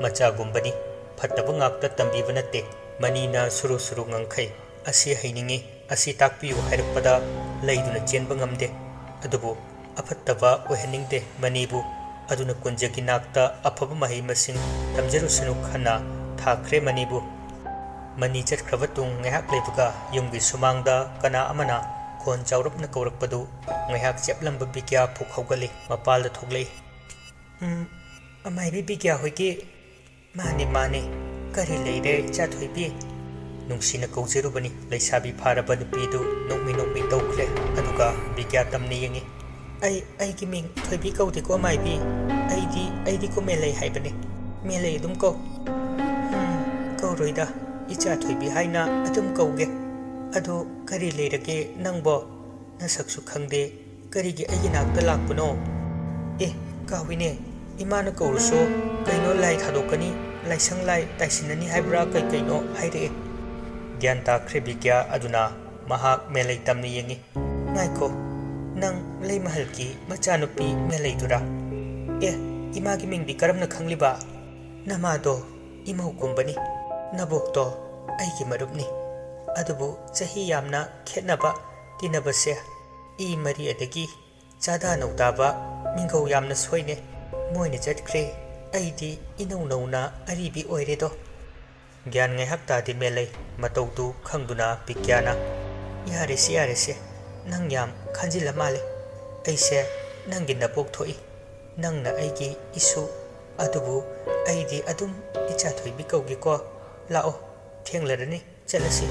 ꯃꯆꯥꯒꯨꯝꯕꯅꯤ, ꯐꯠꯇꯕ ꯉꯥꯛꯇ ꯇꯝꯕꯤꯕ ꯅꯠꯇꯦ꯫ ꯃꯅꯤꯅ ꯁꯨꯔꯨ ꯁꯨꯔꯨ ꯉꯪꯈꯩ꯫ "ꯑꯁꯤ ꯍꯩꯅꯤꯡꯏ, ꯑꯁꯤ ꯇꯥꯛꯄꯤꯌꯨ" ꯍꯥꯏꯔꯛꯄꯗ ꯂꯩꯗꯨꯅ ꯆꯦꯟꯕ ꯉꯝꯗꯦ꯫ ꯑꯗꯨꯕꯨ ꯑꯐꯠꯇꯕ ꯑꯣꯏꯍꯟꯅꯤꯡꯗꯦ ꯃꯅꯤꯕꯨ꯫ ꯑꯗꯨꯅ ꯀꯨꯟꯖꯒꯤ ꯅꯥꯛꯇ ꯑꯐꯕ ꯃꯍꯩ ꯃꯁꯤꯡ ꯇꯝꯖꯔꯨꯁꯅꯨ ꯈꯟꯅ ꯊꯥꯈ꯭ꯔꯦ ꯃꯅꯤꯕꯨ꯫ ꯃꯅꯤ ꯆꯠꯈ꯭ꯔꯕ ꯇꯨꯡ ꯉꯥꯏꯍꯥꯛ ꯂꯩꯕꯒ ꯌꯨꯝꯒꯤ ꯁꯨꯃꯥꯡꯗ ꯀꯅꯥ ꯑꯃꯅ ꯈꯣꯟ ꯆꯥꯎꯔꯞꯅ ꯀꯧꯔꯛꯄꯗꯨ ꯉꯥꯏꯍꯥꯛ ꯆꯦꯞꯂꯝꯕ ꯕꯤꯒ꯭ꯌꯥ ꯐꯨꯛ ꯍꯧꯒꯠꯂꯤ, ꯃꯄꯥꯜꯗ ꯊꯣꯛꯂꯛꯏ꯫ "ꯎꯝ, ꯑꯃꯥꯏꯕꯤ ꯕꯤꯒ꯭ꯌꯥ ꯍꯣꯏꯒꯤ?" "ꯃꯥꯅꯦ, ꯃꯥꯅꯦ꯫ ꯀꯔꯤ ꯂꯩꯔꯦ, ꯏꯆꯥ ꯊꯣꯏꯕꯤ?" ꯅꯨꯡꯁꯤꯅ ꯀꯧꯖꯔꯨꯕꯅꯤ꯫ ꯂꯩꯁꯥꯕꯤ ꯐꯥꯔꯕ ꯅꯨꯄꯤꯗꯨ ꯅꯣꯛꯃꯤ ꯅꯣꯛꯃꯤ ꯇꯧꯈ꯭ꯔꯦ꯫ ꯑꯗꯨꯒ ꯕꯤꯒ꯭ꯌꯥ ꯇꯝꯅ ꯌꯦꯡꯉꯤ꯫ "ꯑꯩ, ꯑꯩꯒꯤ ꯃꯤꯡ ꯊꯣꯏꯕꯤ ꯀꯧꯗꯦꯀꯣ, ꯃꯥꯏꯕꯤ꯫ ꯑꯩꯗꯤ, ꯑꯩꯗꯤ ꯀꯣ ꯃꯦꯂꯩ ꯍꯥꯏꯕꯅꯦ꯫ ꯃꯦꯂꯩ ꯑꯗꯨꯝ ꯀꯧ꯫" "ꯎꯝ, ꯀꯧꯔꯣꯏꯗ꯫ ꯏꯆꯥ ꯊꯣꯏꯕꯤ ꯍꯥꯏꯅ ꯑꯗꯨꯝ ꯀꯧꯒꯦ꯫ ꯑꯗꯣ ꯀꯔꯤ ꯂꯩꯔꯒꯦ ꯅꯪꯕꯣ? ꯅꯁꯛꯁꯨ ꯈꯪꯗꯦ, ꯀꯔꯤꯒꯤ ꯑꯩꯒꯤ ꯅꯥꯛꯇ ꯂꯥꯛꯄꯅꯣ?" "ꯑꯦ, ꯀꯥꯎꯏꯅꯦ, ꯏꯃꯥꯅ ꯀꯧꯔꯁꯨ ꯀꯩꯅꯣ ꯂꯥꯏ ꯊꯥꯗꯣꯛꯀꯅꯤ, ꯂꯥꯏꯁꯪ ꯂꯥꯏ ꯇꯥꯏꯁꯤꯟꯅꯅꯤ ꯍꯥꯏꯕ꯭ꯔꯥ ꯀꯩ ꯀꯩꯅꯣ ꯍꯥꯏꯔꯛꯑꯦ꯫" ꯒ꯭ꯌꯥꯟ ꯇꯥꯈ꯭ꯔꯦ ꯕꯤꯒ꯭ꯌꯥ꯫ ꯑꯗꯨꯅ ꯃꯍꯥꯛ ꯃꯦꯂꯩ ꯇꯝꯅ ꯌꯦꯡꯉꯤ꯫ "ꯉꯥꯏꯈꯣ, ꯅꯪ ꯂꯩꯃꯍꯜꯒꯤ ꯃꯆꯥꯅꯨꯄꯤ ꯃꯦꯂꯩꯗꯨꯔꯥ?" "ꯑꯦ, ꯏꯃꯥꯒꯤ ꯃꯤꯡꯗꯤ ꯀꯔꯝꯅ ꯈꯪꯂꯤꯕ?" "ꯅꯃꯥꯗꯣ ꯏꯃꯧꯒꯨꯝꯕꯅꯤ, ꯅꯕꯣꯛꯇꯣ ꯑꯩꯒꯤ ꯃꯔꯨꯞꯅꯤ꯫ ꯑꯗꯨꯕꯨ ꯆꯍꯤ ꯌꯥꯝꯅ ꯈꯦꯠꯅꯕ, ꯇꯤꯟꯅꯕꯁꯦ ꯏ ꯃꯔꯤ ꯑꯗꯒꯤ ꯆꯥꯗꯥ ꯅꯧꯗꯥꯕ, ꯃꯤꯡꯒꯧ ꯌꯥꯝꯅ ꯁꯣꯏꯅꯦ꯫ ꯃꯣꯏꯅ ꯆꯠꯈ꯭ꯔꯦ, ꯑꯩꯗꯤ ꯏꯅꯧ ꯅꯧꯅ ꯑꯔꯤꯕꯤ ꯑꯣꯏꯔꯦꯗꯣ꯫" ꯒ꯭ꯌꯥꯟ ꯉꯥꯏꯍꯥꯛ ꯇꯥꯗꯦ ꯃꯦꯂꯩ꯫ ꯃꯇꯧꯗꯨ ꯈꯪꯗꯨꯅ ꯕꯤꯒ꯭ꯌꯥꯅ, "ꯌꯥꯔꯦꯁꯦ, ꯌꯥꯔꯦꯁꯦ, ꯅꯪ ꯌꯥꯝ ꯈꯟꯖꯤꯜꯂ ꯃꯥꯜꯂꯦ꯫ ꯑꯩꯁꯦ ꯅꯪꯒꯤ ꯅꯕꯣꯛ ꯊꯣꯛꯏ, ꯅꯪꯅ ꯑꯩꯒꯤ ꯏꯁꯨ꯫ ꯑꯗꯨꯕꯨ ꯑꯩꯗꯤ ꯑꯗꯨꯝ ꯏꯆꯥ ꯊꯣꯏꯕꯤ ꯀꯧꯒꯦꯀꯣ꯫ ꯂꯥꯛꯑꯣ, ꯊꯦꯡꯂꯔꯅꯤ, ꯆꯠꯂꯁꯤ꯫"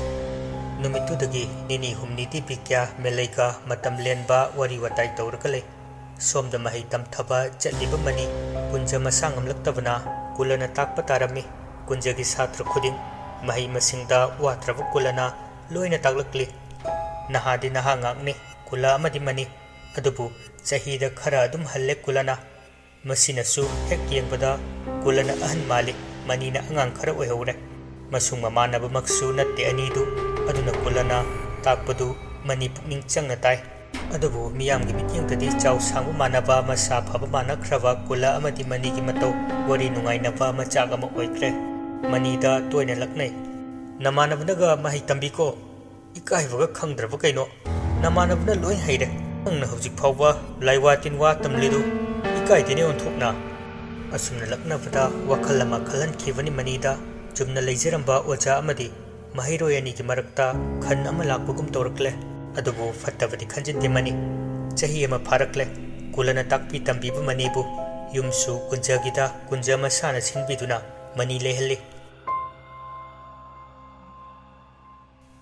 ꯅꯨꯃꯤꯠꯇꯨꯗꯒꯤ ꯅꯤꯅꯤ ꯍꯨꯝꯅꯤꯗꯤ ꯕꯤꯒ꯭ꯌꯥ ꯃꯦꯂꯩꯒ ꯃꯇꯝ ꯂꯦꯟꯕ, ꯋꯥꯔꯤ ꯋꯥꯇꯥꯏ ꯇꯧꯔꯒ ꯂꯩ꯫ ꯁꯣꯝꯗ ꯃꯍꯩ ꯇꯝꯊꯕ ꯆꯠꯂꯤꯕ ꯃꯅꯤ ꯀꯨꯟꯖ ꯃꯁꯥ ꯉꯝꯂꯛꯇꯕꯅ ꯀꯨꯂꯅ ꯇꯥꯛꯄ ꯇꯥꯔꯝꯃꯤ꯫ ꯀꯨꯟꯖꯒꯤ ꯁꯥꯇ꯭ꯔ ꯈꯨꯗꯤꯡ ꯃꯍꯩ ꯃꯁꯤꯡꯗ ꯋꯥꯠꯇ꯭ꯔꯕ ꯀꯨꯂꯅ ꯂꯣꯏꯅ ꯇꯥꯛꯂꯛꯂꯤ꯫ ꯅꯍꯥꯗꯤ ꯅꯍꯥ ꯉꯥꯛꯅꯤ, ꯀꯨꯂ ꯑꯃꯗꯤ ꯃꯅꯤ꯫ ꯑꯗꯨꯕꯨ ꯆꯍꯤꯗ ꯈꯔ ꯑꯗꯨꯝ ꯍꯜꯂꯦ ꯀꯨꯂꯅ꯫ ꯃꯁꯤꯅꯁꯨ ꯍꯦꯛ ꯌꯦꯡꯕꯗ ꯀꯨꯂꯅ ꯑꯍꯟ ꯃꯥꯜꯂꯤ, ꯃꯅꯤꯅ ꯑꯉꯥꯡ ꯈꯔ ꯑꯣꯏꯍꯧꯔꯦ꯫ ꯃꯁꯨꯡ ꯃꯃꯥꯟꯅꯕꯃꯛꯁꯨ ꯅꯠꯇꯦ ꯑꯅꯤꯗꯨ, ꯑꯗꯨꯅ ꯀꯨꯂꯅ ꯇꯥꯛꯄꯗꯨ ꯃꯅꯤ ꯄꯨꯛꯅꯤꯡ ꯆꯪꯅ ꯇꯥꯏ꯫ ꯑꯗꯨꯕꯨ ꯃꯤꯌꯥꯝꯒꯤ ꯃꯤꯠꯌꯦꯡꯗꯗꯤ ꯆꯥꯎ ꯁꯥꯡꯕ ꯃꯥꯟꯅꯕ, ꯃꯁꯥ ꯐꯕ ꯃꯥꯟꯅꯈ꯭ꯔꯕ ꯀꯨꯂ ꯑꯃꯗꯤ ꯃꯅꯤꯒꯤ ꯃꯇꯧ ꯋꯥꯔꯤ ꯅꯨꯡꯉꯥꯏꯅꯕ ꯃꯆꯥꯛ ꯑꯃ ꯑꯣꯏꯈ꯭ꯔꯦ꯫ ꯃꯅꯤꯗ ꯇꯣꯏꯅ ꯂꯛꯅꯩ꯫ "ꯅꯃꯥꯟꯅꯕꯅꯒ ꯃꯍꯩ ꯇꯝꯕꯤꯀꯣ꯫ ꯏꯀꯥꯏꯕꯒ ꯈꯪꯗ꯭ꯔꯕ ꯀꯩꯅꯣ? ꯅꯃꯥꯟꯅꯕꯅ ꯂꯣꯏ ꯍꯩꯔꯦ꯫ ꯅꯪꯅ ꯍꯧꯖꯤꯛ ꯐꯥꯎꯕ ꯂꯥꯏꯋꯥ ꯇꯤꯟꯋꯥ ꯇꯝꯂꯤꯗꯨ ꯏꯀꯥꯏꯗꯦꯅꯦ ꯑꯣꯟꯊꯣꯛꯅ"꯫ ꯑꯁꯨꯝꯅ ꯂꯛꯅꯕꯗ ꯋꯥꯈꯜ ꯑꯃ ꯈꯜꯍꯟꯈꯤꯕꯅꯤ ꯃꯅꯤꯗ꯫ ꯆꯨꯝꯅ ꯂꯩꯖꯔꯝꯕ ꯑꯣꯖꯥ ꯑꯃꯗꯤ ꯃꯍꯩꯔꯣꯏ ꯑꯅꯤꯒꯤ ꯃꯔꯛꯇ ꯈꯟ ꯑꯃ ꯂꯥꯛꯄꯒꯨꯝ ꯇꯧꯔꯛꯂꯦ꯫ ꯑꯗꯨꯕꯨ ꯐꯠꯇꯕꯗꯤ ꯈꯟꯖꯤꯟꯗꯦ ꯃꯅꯤ꯫ ꯆꯍꯤ ꯑꯃ ꯐꯥꯔꯛꯂꯦ꯫ ꯀꯨꯂꯅ ꯇꯥꯛꯄꯤ ꯇꯝꯕꯤꯕ ꯃꯅꯤꯕꯨ ꯌꯨꯝꯁꯨ ꯀꯨꯟꯖꯒꯤꯗ ꯀꯨꯟꯖ ꯃꯁꯥꯅ ꯁꯤꯟꯕꯤꯗꯨꯅ ꯃꯅꯤ ꯂꯩꯍꯜꯂꯤ꯫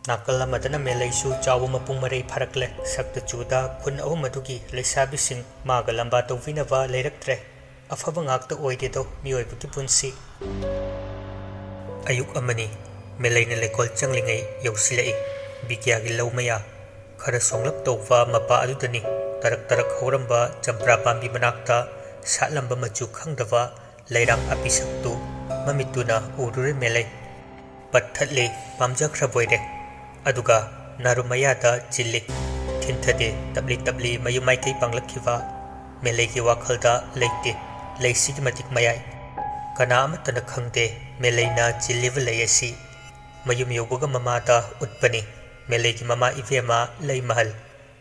ꯅꯥꯀꯜ ꯑꯃꯗꯅ ꯃꯦꯂꯩꯁꯨ ꯆꯥꯎꯕ ꯃꯄꯨꯡ ꯃꯔꯩ ꯐꯥꯔꯛꯂꯦ꯫ ꯁꯛꯇ ꯆꯨꯗ ꯈꯨꯟ ꯑꯍꯨꯝ ꯑꯗꯨꯒꯤ ꯂꯩꯁꯥꯕꯤꯁꯤꯡ ꯃꯥꯒ ꯂꯝꯕꯥ ꯇꯧꯕꯤꯅꯕ ꯂꯩꯔꯛꯇ꯭ꯔꯦ꯫ ꯑꯐꯕ ꯉꯥꯛꯇ ꯑꯣꯏꯗꯦꯗꯣ ꯃꯤꯑꯣꯏꯕꯒꯤ ꯄꯨꯟꯁꯤ꯫ ꯑꯌꯨꯛ ꯑꯃꯅꯤ꯫ ꯃꯦꯂꯩꯅ ꯂꯩꯀꯣꯜ ꯆꯪꯂꯤꯉꯩ ꯌꯧꯁꯤꯜꯂꯛꯏ꯫ ꯕꯤꯒ꯭ꯌꯥꯒꯤ ꯂꯧ ꯃꯌꯥ ꯈꯔ ꯁꯣꯡꯂꯞ ꯇꯧꯕ ꯃꯄꯥ ꯑꯗꯨꯗꯅꯤ꯫ ꯇꯔꯛ ꯇꯔꯛ ꯍꯧꯔꯝꯕ ꯆꯝꯄ꯭ꯔꯥ ꯄꯥꯝꯕꯤ ꯃꯅꯥꯛꯇ ꯁꯥꯠꯂꯝꯕ ꯃꯆꯨ ꯈꯪꯗꯕ ꯂꯩꯔꯥꯡ ꯑꯄꯤꯁꯛꯇꯨ ꯃꯃꯤꯠꯇꯨꯅ ꯎꯔꯨꯔꯦ ꯃꯦꯂꯩ꯫ ꯄꯠ ꯊꯠꯂꯤ, ꯄꯥꯝꯖꯈ꯭ꯔꯕꯣꯏꯔꯦ꯫ ꯑꯗꯨꯒ ꯅꯥꯔꯨ ꯃꯌꯥꯗ ꯆꯤꯜꯂꯤ꯫ ꯊꯤꯟꯊꯗꯦ, ꯇꯞꯂꯤ ꯇꯞꯂꯤ ꯃꯌꯨꯝ ꯃꯥꯏꯀꯩ ꯄꯥꯡꯂꯛꯈꯤꯕ꯫ ꯃꯦꯂꯩꯒꯤ ꯋꯥꯈꯜꯗ ꯂꯩꯇꯦ, ꯂꯩꯁꯤꯒꯤ ꯃꯇꯤꯛ ꯃꯌꯥꯏ꯫ ꯀꯅꯥ ꯑꯃꯠꯇꯅ ꯈꯪꯗꯦ ꯃꯦꯂꯩꯅ ꯆꯤꯜꯂꯤꯕ ꯂꯩ ꯑꯁꯤ꯫ ꯃꯌꯨꯝ ꯌꯧꯕꯒ ꯃꯃꯥꯗ ꯎꯠꯄꯅꯤ꯫ ꯃꯦꯂꯩꯒꯤ ꯃꯃꯥ ꯏꯕꯦꯝꯃ ꯂꯩ ꯃꯍꯜ꯫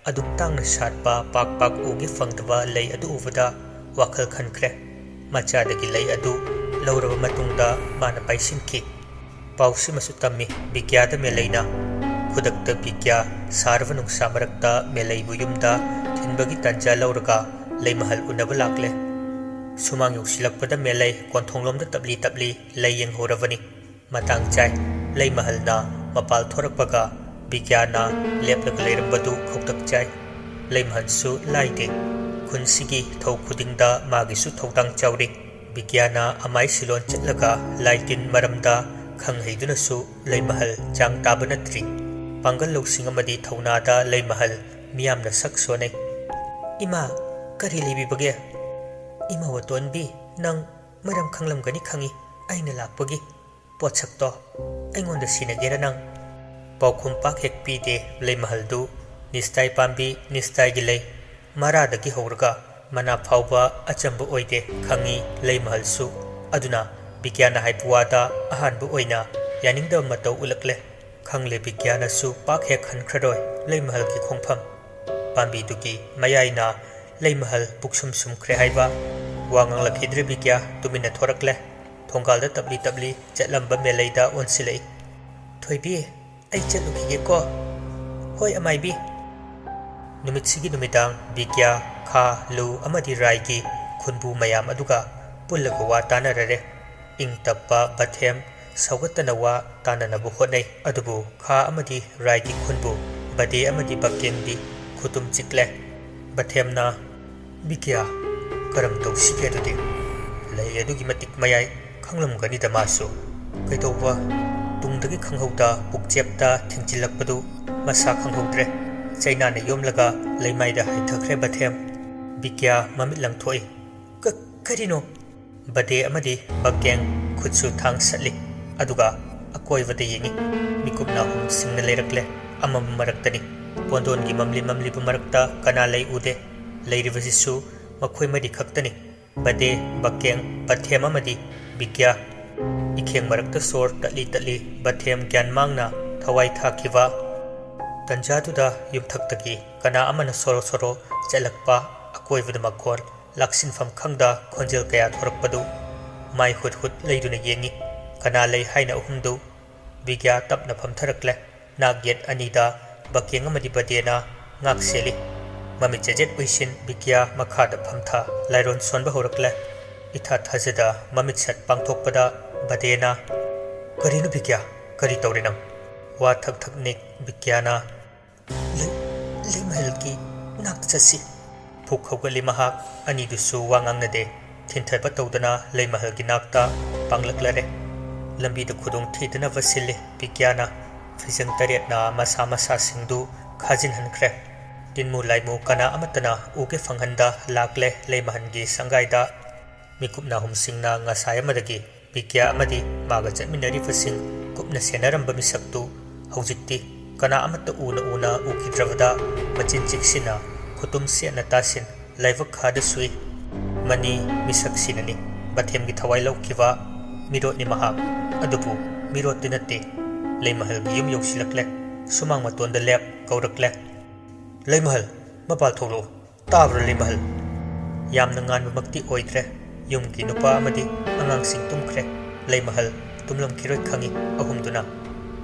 ꯑꯗꯨꯛ ꯇꯥꯡꯅ ꯁꯥꯠꯄ, ꯄꯥꯛ ꯄꯥꯛ ꯎꯒꯦ ꯐꯪꯗꯕ ꯂꯩ ꯑꯗꯨ ꯎꯕꯗ ꯋꯥꯈꯜ ꯈꯟꯈ꯭ꯔꯦ꯫ ꯃꯆꯥꯗꯒꯤ ꯂꯩ ꯑꯗꯨ ꯂꯧꯔꯕ ꯃꯇꯨꯡꯗ ꯃꯥꯅ ꯄꯥꯏꯁꯤꯟꯈꯤ꯫ ꯄꯥꯎꯁꯤꯃꯁꯨ ꯇꯝꯃꯤ ꯕꯤꯒ꯭ꯌꯥꯗ ꯃꯦꯂꯩꯅ꯫ ꯈꯨꯗꯛꯇ ꯕꯤꯒ꯭ꯌꯥ ꯁꯥꯔꯕ ꯅꯨꯡꯁꯥ ꯃꯔꯛꯇ ꯃꯦꯂꯩꯕꯨ ꯌꯨꯝꯗ ꯊꯤꯟꯕꯒꯤ ꯇꯥꯟꯖꯥ ꯂꯧꯔꯒ ꯂꯩꯃꯍꯜ ꯎꯅꯕ ꯂꯥꯛꯂꯦ꯫ ꯁꯨꯃꯥꯡ ꯌꯧꯁꯤꯜꯂꯛꯄꯗ ꯃꯦꯂꯩ ꯀꯣꯟꯊꯣꯡꯂꯣꯝꯗ ꯇꯞꯂꯤ ꯇꯞꯂꯤ ꯂꯩ ꯌꯦꯡꯍꯧꯔꯕꯅꯤ꯫ ꯃꯇꯥꯡ ꯆꯥꯏ꯫ ꯂꯩꯃꯍꯜꯅ ꯃꯄꯥꯜ ꯊꯣꯔꯛꯄꯒ ꯕꯤꯒ꯭ꯌꯥꯅ ꯂꯦꯞꯂꯒ ꯂꯩꯔꯝꯕꯗꯨ ꯈꯧꯇꯛ ꯆꯥꯏ꯫ ꯂꯩꯃꯍꯜꯁꯨ ꯂꯥꯏꯗꯦ꯫ ꯈꯨꯟꯁꯤꯒꯤ ꯊꯧ ꯈꯨꯗꯤꯡꯗ ꯃꯥꯒꯤꯁꯨ ꯊꯧꯗꯥꯡ ꯆꯥꯎꯔꯤ꯫ ꯕꯤꯒ꯭ꯌꯥꯅ ꯑꯃꯥꯏ ꯁꯤꯂꯣꯟ ꯆꯠꯂꯒ ꯂꯥꯏ ꯇꯤꯟ ꯃꯔꯝꯗ ꯈꯪ ꯍꯩꯗꯨꯅꯁꯨ ꯂꯩꯃꯍꯜ ꯆꯥꯡ ꯇꯥꯕ ꯅꯠꯇ꯭ꯔꯤ꯫ ꯄꯥꯡꯒꯜ ꯂꯧꯁꯤꯡ ꯑꯃꯗꯤ ꯊꯧꯅꯥꯗ ꯂꯩꯃꯍꯜ ꯃꯤꯌꯥꯝꯅ ꯁꯛ ꯁꯣꯟꯅꯩ꯫ "ꯏꯃꯥ, ꯀꯔꯤ ꯂꯩꯕꯤꯕꯒꯦ?" "ꯏꯃꯥ ꯑꯇꯣꯟꯕꯤ, ꯅꯪ ꯃꯔꯝ ꯈꯪꯂꯝꯒꯅꯤ ꯈꯪꯏ ꯑꯩꯅ ꯂꯥꯛꯄꯒꯤ꯫ ꯄꯣꯠꯁꯛꯇꯣ ꯑꯩꯉꯣꯟꯗ ꯁꯤꯟꯅꯒꯦꯔꯥ ꯅꯪ?" ꯄꯥꯎꯈꯨꯝ ꯄꯥꯛ ꯍꯦꯛ ꯄꯤꯗꯦ ꯂꯩꯃꯍꯜꯗꯨ꯫ ꯅꯤꯁꯇꯥꯏ ꯄꯥꯝꯕꯤ, ꯅꯤꯁꯇꯥꯏꯒꯤ ꯂꯩ, ꯃꯔꯥꯗꯒꯤ ꯍꯧꯔꯒ ꯃꯅꯥ ꯐꯥꯎꯕ ꯑꯆꯝꯕ ꯑꯣꯏꯗꯦ ꯈꯪꯏ ꯂꯩꯃꯍꯜꯁꯨ꯫ ꯑꯗꯨꯅ ꯕꯤꯒ꯭ꯌꯥꯅ ꯍꯥꯏꯕ ꯋꯥꯗ ꯑꯍꯥꯟꯕ ꯑꯣꯏꯅ ꯌꯥꯅꯤꯡꯗꯕ ꯃꯇꯧ ꯎꯠꯂꯛꯂꯦ꯫ ꯈꯪꯂꯦ ꯕꯤꯒ꯭ꯌꯥꯅꯁꯨ ꯄꯥꯛ ꯍꯦꯛ ꯍꯟꯈ꯭ꯔꯔꯣꯏ ꯂꯩꯃꯍꯜꯒꯤ ꯈꯣꯡꯐꯝ꯫ ꯄꯥꯝꯕꯤꯗꯨꯒꯤ ꯃꯌꯥꯏꯅ ꯂꯩꯃꯍꯜ ꯄꯨꯛꯁꯨꯝ ꯁꯨꯝꯈ꯭ꯔꯦ ꯍꯥꯏꯕ꯫ ꯋꯥ ꯉꯥꯡꯂꯛꯈꯤꯗ꯭ꯔꯦ ꯕꯤꯒ꯭ꯌꯥ, ꯇꯨꯃꯤꯟꯅ ꯊꯣꯔꯛꯂꯦ꯫ ꯊꯣꯡꯒꯥꯜꯗ ꯇꯞꯂꯤ ꯇꯞꯂꯤ ꯆꯠꯂꯝꯕ ꯃꯦꯂꯩꯗ ꯑꯣꯟꯁꯤꯜꯂꯛꯏ꯫ "ꯊꯣꯏꯕꯤ, ꯑꯩ ꯆꯠꯂꯨꯈꯤꯒꯦꯀꯣ꯫" "ꯍꯣꯏ ꯑꯃꯥꯏꯕꯤ꯫" ꯅꯨꯃꯤꯠꯁꯤꯒꯤ ꯅꯨꯃꯤꯗꯥꯡ ꯕꯤꯒ꯭ꯌꯥ, ꯈꯥ, ꯂꯨ ꯑꯃꯗꯤ ꯔꯥꯏꯒꯤ ꯈꯨꯟꯕꯨ ꯃꯌꯥꯝ ꯑꯗꯨꯒ ꯄꯨꯜꯂꯒ ꯋꯥ ꯇꯥꯅꯔꯔꯦ꯫ ꯏꯪ ꯇꯞꯄ ꯕꯊꯦꯝ ꯁꯧꯒꯠꯇꯅ ꯋꯥ ꯇꯥꯅꯅꯕ ꯍꯣꯠꯅꯩ꯫ ꯑꯗꯨꯕꯨ ꯈꯥ ꯑꯃꯗꯤ ꯔꯥꯏꯒꯤ ꯈꯨꯟꯕꯨ ꯕꯗꯦ ꯑꯃꯗꯤ ꯕꯀꯦꯡꯗꯤ ꯈꯨꯇꯨꯝ ꯆꯤꯛꯂꯦ꯫ ꯕꯊꯦꯝꯅ, "ꯕꯤꯒ꯭ꯌꯥ, ꯀꯔꯝ ꯇꯧꯁꯤꯒꯦ ꯑꯗꯨꯗꯤ? ꯂꯩ ꯑꯗꯨꯒꯤ ꯃꯇꯤꯛ ꯃꯌꯥꯏ ꯈꯪꯂꯝꯒꯅꯤꯗ ꯃꯥꯁꯨ꯫ ꯀꯩꯗꯧꯕ? ꯇꯨꯡꯗꯒꯤ ꯈꯪꯍꯧꯗ ꯄꯨꯛꯆꯦꯞꯇ ꯊꯤꯡꯖꯤꯜꯂꯛꯄꯗꯨ ꯃꯁꯥ ꯈꯪꯍꯧꯗ꯭ꯔꯦ꯫ ꯆꯩꯅꯥꯅ ꯌꯣꯝꯂꯒ ꯂꯩꯃꯥꯏꯗ ꯍꯥꯏꯊꯈ꯭ꯔꯦ ꯕꯊꯦꯝ꯫" ꯕꯤꯒ꯭ꯌꯥ ꯃꯃꯤꯠ ꯂꯪꯊꯣꯛꯏ꯫ "ꯀ-, ꯀꯔꯤꯅꯣ?" ꯕꯗꯦ ꯑꯃꯗꯤ ꯕꯛꯀꯦꯡ ꯈꯨꯠꯁꯨ ꯊꯥꯡ ꯁꯠꯂꯤ꯫ ꯑꯗꯨꯒ ꯑꯀꯣꯏꯕꯗ ꯌꯦꯡꯏ꯫ ꯃꯤꯀꯨꯞ ꯅꯥꯍꯨꯝ ꯁꯤꯡꯅ ꯂꯩꯔꯛꯂꯦ꯫ ꯑꯃꯝꯕ ꯃꯔꯛꯇꯅꯤ꯫ ꯄꯣꯟꯗꯣꯟꯒꯤ ꯃꯝꯂꯤ ꯃꯝꯂꯤꯕ ꯃꯔꯛꯇ ꯀꯅꯥ ꯂꯩ ꯎꯗꯦ꯫ ꯂꯩꯔꯤꯕꯁꯤꯁꯨ ꯃꯈꯣꯏ ꯃꯔꯤ ꯈꯛꯇꯅꯤ꯫ ꯕꯗꯦ, ꯕꯛꯀꯦꯡ, ꯕꯊꯦꯝ ꯑꯃꯗꯤ ꯕꯤꯒ꯭ꯌꯥ꯫ ꯏꯈꯦꯡ ꯃꯔꯛꯇ ꯁꯣꯔ ꯇꯠꯂꯤ ꯇꯠꯂꯤ ꯕꯊꯦꯝ ꯒ꯭ꯌꯥꯟ ꯃꯥꯡꯅ ꯊꯋꯥꯏ ꯊꯥꯈꯤꯕ꯫ ꯇꯟꯖꯥꯗꯨꯗ ꯌꯨꯝꯊꯛꯇꯒꯤ ꯀꯅꯥ ꯑꯃꯅ ꯁꯣꯔꯣ ꯁꯣꯔꯣ ꯆꯠꯂꯛꯄ, ꯑꯀꯣꯏꯕꯗ ꯃꯈꯣꯜ ꯂꯥꯛꯁꯤꯟꯐꯝ ꯈꯪꯗ ꯈꯣꯟꯖꯦꯜ ꯀꯌꯥ ꯊꯣꯔꯛꯄꯗꯨ꯫ ꯃꯥꯏ ꯍꯨꯠ ꯍꯨꯠ ꯂꯩꯗꯨꯅ ꯌꯦꯡꯏ꯫ ꯀꯅꯥ ꯂꯩ ꯍꯥꯏꯅ ꯑꯍꯨꯝꯗꯨ꯫ ꯕꯤꯒ꯭ꯌꯥ ꯇꯞꯅ ꯐꯝꯊꯔꯛꯂꯦ꯫ ꯅꯥꯛ ꯌꯦꯠ ꯑꯅꯤꯗ ꯕꯛꯀꯦꯡ ꯑꯃꯗꯤ ꯕꯗꯦꯅ ꯉꯥꯛ ꯁꯦꯜꯂꯤ꯫ ꯃꯃꯤꯠ ꯆꯦꯖꯦꯠ ꯎꯏꯁꯤꯟ ꯕꯤꯒ꯭ꯌꯥ ꯃꯈꯥꯗ ꯐꯝꯊ ꯂꯥꯏꯔꯣꯟ ꯁꯣꯟꯕ ꯍꯧꯔꯛꯂꯦ꯫ ꯏꯊꯥ ꯊꯥꯖꯗ ꯃꯃꯤꯠ ꯁꯠ ꯄꯥꯡꯊꯣꯛꯄꯗ ꯕꯗꯦꯅ, "ꯀꯔꯤꯅꯣ ꯕꯤꯒ꯭ꯌꯥ? ꯀꯔꯤ ꯇꯧꯔꯦ ꯅꯪ?" ꯋꯥ ꯊꯛ ꯊꯛ ꯅꯤꯛ ꯕꯤꯒ꯭ꯌꯥꯅ, "ꯂꯩ-, ꯂꯩꯃꯍꯜꯒꯤ ꯅꯥꯛ ꯆꯠꯁꯤ꯫" ꯐꯨꯛ ꯍꯧꯒꯠꯂꯤ ꯃꯍꯥꯛ꯫ ꯑꯅꯤꯗꯨꯁꯨ ꯋꯥ ꯉꯥꯡꯅꯗꯦ꯫ ꯊꯤꯟꯊꯕ ꯇꯧꯗꯅ ꯂꯩꯃꯍꯜꯒꯤ ꯅꯥꯛꯇ ꯄꯥꯡꯂꯛꯂꯔꯦ꯫ ꯂꯝꯕꯤꯗ ꯈꯨꯗꯣꯡ ꯊꯤꯗꯅꯕ ꯁꯤꯜꯂꯤ ꯕꯤꯒ꯭ꯌꯥꯅ꯫ ꯐꯤꯖꯪ ꯇꯔꯦꯠꯅ ꯃꯁꯥ ꯃꯁꯥꯁꯤꯡꯗꯨ ꯈꯥꯖꯤꯟꯍꯟꯈ꯭ꯔꯦ꯫ ꯇꯤꯟꯃꯨ ꯂꯥꯏꯃꯨ ꯀꯅꯥ ꯑꯃꯠꯇꯅ ꯎꯒꯦ ꯐꯪꯍꯟꯗ ꯂꯥꯛꯂꯦ ꯂꯩꯃꯍꯜꯒꯤ ꯁꯪꯒꯥꯏꯗ꯫ ꯃꯤꯀꯨꯞ ꯅꯥꯍꯨꯝꯁꯤꯡꯅ ꯉꯁꯥꯏ ꯑꯃꯗꯒꯤ ꯕꯤꯀ꯭ꯌꯥ ꯑꯃꯗꯤ ꯃꯥꯒ ꯆꯠꯃꯤꯟꯅꯔꯤꯕꯁꯤꯡ ꯀꯨꯞꯅ ꯁꯦꯟꯅꯔꯝꯕ ꯃꯤꯁꯛꯇꯨ ꯍꯧꯖꯤꯛꯇꯤ ꯀꯅꯥ ꯑꯃꯠꯇ ꯎꯅ ꯎꯅ ꯎꯈꯤꯗ꯭ꯔꯕꯗ ꯃꯆꯤꯟ ꯆꯤꯛꯁꯤꯟꯅ ꯈꯨꯇꯨꯝ ꯁꯦꯠꯅ ꯇꯥꯁꯤꯟ ꯂꯥꯏꯕꯛ ꯈꯥꯗ ꯁꯨꯏ꯫ ꯃꯅꯤ ꯃꯤꯁꯛꯁꯤꯅꯅꯤ ꯕꯥꯊꯦꯝꯒꯤ ꯊꯋꯥꯏ ꯂꯧꯈꯤꯕ꯫ ꯃꯤꯔꯣꯠꯅꯤ ꯃꯍꯥꯛ꯫ ꯑꯗꯨꯕꯨ ꯃꯤꯔꯣꯠꯇꯤ ꯅꯠꯇꯦ꯫ ꯂꯩꯃꯍꯜꯒꯤ ꯌꯨꯝ ꯌꯧꯁꯤꯜꯂꯛꯂꯦ꯫ ꯁꯨꯃꯥꯡ ꯃꯇꯣꯟꯗ ꯂꯦꯞ ꯀꯧꯔꯛꯂꯦ꯫ "ꯂꯩꯃꯍꯜ, ꯃꯄꯥꯜ ꯊꯣꯛꯂꯛꯎ꯫ ꯇꯥꯕ꯭ꯔꯥ ꯂꯩꯃꯍꯜ?" ꯌꯥꯝꯅ ꯉꯥꯟꯕꯃꯛꯇꯤ ꯑꯣꯏꯗ꯭ꯔꯦ꯫ ꯌꯨꯝꯒꯤ ꯅꯨꯄꯥ ꯑꯃꯗꯤ ꯑꯉꯥꯡꯁꯤꯡ ꯇꯨꯝꯈ꯭ꯔꯦ꯫ ꯂꯩꯃꯍꯜ ꯇꯨꯝꯂꯝꯈꯤꯔꯣꯏ ꯈꯪꯏ꯫ ꯑꯍꯨꯝꯗꯨꯅ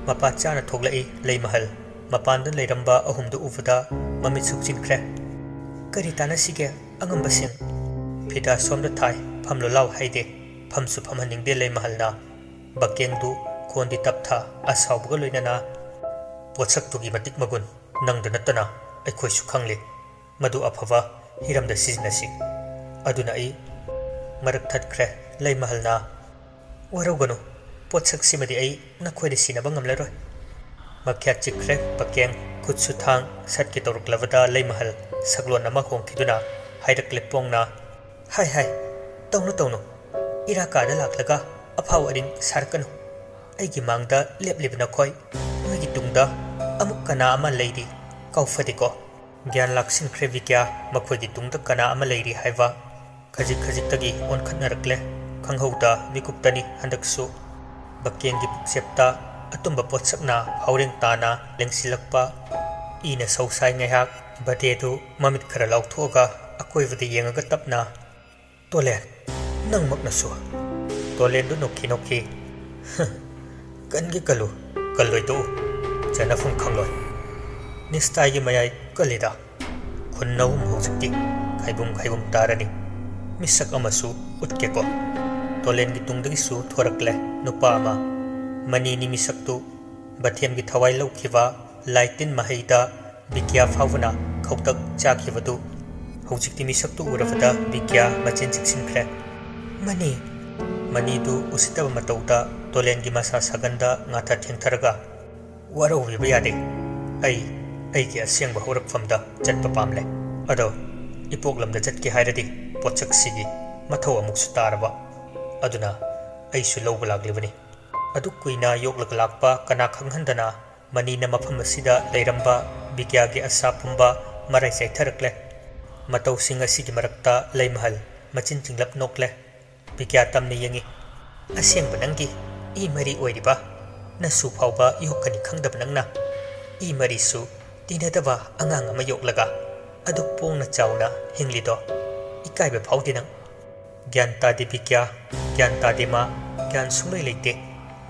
ꯃꯄꯥ ꯆꯥꯅ ꯊꯣꯛꯂꯛꯏ꯫ ꯂꯩꯃꯍꯜ ꯃꯄꯥꯟꯗ ꯂꯩꯔꯝꯕ ꯑꯍꯨꯝꯗꯨ ꯎꯕꯗ ꯃꯃꯤꯠ ꯁꯨꯛꯆꯤꯟꯈ꯭ꯔꯦ꯫ "ꯀꯔꯤ ꯇꯥꯟꯅꯁꯤꯒꯦ ꯑꯉꯝꯕꯁꯤꯡ?" "ꯐꯤꯗꯥ ꯁꯣꯝꯗ ꯊꯥꯏ, ꯐꯝꯂꯣ ꯂꯥꯎ ꯍꯥꯏꯗꯦ꯫ ꯐꯝꯁꯨ ꯐꯝꯍꯟꯅꯤꯡꯗꯦ ꯂꯩꯃꯍꯜꯅ꯫" ꯕꯀꯦꯡꯗꯨ ꯈꯣꯟꯗꯤ ꯇꯞꯊ ꯑꯁꯥꯎꯕꯒ ꯂꯣꯏꯅꯅ, "ꯄꯣꯠꯁꯛꯇꯨꯒꯤ ꯃꯇꯤꯛ ꯃꯒꯨꯟ ꯅꯪꯗ ꯅꯠꯇꯅ ꯑꯩꯈꯣꯏꯁꯨ ꯈꯪꯂꯤ꯫ ꯃꯗꯨ ꯑꯐꯕ ꯍꯤꯔꯝꯗ ꯁꯤꯖꯤꯟꯅꯁꯤ꯫" ꯑꯗꯨꯅ ꯑꯩ ꯃꯔꯛ ꯊꯠꯈ꯭ꯔꯦ꯫ ꯂꯩꯃꯍꯜꯅ, "ꯋꯥꯔꯧꯒꯅꯨ, ꯄꯣꯠꯁꯛꯁꯤꯃꯗꯤ ꯑꯩ ꯅꯈꯣꯏꯗ ꯁꯤꯟꯅꯕ ꯉꯝꯂꯔꯣꯏ꯫" ꯃꯈ꯭ꯌꯥꯠ ꯆꯤꯛꯈ꯭ꯔꯦ꯫ ꯕꯀꯦꯡ ꯈꯨꯠꯁꯨ ꯊꯥꯡ ꯁꯠꯀꯦ ꯇꯧꯔꯛꯂꯕꯗ ꯂꯩꯃꯍꯜ ꯁꯛꯂꯣꯟ ꯑꯃ ꯍꯣꯡꯈꯤꯗꯨꯅ ꯍꯥꯏꯔꯛꯂꯦ ꯄꯣꯡꯅ, "ꯍꯥꯏ ꯍꯥꯏ, ꯇꯧꯅꯨ ꯇꯧꯅꯨ꯫ ꯏꯔꯥ ꯀꯥꯗ ꯂꯥꯛꯂꯒ ꯑꯐꯥꯎ ꯑꯔꯤꯡ ꯁꯥꯔꯛꯀꯅꯨ꯫ ꯑꯩꯒꯤ ꯃꯥꯡꯗ ꯂꯦꯞꯂꯤꯕ ꯅꯈꯣꯏ, ꯅꯣꯏꯒꯤ ꯇꯨꯡꯗ ꯑꯃꯨꯛ ꯀꯅꯥ ꯑꯃ ꯂꯩꯔꯤ ꯀꯥꯎꯐꯗꯦꯀꯣ꯫" ꯒ꯭ꯌꯥꯟ ꯂꯥꯛꯁꯤꯟꯈ꯭ꯔꯦ ꯕꯤꯀ꯭ꯌꯥ, ꯃꯈꯣꯏꯒꯤ ꯇꯨꯡꯗ ꯀꯅꯥ ꯑꯃ ꯂꯩꯔꯤ ꯍꯥꯏꯕ꯫ ꯈꯖꯤꯛ ꯈꯖꯤꯛꯇꯒꯤ ꯑꯣꯟꯈꯠꯅꯔꯛꯂꯦ꯫ ꯈꯪꯍꯧꯗ ꯃꯤꯀꯨꯞꯇꯅꯤ ꯍꯟꯗꯛꯁꯨ꯫ ꯕꯀꯦꯡꯒꯤ ꯄꯨꯛꯆꯦꯞꯇ ꯑꯇꯨꯝꯕ ꯄꯣꯠꯁꯛꯅ ꯍꯥꯎꯔꯦꯡ ꯇꯥꯅ ꯂꯦꯡꯁꯤꯜꯂꯛꯄ꯫ ꯏꯅ ꯁꯧ ꯁꯥꯏ ꯉꯥꯏꯍꯥꯛ꯫ ꯕꯗꯦꯗꯨ ꯃꯃꯤꯠ ꯈꯔ ꯂꯥꯎꯊꯣꯛꯑꯒ ꯑꯀꯣꯏꯕꯗ ꯌꯦꯡꯉꯒ ꯇꯞꯅ, "ꯇꯣꯂꯦꯟ, ꯅꯪꯃꯛꯅꯁꯨ?" ꯇꯣꯂꯦꯟꯗꯨ ꯅꯣꯛꯈꯤ ꯅꯣꯛꯈꯤ꯫ "ꯀꯟꯒꯦ ꯀꯜꯂꯨ, ꯀꯜꯂꯣꯏ ꯇꯣꯛꯎ꯫ ꯆꯟꯅꯐꯝ ꯈꯪꯂꯣꯏ꯫ ꯅꯤꯁꯇꯥꯏꯒꯤ ꯃꯌꯥꯏ ꯀꯜꯂꯤꯗ꯫ ꯈꯨꯟ ꯑꯍꯨꯝ ꯍꯧꯖꯤꯛꯇꯤ ꯈꯥꯏꯕꯨꯝ ꯈꯥꯏꯕꯨꯝ ꯇꯥꯔꯅꯤ꯫ ꯃꯤꯁꯛ ꯑꯃꯁꯨ ꯎꯠꯀꯦꯀꯣ꯫" ꯇꯣꯂꯦꯟꯒꯤ ꯇꯨꯡꯗꯒꯤꯁꯨ ꯊꯣꯔꯛꯂꯦ ꯅꯨꯄꯥ ꯑꯃ꯫ ꯃꯅꯤꯅꯤ ꯃꯤꯁꯛꯇꯨ꯫ ꯕꯥꯊꯦꯝꯒꯤ ꯊꯋꯥꯏ ꯂꯧꯈꯤꯕ ꯂꯥꯏ ꯇꯤꯟ ꯃꯍꯩꯗ ꯕꯤꯀ꯭ꯌꯥ ꯐꯥꯎꯕꯅ ꯈꯧꯇꯛ ꯆꯥꯈꯤꯕꯗꯨ ꯍꯧꯖꯤꯛꯇꯤ ꯃꯤꯁꯛꯇꯨ ꯎꯔꯕꯗ ꯕꯤꯀ꯭ꯌꯥ ꯃꯆꯤꯟ ꯆꯤꯛꯁꯤꯟꯈ꯭ꯔꯦ꯫ "ꯃꯅꯤ!" ꯃꯅꯤꯗꯨ ꯎꯁꯤꯠꯇꯕ ꯃꯇꯧꯗ ꯇꯣꯂꯦꯟꯒꯤ ꯃꯁꯥ ꯁꯥꯒꯟꯗ ꯉꯥꯊ ꯊꯦꯡꯊꯔꯒ, "ꯋꯥꯔꯧꯕꯤꯕ ꯌꯥꯗꯦ꯫ ꯑꯩ, ꯑꯩꯒꯤ ꯑꯁꯦꯡꯕ ꯍꯧꯔꯛꯐꯝꯗ ꯆꯠꯄ ꯄꯥꯝꯂꯦ꯫ ꯑꯗꯣ ꯏꯄꯣꯛꯂꯝꯗ ꯆꯠꯀꯦ ꯍꯥꯏꯔꯗꯤ ꯄꯣꯠꯁꯛꯁꯤꯒꯤ ꯃꯊꯧ ꯑꯃꯨꯛꯁꯨ ꯇꯥꯔꯕ꯫ ꯑꯗꯨꯅ ꯑꯩꯁꯨ ꯂꯧꯕ ꯂꯥꯛꯂꯤꯕꯅꯤ꯫ ꯑꯗꯨꯛ ꯀꯨꯏꯅ ꯌꯣꯛꯂꯒ ꯂꯥꯛꯄ ꯀꯅꯥ ꯈꯪꯍꯟꯗꯅ ꯃꯅꯤꯅ ꯃꯐꯝ ꯑꯁꯤꯗ ꯂꯩꯔꯝꯕ ꯕꯤꯒ꯭ꯌꯥꯒꯤ ꯑꯁꯥ ꯄꯨꯝꯕ ꯃꯔꯥꯏ ꯆꯥꯏꯊꯔꯛꯂꯦ꯫ ꯃꯇꯧꯁꯤꯡ ꯑꯁꯤꯒꯤ ꯃꯔꯛꯇ ꯂꯩꯃꯍꯜ ꯃꯆꯤꯟ ꯆꯤꯡꯂꯞ ꯅꯣꯛꯂꯦ꯫ ꯕꯤꯒ꯭ꯌꯥ ꯇꯝꯅ ꯌꯦꯡꯏ꯫ "ꯑꯁꯦꯡꯕ ꯅꯪꯒꯤ ꯏ ꯃꯔꯤ ꯑꯣꯏꯔꯤꯕ ꯅꯁꯨ ꯐꯥꯎꯕ ꯌꯣꯛꯀꯅꯤ ꯈꯪꯗꯕ ꯅꯪꯅ ꯏ ꯃꯔꯤꯁꯨ ꯇꯤꯟꯅꯗꯕ ꯑꯉꯥꯡ ꯑꯃ ꯌꯣꯛꯂꯒ ꯑꯗꯨꯛ ꯄꯣꯡꯅ ꯆꯥꯎꯅ ꯍꯤꯡꯂꯤꯗꯣ ꯏꯀꯥꯏꯕ ꯐꯥꯎꯗꯦ ꯅꯪ?" "ꯒ꯭ꯌꯥꯟ ꯇꯥꯗꯦ ꯕꯤꯒ꯭ꯌꯥ, ꯒ꯭ꯌꯥꯟ ꯇꯥꯗꯦ ꯃꯥ, ꯒ꯭ꯌꯥꯟ ꯁꯨꯡꯂꯩ ꯂꯩꯇꯦ꯫"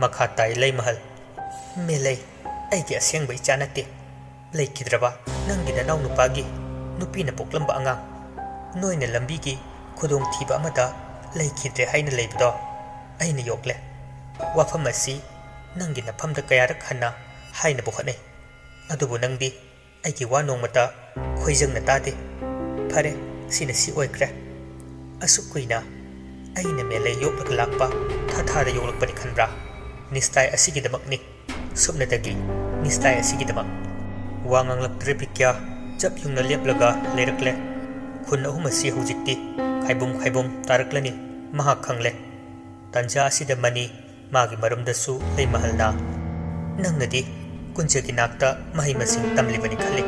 ꯃꯈꯥ ꯇꯥꯏ ꯂꯩꯃꯍꯜ꯫ "ꯃꯦꯂꯩ, ꯑꯩꯒꯤ ꯑꯁꯦꯡꯕ ꯏꯆꯥ ꯅꯠꯇꯦ꯫ ꯂꯩꯈꯤꯗ꯭ꯔꯕ ꯅꯪꯒꯤ ꯅꯅꯥꯎ ꯅꯨꯄꯥꯒꯤ ꯅꯨꯄꯤꯅ ꯄꯣꯛꯂꯝꯕ ꯑꯉꯥꯡ꯫ ꯅꯣꯏꯅ ꯂꯝꯕꯤꯒꯤ ꯈꯨꯗꯣꯡꯊꯤꯕ ꯑꯃꯗ ꯂꯩꯈꯤꯗ꯭ꯔꯦ ꯍꯥꯏꯅ ꯂꯩꯕꯗꯣ ꯑꯩꯅ ꯌꯣꯛꯂꯦ꯫ ꯋꯥꯐꯝ ꯑꯁꯤ ꯅꯪꯒꯤ ꯅꯐꯝꯗ ꯀꯌꯥꯔꯛ ꯍꯟꯅ ꯍꯥꯏꯅꯕ ꯍꯣꯠꯅꯩ꯫ ꯑꯗꯨꯕꯨ ꯅꯪꯗꯤ ꯑꯩꯒꯤ ꯋꯥ ꯅꯣꯡꯃꯇ ꯈꯣꯏꯖꯪꯅ ꯇꯥꯗꯦ꯫ ꯐꯔꯦ, ꯁꯤꯅ ꯁꯤ ꯑꯣꯏꯈ꯭ꯔꯦ꯫ ꯑꯁꯨꯛ ꯀꯨꯏꯅ ꯑꯩꯅ ꯃꯦꯂꯩ ꯌꯣꯛꯂꯒ ꯂꯥꯛꯄ ꯊꯥ ꯊꯥꯗ ꯌꯣꯛꯂꯛꯄꯅꯤ ꯈꯟꯕ꯭ꯔꯥ? ꯅꯤꯁꯇꯥꯏ ꯑꯁꯤꯒꯤꯗꯃꯛꯅꯤ꯫ ꯁꯨꯞꯅꯇꯒꯤ ꯅꯤꯁꯇꯥꯏ ꯑꯁꯤꯒꯤꯗꯃꯛ꯫" ꯋꯥ ꯉꯥꯡꯂꯛꯇ꯭ꯔꯦ ꯕꯤꯒ꯭ꯌꯥ꯫ ꯆꯞ ꯌꯨꯡꯅ ꯂꯦꯞꯂꯒ ꯂꯩꯔꯛꯂꯦ꯫ ꯈꯨꯟ ꯑꯍꯨꯝ ꯑꯁꯤ ꯍꯧꯖꯤꯛꯇꯤ ꯈꯥꯏꯕꯨꯝ ꯈꯥꯏꯕꯨꯝ ꯇꯥꯔꯛꯂꯅꯤ꯫ ꯃꯍꯥꯛ ꯈꯪꯂꯦ꯫ ꯇꯥꯟꯖꯥ ꯑꯁꯤꯗ ꯃꯅꯤ ꯃꯥꯒꯤ ꯃꯔꯨꯝꯗꯁꯨ ꯂꯩꯃꯍꯜꯅ, "ꯅꯪꯅꯗꯤ ꯀꯨꯟꯖꯒꯤ ꯅꯥꯛꯇ ꯃꯍꯩ ꯃꯁꯤꯡ ꯇꯝꯂꯤꯕꯅꯤ ꯈꯜꯂꯤ꯫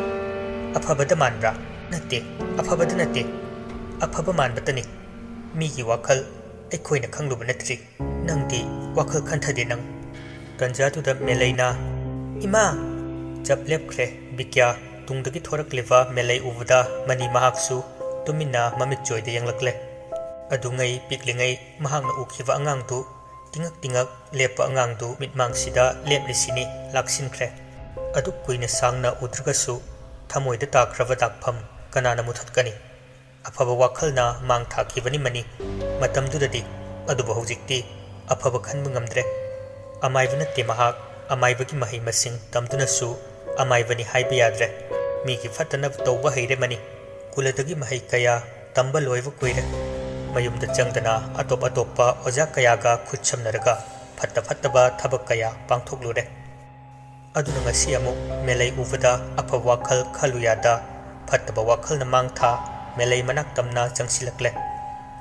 ꯑꯐꯕꯗ ꯃꯥꯟꯕ꯭ꯔꯥ? ꯅꯠꯇꯦ, ꯑꯐꯕꯗ ꯅꯠꯇꯦ꯫ ꯑꯐꯕ ꯃꯥꯟꯕꯇꯅꯤ꯫ ꯃꯤꯒꯤ ꯋꯥꯈꯜ ꯑꯩꯈꯣꯏꯅ ꯈꯪꯂꯨꯕ ꯅꯠꯇ꯭ꯔꯤ꯫ ꯅꯪꯗꯤ ꯋꯥꯈꯜ ꯈꯟꯊꯗꯦ ꯅꯪ꯫" ꯇꯟꯖꯥꯗꯨꯗ ꯃꯦꯂꯩꯅ, "ꯏꯃꯥ!" ꯆꯞ ꯂꯦꯞꯈ꯭ꯔꯦ ꯕꯤꯒ꯭ꯌꯥ꯫ ꯇꯨꯡꯗꯒꯤ ꯊꯣꯔꯛꯂꯤꯕ ꯃꯦꯂꯩ ꯎꯕꯗ ꯃꯅꯤ ꯃꯍꯥꯛꯁꯨ ꯇꯨꯃꯤꯟꯅ ꯃꯃꯤꯠ ꯆꯣꯏꯗ ꯌꯦꯡꯂꯛꯂꯦ꯫ ꯑꯗꯨꯉꯩ ꯄꯤꯛꯂꯤꯉꯩ ꯃꯍꯥꯛꯅ ꯎꯈꯤꯕ ꯑꯉꯥꯡꯗꯨ, ꯇꯤꯉꯛ ꯇꯤꯉꯛ ꯂꯦꯞꯄ ꯑꯉꯥꯡꯗꯨ ꯃꯤꯠꯃꯥꯡꯁꯤꯗ ꯂꯦꯞꯂꯤꯁꯤꯅꯤ ꯂꯥꯛꯁꯤꯟꯈ꯭ꯔꯦ꯫ ꯑꯗꯨꯛ ꯀꯨꯏꯅ ꯁꯥꯡꯅ ꯎꯗ꯭ꯔꯒꯁꯨ ꯊꯃꯣꯏꯗ ꯇꯥꯈ꯭ꯔꯕ ꯗꯥꯛꯐꯝ ꯀꯅꯥꯅ ꯃꯨꯊꯠꯀꯅꯤ? ꯑꯐꯕ ꯋꯥꯈꯜꯅ ꯃꯥꯡ ꯊꯥꯈꯤꯕꯅꯤ ꯃꯅꯤ ꯃꯇꯝꯗꯨꯗꯗꯤ, ꯑꯗꯨꯕꯨ ꯍꯧꯖꯤꯛꯇꯤ ꯑꯐꯕ ꯈꯟꯕ ꯉꯝꯗ꯭ꯔꯦ꯫ ꯑꯃꯥꯏꯕ ꯅꯠꯇꯦ ꯃꯍꯥꯛ, ꯑꯃꯥꯏꯕꯒꯤ ꯃꯍꯩ ꯃꯁꯤꯡ ꯇꯝꯗꯨꯅꯁꯨ ꯑꯃꯥꯏꯕꯅꯤ ꯍꯥꯏꯕ ꯌꯥꯗ꯭ꯔꯦ꯫ ꯃꯤꯒꯤ ꯐꯠꯇꯅꯕ ꯇꯧꯕ ꯍꯩꯔꯦ ꯃꯅꯤ꯫ ꯀꯨꯂꯗꯒꯤ ꯃꯍꯩ ꯀꯌꯥ ꯇꯝꯕ ꯂꯣꯏꯕ ꯀꯨꯏꯔꯦ꯫ ꯃꯌꯨꯝꯗ ꯆꯪꯗꯅ ꯑꯇꯣꯞ ꯑꯇꯣꯞꯄ ꯑꯣꯖꯥ ꯀꯌꯥꯒ ꯈꯨꯠꯁꯝꯅꯔꯒ ꯐꯠꯇ ꯐꯠꯇꯕ ꯊꯕꯛ ꯀꯌꯥ ꯄꯥꯡꯊꯣꯛꯂꯨꯔꯦ꯫ ꯑꯗꯨꯅ ꯉꯁꯤ ꯑꯃꯨꯛ ꯃꯦꯂꯩ ꯎꯕꯗ ꯑꯐꯕ ꯋꯥꯈꯜ ꯈꯜꯂꯨ ꯌꯥꯗ, ꯐꯠꯇꯕ ꯋꯥꯈꯜꯅ ꯃꯥꯡ ꯊꯥ, ꯃꯦꯂꯩ ꯃꯅꯥꯛ ꯇꯝꯅ ꯆꯪꯁꯤꯜꯂꯛꯂꯦ꯫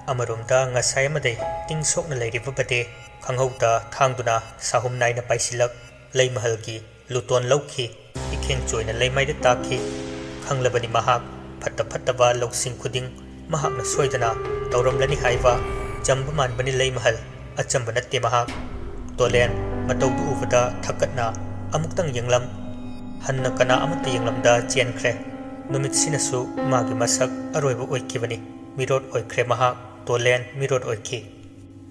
ꯑꯃꯔꯣꯝꯗ ꯉꯁꯥꯏ ꯑꯃꯗꯩ ꯇꯤꯡ ꯁꯣꯛꯅ ꯂꯩꯔꯤꯕ ꯕꯗꯦ ꯈꯪꯍꯧꯗ ꯊꯥꯡꯗꯨꯅ ꯁꯥꯍꯨꯝ ꯅꯥꯏꯅ ꯄꯥꯏꯁꯤꯜꯂꯛ, ꯂꯩꯃꯍꯜꯒꯤ ꯂꯨꯇꯣꯟ ꯂꯧꯈꯤ꯫ ꯏꯈꯦꯡ ꯆꯣꯏꯅ ꯂꯩꯃꯥꯏꯗ ꯇꯥꯈꯤ꯫ ꯈꯪꯂꯕꯅꯤ ꯃꯍꯥꯛ, ꯐꯠꯇ ꯐꯠꯇꯕ ꯂꯧꯁꯤꯡ ꯈꯨꯗꯤꯡ ꯃꯍꯥꯛꯅ ꯁꯣꯏꯗꯅ ꯇꯧꯔꯝꯂꯅꯤ ꯍꯥꯏꯕ꯫ ꯆꯝꯕ ꯃꯥꯟꯕꯅꯤ ꯂꯩꯃꯍꯜ, ꯑꯆꯝꯕ ꯅꯠꯇꯦ ꯃꯍꯥꯛ꯫ ꯇꯣꯂꯦꯟ ꯃꯇꯧꯗꯨ ꯎꯕꯗ ꯊꯛꯀꯠꯅ ꯑꯃꯨꯛꯇꯪ ꯌꯦꯡꯂꯝ, ꯍꯟꯅ ꯀꯅꯥ ꯑꯃꯠꯇ ꯌꯦꯡꯂꯝꯗ ꯆꯦꯟꯈ꯭ꯔꯦ꯫ ꯅꯨꯃꯤꯠꯁꯤꯅꯁꯨ ꯃꯥꯒꯤ ꯃꯁꯛ ꯑꯔꯣꯏꯕ ꯑꯣꯏꯈꯤꯕꯅꯤ꯫ ꯃꯤꯔꯣꯠ ꯑꯣꯏꯈ꯭ꯔꯦ ꯃꯍꯥꯛ, ꯇꯣꯂꯦꯟ ꯃꯤꯔꯣꯠ ꯑꯣꯏꯈꯤ꯫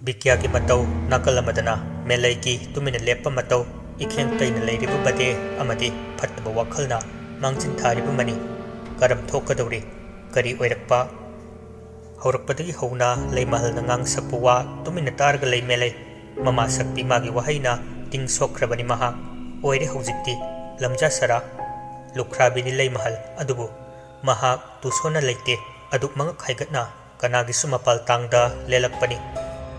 ꯕꯤꯀ꯭ꯌꯥꯒꯤ ꯃꯇꯧ ꯅꯥꯀꯜ ꯑꯃꯗꯅ ꯃꯦꯂꯩꯒꯤ ꯇꯨꯃꯤꯟꯅ ꯂꯦꯞꯄ ꯃꯇꯧ, ꯏꯈꯦꯡ ꯇꯩꯅ ꯂꯩꯔꯤꯕ ꯕꯗꯦ ꯑꯃꯗꯤ ꯐꯠꯇꯕ ꯋꯥꯈꯜꯅ ꯃꯥꯡꯖꯤꯟ ꯊꯥꯔꯤꯕ ꯃꯅꯤ꯫ ꯀꯔꯝ ꯊꯣꯛꯀꯗꯧꯔꯤ? ꯀꯔꯤ ꯑꯣꯏꯔꯛꯄ? ꯍꯧꯔꯛꯄꯗꯒꯤ ꯍꯧꯅ ꯂꯩꯃꯍꯜꯅ ꯉꯥꯡꯁꯛꯄ ꯋꯥ ꯇꯨꯃꯤꯟꯅ ꯇꯥꯔꯒ ꯂꯩ ꯃꯦꯂꯩ꯫ ꯃꯃꯥ ꯁꯛꯄꯤ ꯃꯥꯒꯤ ꯋꯥꯍꯩꯅ ꯇꯤꯡ ꯁꯣꯛꯈ꯭ꯔꯕꯅꯤ ꯃꯍꯥꯛ꯫ ꯑꯣꯏꯔꯦ ꯍꯧꯖꯤꯛꯇꯤ ꯂꯝꯖꯥ ꯁꯔꯥ꯫ ꯂꯨꯈ꯭ꯔꯥꯕꯤꯅꯤ ꯂꯩꯃꯍꯜ, ꯑꯗꯨꯕꯨ ꯃꯍꯥꯛ ꯇꯨꯁꯣꯟꯅ ꯂꯩꯇꯦ꯫ ꯑꯗꯨꯛ ꯃꯉꯛ ꯍꯥꯏꯒꯠꯅ ꯀꯅꯥꯒꯤꯁꯨ ꯃꯄꯥꯜ ꯇꯥꯡꯗ ꯂꯦꯜꯂꯛꯄꯅꯤ꯫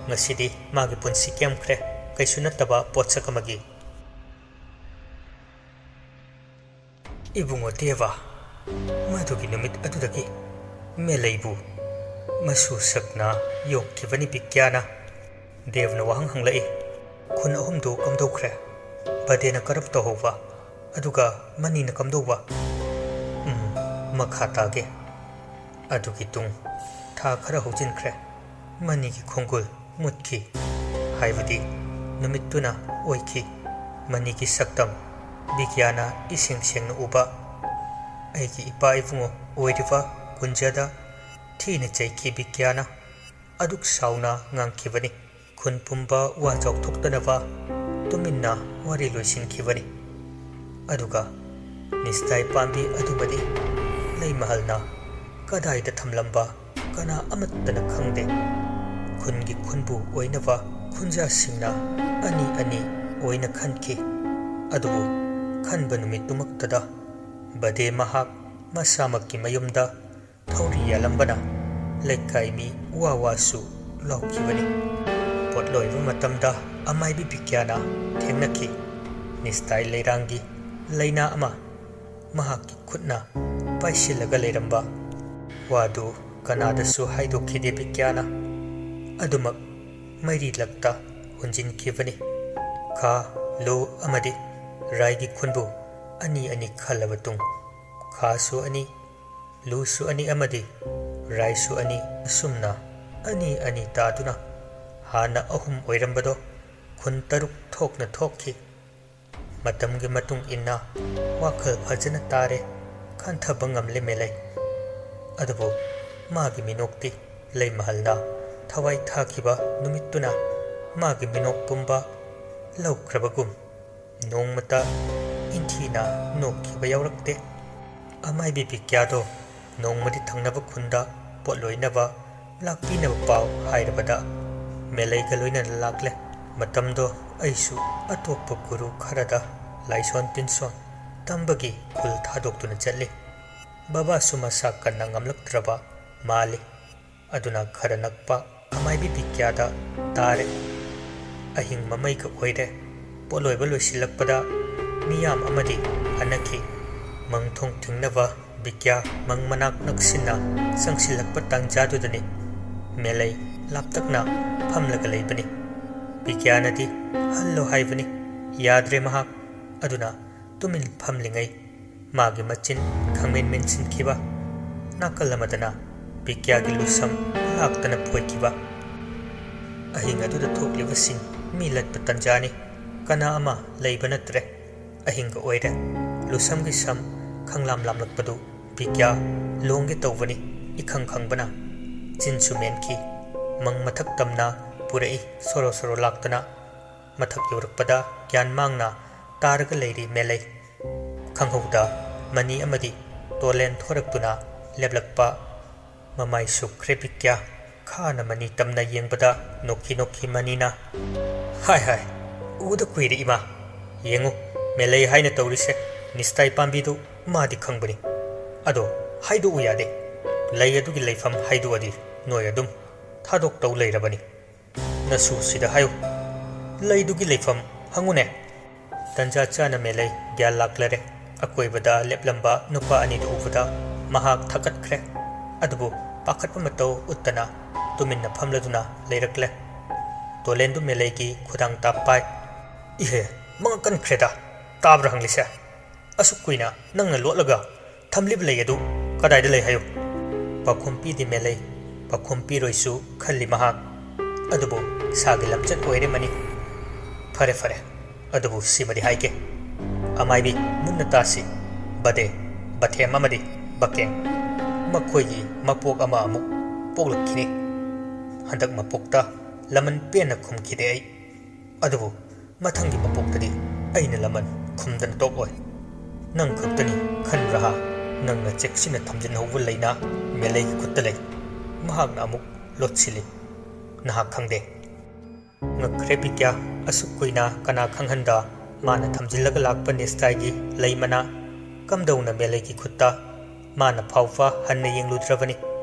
ꯉꯁꯤꯗꯤ ꯃꯥꯒꯤ ꯄꯨꯟꯁꯤ ꯀꯦꯝꯈ꯭ꯔꯦ, ꯀꯩꯁꯨ ꯅꯠꯇꯕ ꯄꯣꯠꯁꯛ ꯑꯃꯒꯤ꯫ ꯏꯕꯨꯡꯉꯣ ꯗꯦꯕ, ꯃꯗꯨꯒꯤ ꯅꯨꯃꯤꯠ ꯑꯗꯨꯗꯒꯤ ꯃꯦꯂꯩꯕꯨ ꯃꯁꯨ ꯁꯛꯅ ꯌꯣꯛꯈꯤꯕꯅꯤ ꯕꯤꯀ꯭ꯌꯥꯅ꯫ ꯗꯦꯕꯅ ꯋꯥꯍꯪ ꯍꯪꯂꯛꯏ, "ꯈꯨꯟ ꯑꯍꯨꯝꯗꯨ ꯀꯝꯗꯧꯈ꯭ꯔꯦ? ꯕꯗꯦꯅ ꯀꯔꯝ ꯇꯧꯍꯧꯕ? ꯑꯗꯨꯒ ꯃꯅꯤꯅ ꯀꯝꯗꯧꯕ?" "ꯎꯝ, ꯃꯈꯥ ꯇꯥꯒꯦ꯫ ꯑꯗꯨꯒꯤ ꯇꯨꯡ ꯊꯥ ꯈꯔ ꯍꯧꯖꯤꯟꯈ꯭ꯔꯦ꯫ ꯃꯅꯤꯒꯤ ꯈꯣꯡꯒꯨꯜ ꯃꯨꯠꯈꯤ꯫ ꯍꯥꯏꯕꯗꯤ ꯅꯨꯃꯤꯠꯇꯨꯅ ꯑꯣꯏꯈꯤ꯫ ꯃꯅꯤꯒꯤ ꯁꯛꯇꯝ ꯕꯤꯀ꯭ꯌꯥꯅ ꯏꯁꯦꯡ ꯁꯦꯡꯅ ꯎꯕ꯫ ꯑꯩꯒꯤ ꯏꯄꯥ ꯏꯕꯨꯡꯉꯣ ꯑꯣꯏꯔꯤꯕ ꯀꯨꯟꯖꯗ ꯊꯤꯅ ꯆꯩꯈꯤ ꯕꯤꯀ꯭ꯌꯥꯅ꯫ ꯑꯗꯨꯛ ꯁꯥꯎꯅ ꯉꯥꯡꯈꯤꯕꯅꯤ꯫ ꯈꯨꯟ ꯄꯨꯝꯕ ꯋꯥ ꯆꯥꯎꯊꯣꯛꯇꯅꯕ ꯇꯨꯃꯤꯟꯅ ꯋꯥꯔꯤ ꯂꯣꯏꯁꯤꯟꯈꯤꯕꯅꯤ꯫ ꯑꯗꯨꯒ ꯅꯤꯁꯇꯥꯏ ꯄꯥꯝꯕꯤ ꯑꯗꯨꯃꯗꯤ ꯂꯩꯃꯍꯜꯅ ꯀꯗꯥꯏꯗ ꯊꯝꯂꯝꯕ ꯀꯅꯥ ꯑꯃꯠꯇꯅ ꯈꯪꯗꯦ꯫ ꯈꯨꯟꯒꯤ ꯈꯨꯟꯕꯨ ꯑꯣꯏꯅꯕ ꯈꯨꯟꯖꯥꯁꯤꯡꯅ ꯑꯅꯤ ꯑꯅꯤ ꯑꯣꯏꯅ ꯈꯟꯈꯤ꯫ ꯑꯗꯨꯕꯨ ꯈꯟꯕ ꯅꯨꯃꯤꯠꯇꯨꯃꯛꯇꯗ ꯕꯗꯦ ꯃꯍꯥꯛ ꯃꯁꯥꯃꯛꯀꯤ ꯃꯌꯨꯝꯗ ꯊꯧꯔꯤ ꯌꯥꯜꯂꯝꯕꯅ ꯂꯩꯀꯥꯏ ꯃꯤ ꯋꯥ ꯋꯥꯁꯨ ꯂꯥꯎꯈꯤꯕꯅꯤ꯫ ꯄꯣꯠ ꯂꯣꯏꯕ ꯃꯇꯝꯗ ꯑꯃꯥꯏꯕꯤ ꯕꯤꯀ꯭ꯌꯥꯅ ꯊꯦꯡꯅꯈꯤ꯫ ꯅꯤꯁꯇꯥꯏ ꯂꯩꯔꯥꯡꯒꯤ ꯂꯩꯅꯥ ꯑꯃ ꯃꯍꯥꯛꯀꯤ ꯈꯨꯠꯅ ꯄꯥꯏꯁꯤꯜꯂꯒ ꯂꯩꯔꯝꯕ꯫ ꯋꯥꯗꯨ ꯀꯅꯥꯗꯁꯨ ꯍꯥꯏꯗꯣꯛꯈꯤꯗꯦ ꯕꯤꯀ꯭ꯌꯥꯅ꯫ ꯑꯗꯨꯃꯛ ꯃꯩꯔꯤ ꯂꯛꯇ ꯍꯨꯟꯖꯤꯟꯈꯤꯕꯅꯤ꯫ ꯈꯥ, ꯂꯨ ꯑꯃꯗꯤ ꯔꯥꯏꯒꯤ ꯈꯨꯟꯕꯨ ꯑꯅꯤ ꯑꯅꯤ ꯈꯜꯂꯕ ꯇꯨꯡ, ꯈꯥꯁꯨ ꯑꯅꯤ, ꯂꯨꯁꯨ ꯑꯅꯤ ꯑꯃꯗꯤ ꯔꯥꯏꯁꯨ ꯑꯅꯤ, ꯑꯁꯨꯝꯅ ꯑꯅꯤ ꯑꯅꯤ ꯇꯥꯗꯨꯅ ꯍꯥꯟꯅ ꯑꯍꯨꯝ ꯑꯣꯏꯔꯝꯕꯗꯣ ꯈꯨꯟ ꯇꯔꯨꯛ ꯊꯣꯛꯅ ꯊꯣꯛꯈꯤ꯫ ꯃꯇꯝꯒꯤ ꯃꯇꯨꯡ ꯏꯟꯅ ꯋꯥꯈꯜ ꯐꯖꯅ ꯇꯥꯔꯦ, ꯈꯟꯊꯕ ꯉꯝꯂꯦ ꯃꯦꯂꯩ꯫ ꯑꯗꯨꯕꯨ ꯃꯥꯒꯤ ꯃꯤꯅꯣꯛꯇꯤ ꯂꯩꯃꯍꯜꯅ ꯊꯋꯥꯏ ꯊꯥꯈꯤꯕ ꯅꯨꯃꯤꯠꯇꯨꯅ ꯃꯥꯒꯤ ꯃꯤꯅꯣꯛ ꯄꯨꯝꯕ ꯂꯧꯈ꯭ꯔꯕꯒꯨꯝ ꯅꯣꯡꯃꯇ ꯏꯟꯊꯤꯅ ꯅꯣꯛꯈꯤꯕ ꯌꯥꯎꯔꯛꯇꯦ꯫ ꯑꯃꯥꯏꯕꯤ ꯕꯤꯀ꯭ꯌꯥꯗꯣ ꯅꯣꯡꯃꯗꯤ ꯊꯪꯅꯕ ꯈꯨꯟꯗ ꯄꯣꯠꯂꯣꯏꯅꯕ ꯂꯥꯛꯄꯤꯅꯕ ꯄꯥꯎ ꯍꯥꯏꯔꯕꯗ ꯃꯦꯂꯩꯒ ꯂꯣꯏꯅꯅ ꯂꯥꯛꯂꯦ꯫ ꯃꯇꯝꯗꯣ ꯑꯩꯁꯨ ꯑꯇꯣꯞꯄ ꯒꯨꯔꯨ ꯈꯔꯗ ꯂꯥꯏꯁꯣꯟ ꯇꯤꯟꯁꯣꯟ ꯇꯝꯕꯒꯤ ꯈꯨꯜ ꯊꯥꯗꯣꯛꯇꯨꯅ ꯆꯠꯂꯤ꯫ ꯕꯕꯥꯁꯨ ꯃꯁꯥ ꯀꯟꯅ ꯉꯝꯂꯛꯇ꯭ꯔꯕ ꯃꯥꯜꯂꯤ꯫ ꯑꯗꯨꯅ ꯈꯔ ꯅꯛꯄ ꯑꯃꯥꯏꯕꯤ ꯕꯤꯀ꯭ꯌꯥꯗ ꯇꯥꯔꯦ꯫ ꯑꯍꯤꯡ ꯃꯃꯩꯒ ꯑꯣꯏꯔꯦ꯫ ꯄꯣꯠꯂꯣꯏꯕ ꯂꯣꯏꯁꯤꯜꯂꯛꯄꯗ ꯃꯤꯌꯥꯝ ꯑꯃꯗꯤ ꯍꯟꯅꯈꯤ꯫ ꯃꯪꯊꯣꯡ ꯊꯤꯡꯅꯕ ꯕꯤꯀ꯭ꯌꯥ ꯃꯪ ꯃꯅꯥꯛ ꯅꯛꯁꯤꯟꯅ ꯆꯪꯁꯤꯜꯂꯛꯄ ꯇꯥꯟꯖꯥꯗꯨꯗꯅꯤ꯫ ꯃꯦꯂꯩ ꯂꯥꯞꯇꯛꯅ ꯐꯝꯂꯒ ꯂꯩꯕꯅꯤ꯫ ꯕꯤꯀ꯭ꯌꯥꯅꯗꯤ ꯍꯜꯂꯣ ꯍꯥꯏꯕꯅꯤ꯫ ꯌꯥꯗ꯭ꯔꯦ ꯃꯍꯥꯛ꯫ ꯑꯗꯨꯅ ꯇꯨꯃꯤꯟ ꯐꯝꯂꯤꯉꯩ ꯃꯥꯒꯤ ꯃꯆꯤꯟ ꯈꯪꯃꯦꯟ ꯃꯦꯟꯁꯤꯟꯈꯤꯕ, ꯅꯥꯀꯜ ꯑꯃꯗꯅ ꯕꯤꯀ꯭ꯌꯥꯒꯤ ꯂꯨꯁꯝ ꯂꯥꯛꯇꯅ ꯐꯣꯏꯈꯤꯕ꯫ ꯑꯍꯤꯡ ꯑꯗꯨꯗ ꯊꯣꯛꯂꯤꯕꯁꯤꯡ ꯃꯤ ꯂꯠꯄ ꯇꯟꯖꯥꯅꯤ꯫ ꯀꯅꯥ ꯑꯃ ꯂꯩꯕ ꯅꯠꯇ꯭ꯔꯦ꯫ ꯑꯍꯤꯡꯒ ꯑꯣꯏꯔꯦ꯫ ꯂꯨꯁꯝꯒꯤ ꯁꯝ ꯈꯪꯂꯥꯝ ꯂꯥꯝꯂꯛꯄꯗꯨ ꯕꯤꯀ꯭ꯌꯥ ꯂꯣꯡꯒꯦ ꯇꯧꯕꯅꯤ ꯏꯈꯪ ꯈꯪꯕꯅ꯫ ꯆꯤꯟꯁꯨ ꯃꯦꯟꯈꯤ꯫ ꯃꯪ ꯃꯊꯛ ꯇꯝꯅ ꯄꯨꯔꯛꯏ ꯁꯣꯔꯣ ꯁꯣꯔꯣ ꯂꯥꯛꯇꯅ꯫ ꯃꯊꯛ ꯌꯧꯔꯛꯄꯗ ꯒ꯭ꯌꯥꯟ ꯃꯥꯡꯅ ꯇꯥꯔꯒ ꯂꯩꯔꯤ ꯃꯦꯂꯩ꯫ ꯈꯪꯍꯧꯗ ꯃꯅꯤ ꯑꯃꯗꯤ ꯇꯣꯂꯦꯟ ꯊꯣꯔꯛꯇꯨꯅ ꯂꯦꯞꯂꯛꯄ꯫ ꯃꯃꯥꯏ ꯁꯨꯛꯈ꯭ꯔꯦ ꯕꯤꯀ꯭ꯌꯥ꯫ ꯈꯥꯅ ꯃꯅꯤ ꯇꯝꯅ ꯌꯦꯡꯕꯗ ꯅꯣꯛꯈꯤ ꯅꯣꯛꯈꯤ ꯃꯅꯤꯅ, "ꯍꯥꯏ ꯍꯥꯏ, ꯎꯗ ꯀꯨꯏꯔꯦ ꯏꯃꯥ꯫ ꯌꯦꯡꯉꯨ, ꯃꯦꯂꯩ ꯍꯥꯏꯅ ꯇꯧꯔꯤꯁꯦ, ꯅꯤꯁꯇꯥꯏ ꯄꯥꯝꯕꯤꯗꯨ ꯃꯥꯗꯤ ꯈꯪꯕꯅꯤ꯫ ꯑꯗꯣ ꯍꯥꯏꯗꯣꯛꯎ ꯌꯥꯗꯦ꯫ ꯂꯩ ꯑꯗꯨꯒꯤ ꯂꯩꯐꯝ ꯍꯥꯏꯗꯣꯛꯑꯗꯤ ꯅꯣꯏ ꯑꯗꯨꯝ ꯊꯥꯗꯣꯛꯇꯧ ꯂꯩꯔꯕꯅꯤ꯫ ꯅꯁꯨꯁꯤꯗ ꯍꯥꯏꯌꯨ꯫ ꯂꯩꯗꯨꯒꯤ ꯂꯩꯐꯝ ꯍꯪꯉꯨꯅꯦ꯫" ꯇꯟꯖꯥ ꯆꯥꯅ ꯃꯦꯂꯩ ꯒ꯭ꯌꯥꯟ ꯂꯥꯛꯂꯔꯦ꯫ ꯑꯀꯣꯏꯕꯗ ꯂꯦꯞꯂꯝꯕ ꯅꯨꯄꯥ ꯑꯅꯤꯗꯨ ꯎꯕꯗ ꯃꯍꯥꯛ ꯊꯥꯀꯠꯈ꯭ꯔꯦ꯫ ꯑꯗꯨꯕꯨ ꯄꯥꯈꯠꯄ ꯃꯇꯧ ꯎꯠꯇꯅ ꯇꯨꯃꯤꯟꯅ ꯐꯝꯂꯗꯨꯅ ꯂꯩꯔꯛꯂꯦ꯫ ꯇꯣꯂꯦꯟꯗꯨ ꯃꯦꯂꯩꯒꯤ ꯈꯨꯗꯥꯡ ꯇꯥꯞ ꯄꯥꯏ꯫ "ꯏꯍꯦ, ꯃꯉꯛ ꯀꯟꯈ꯭ꯔꯦꯗ꯫ ꯇꯥꯕ꯭ꯔꯥ ꯍꯪꯂꯤꯁꯦ? ꯑꯁꯨꯛ ꯀꯨꯏꯅ ꯅꯪꯅ ꯂꯣꯠꯂꯒ ꯊꯝꯂꯤꯕ ꯂꯩ ꯑꯗꯨ ꯀꯗꯥꯏꯗ ꯂꯩ ꯍꯥꯏꯌꯨ?" ꯄꯥꯎꯈꯨꯝ ꯄꯤꯗꯦ ꯃꯦꯂꯩ꯫ ꯄꯥꯎꯈꯨꯝ ꯄꯤꯔꯣꯏꯁꯨ ꯈꯜꯂꯤ ꯃꯍꯥꯛ꯫ ꯑꯗꯨꯕꯨ ꯁꯥꯒꯤ ꯂꯝꯆꯠ ꯑꯣꯏꯔꯦ ꯃꯅꯤ꯫ "ꯐꯔꯦ, ꯐꯔꯦ꯫ ꯑꯗꯨꯕꯨ ꯁꯤꯃꯗꯤ ꯍꯥꯏꯒꯦ꯫ ꯑꯃꯥꯏꯕꯤ, ꯃꯨꯟꯅ ꯇꯥꯁꯤ꯫ ꯕꯗꯦ, ꯕꯊꯦꯝ ꯑꯃꯗꯤ ꯕꯀꯦꯡ꯫ ꯃꯈꯣꯏꯒꯤ ꯃꯄꯣꯛ ꯑꯃ ꯑꯃꯨꯛ ꯄꯣꯛꯂꯛꯈꯤꯅꯤ꯫ ꯍꯟꯗꯛ ꯃꯄꯣꯛꯇ ꯂꯃꯟ ꯄꯦꯟꯅ ꯈꯨꯝꯈꯤꯗꯦ ꯑꯩ꯫ ꯑꯗꯨꯕꯨ ꯃꯊꯪꯒꯤ ꯃꯄꯣꯛꯇꯗꯤ ꯑꯩꯅ ꯂꯃꯟ ꯈꯨꯝꯗꯅ ꯇꯣꯛꯂꯣꯏ꯫ ꯅꯪ ꯈꯛꯇꯅꯤ ꯈꯟꯕ꯭ꯔꯥ ꯍꯥ? ꯅꯪꯅ ꯆꯦꯛꯁꯤꯟꯅ ꯊꯝꯖꯤꯟꯍꯧꯕ ꯂꯩꯅꯥ ꯃꯦꯂꯩꯒꯤ ꯈꯨꯠꯇ ꯂꯩ꯫ ꯃꯍꯥꯛꯅ ꯑꯃꯨꯛ ꯂꯣꯠꯁꯤꯜꯂꯤ꯫ ꯅꯍꯥꯛ ꯈꯪꯗꯦ꯫" ꯉꯛꯈ꯭ꯔꯦ ꯕꯤꯀ꯭ꯌꯥ꯫ ꯑꯁꯨꯛ ꯀꯨꯏꯅ ꯀꯅꯥ ꯈꯪꯍꯟꯗ ꯃꯥꯅ ꯊꯝꯖꯤꯜꯂꯒ ꯂꯥꯛꯄ ꯅꯤꯁꯇꯥꯏꯒꯤ ꯂꯩ ꯃꯅꯥ ꯀꯝꯗꯧꯅ ꯃꯦꯂꯩꯒꯤ ꯈꯨꯠꯇ? ꯃꯥꯅ ꯐꯥꯎꯕ ꯍꯟꯅ ꯌꯦꯡꯂꯨꯗ꯭ꯔꯕꯅꯤ꯫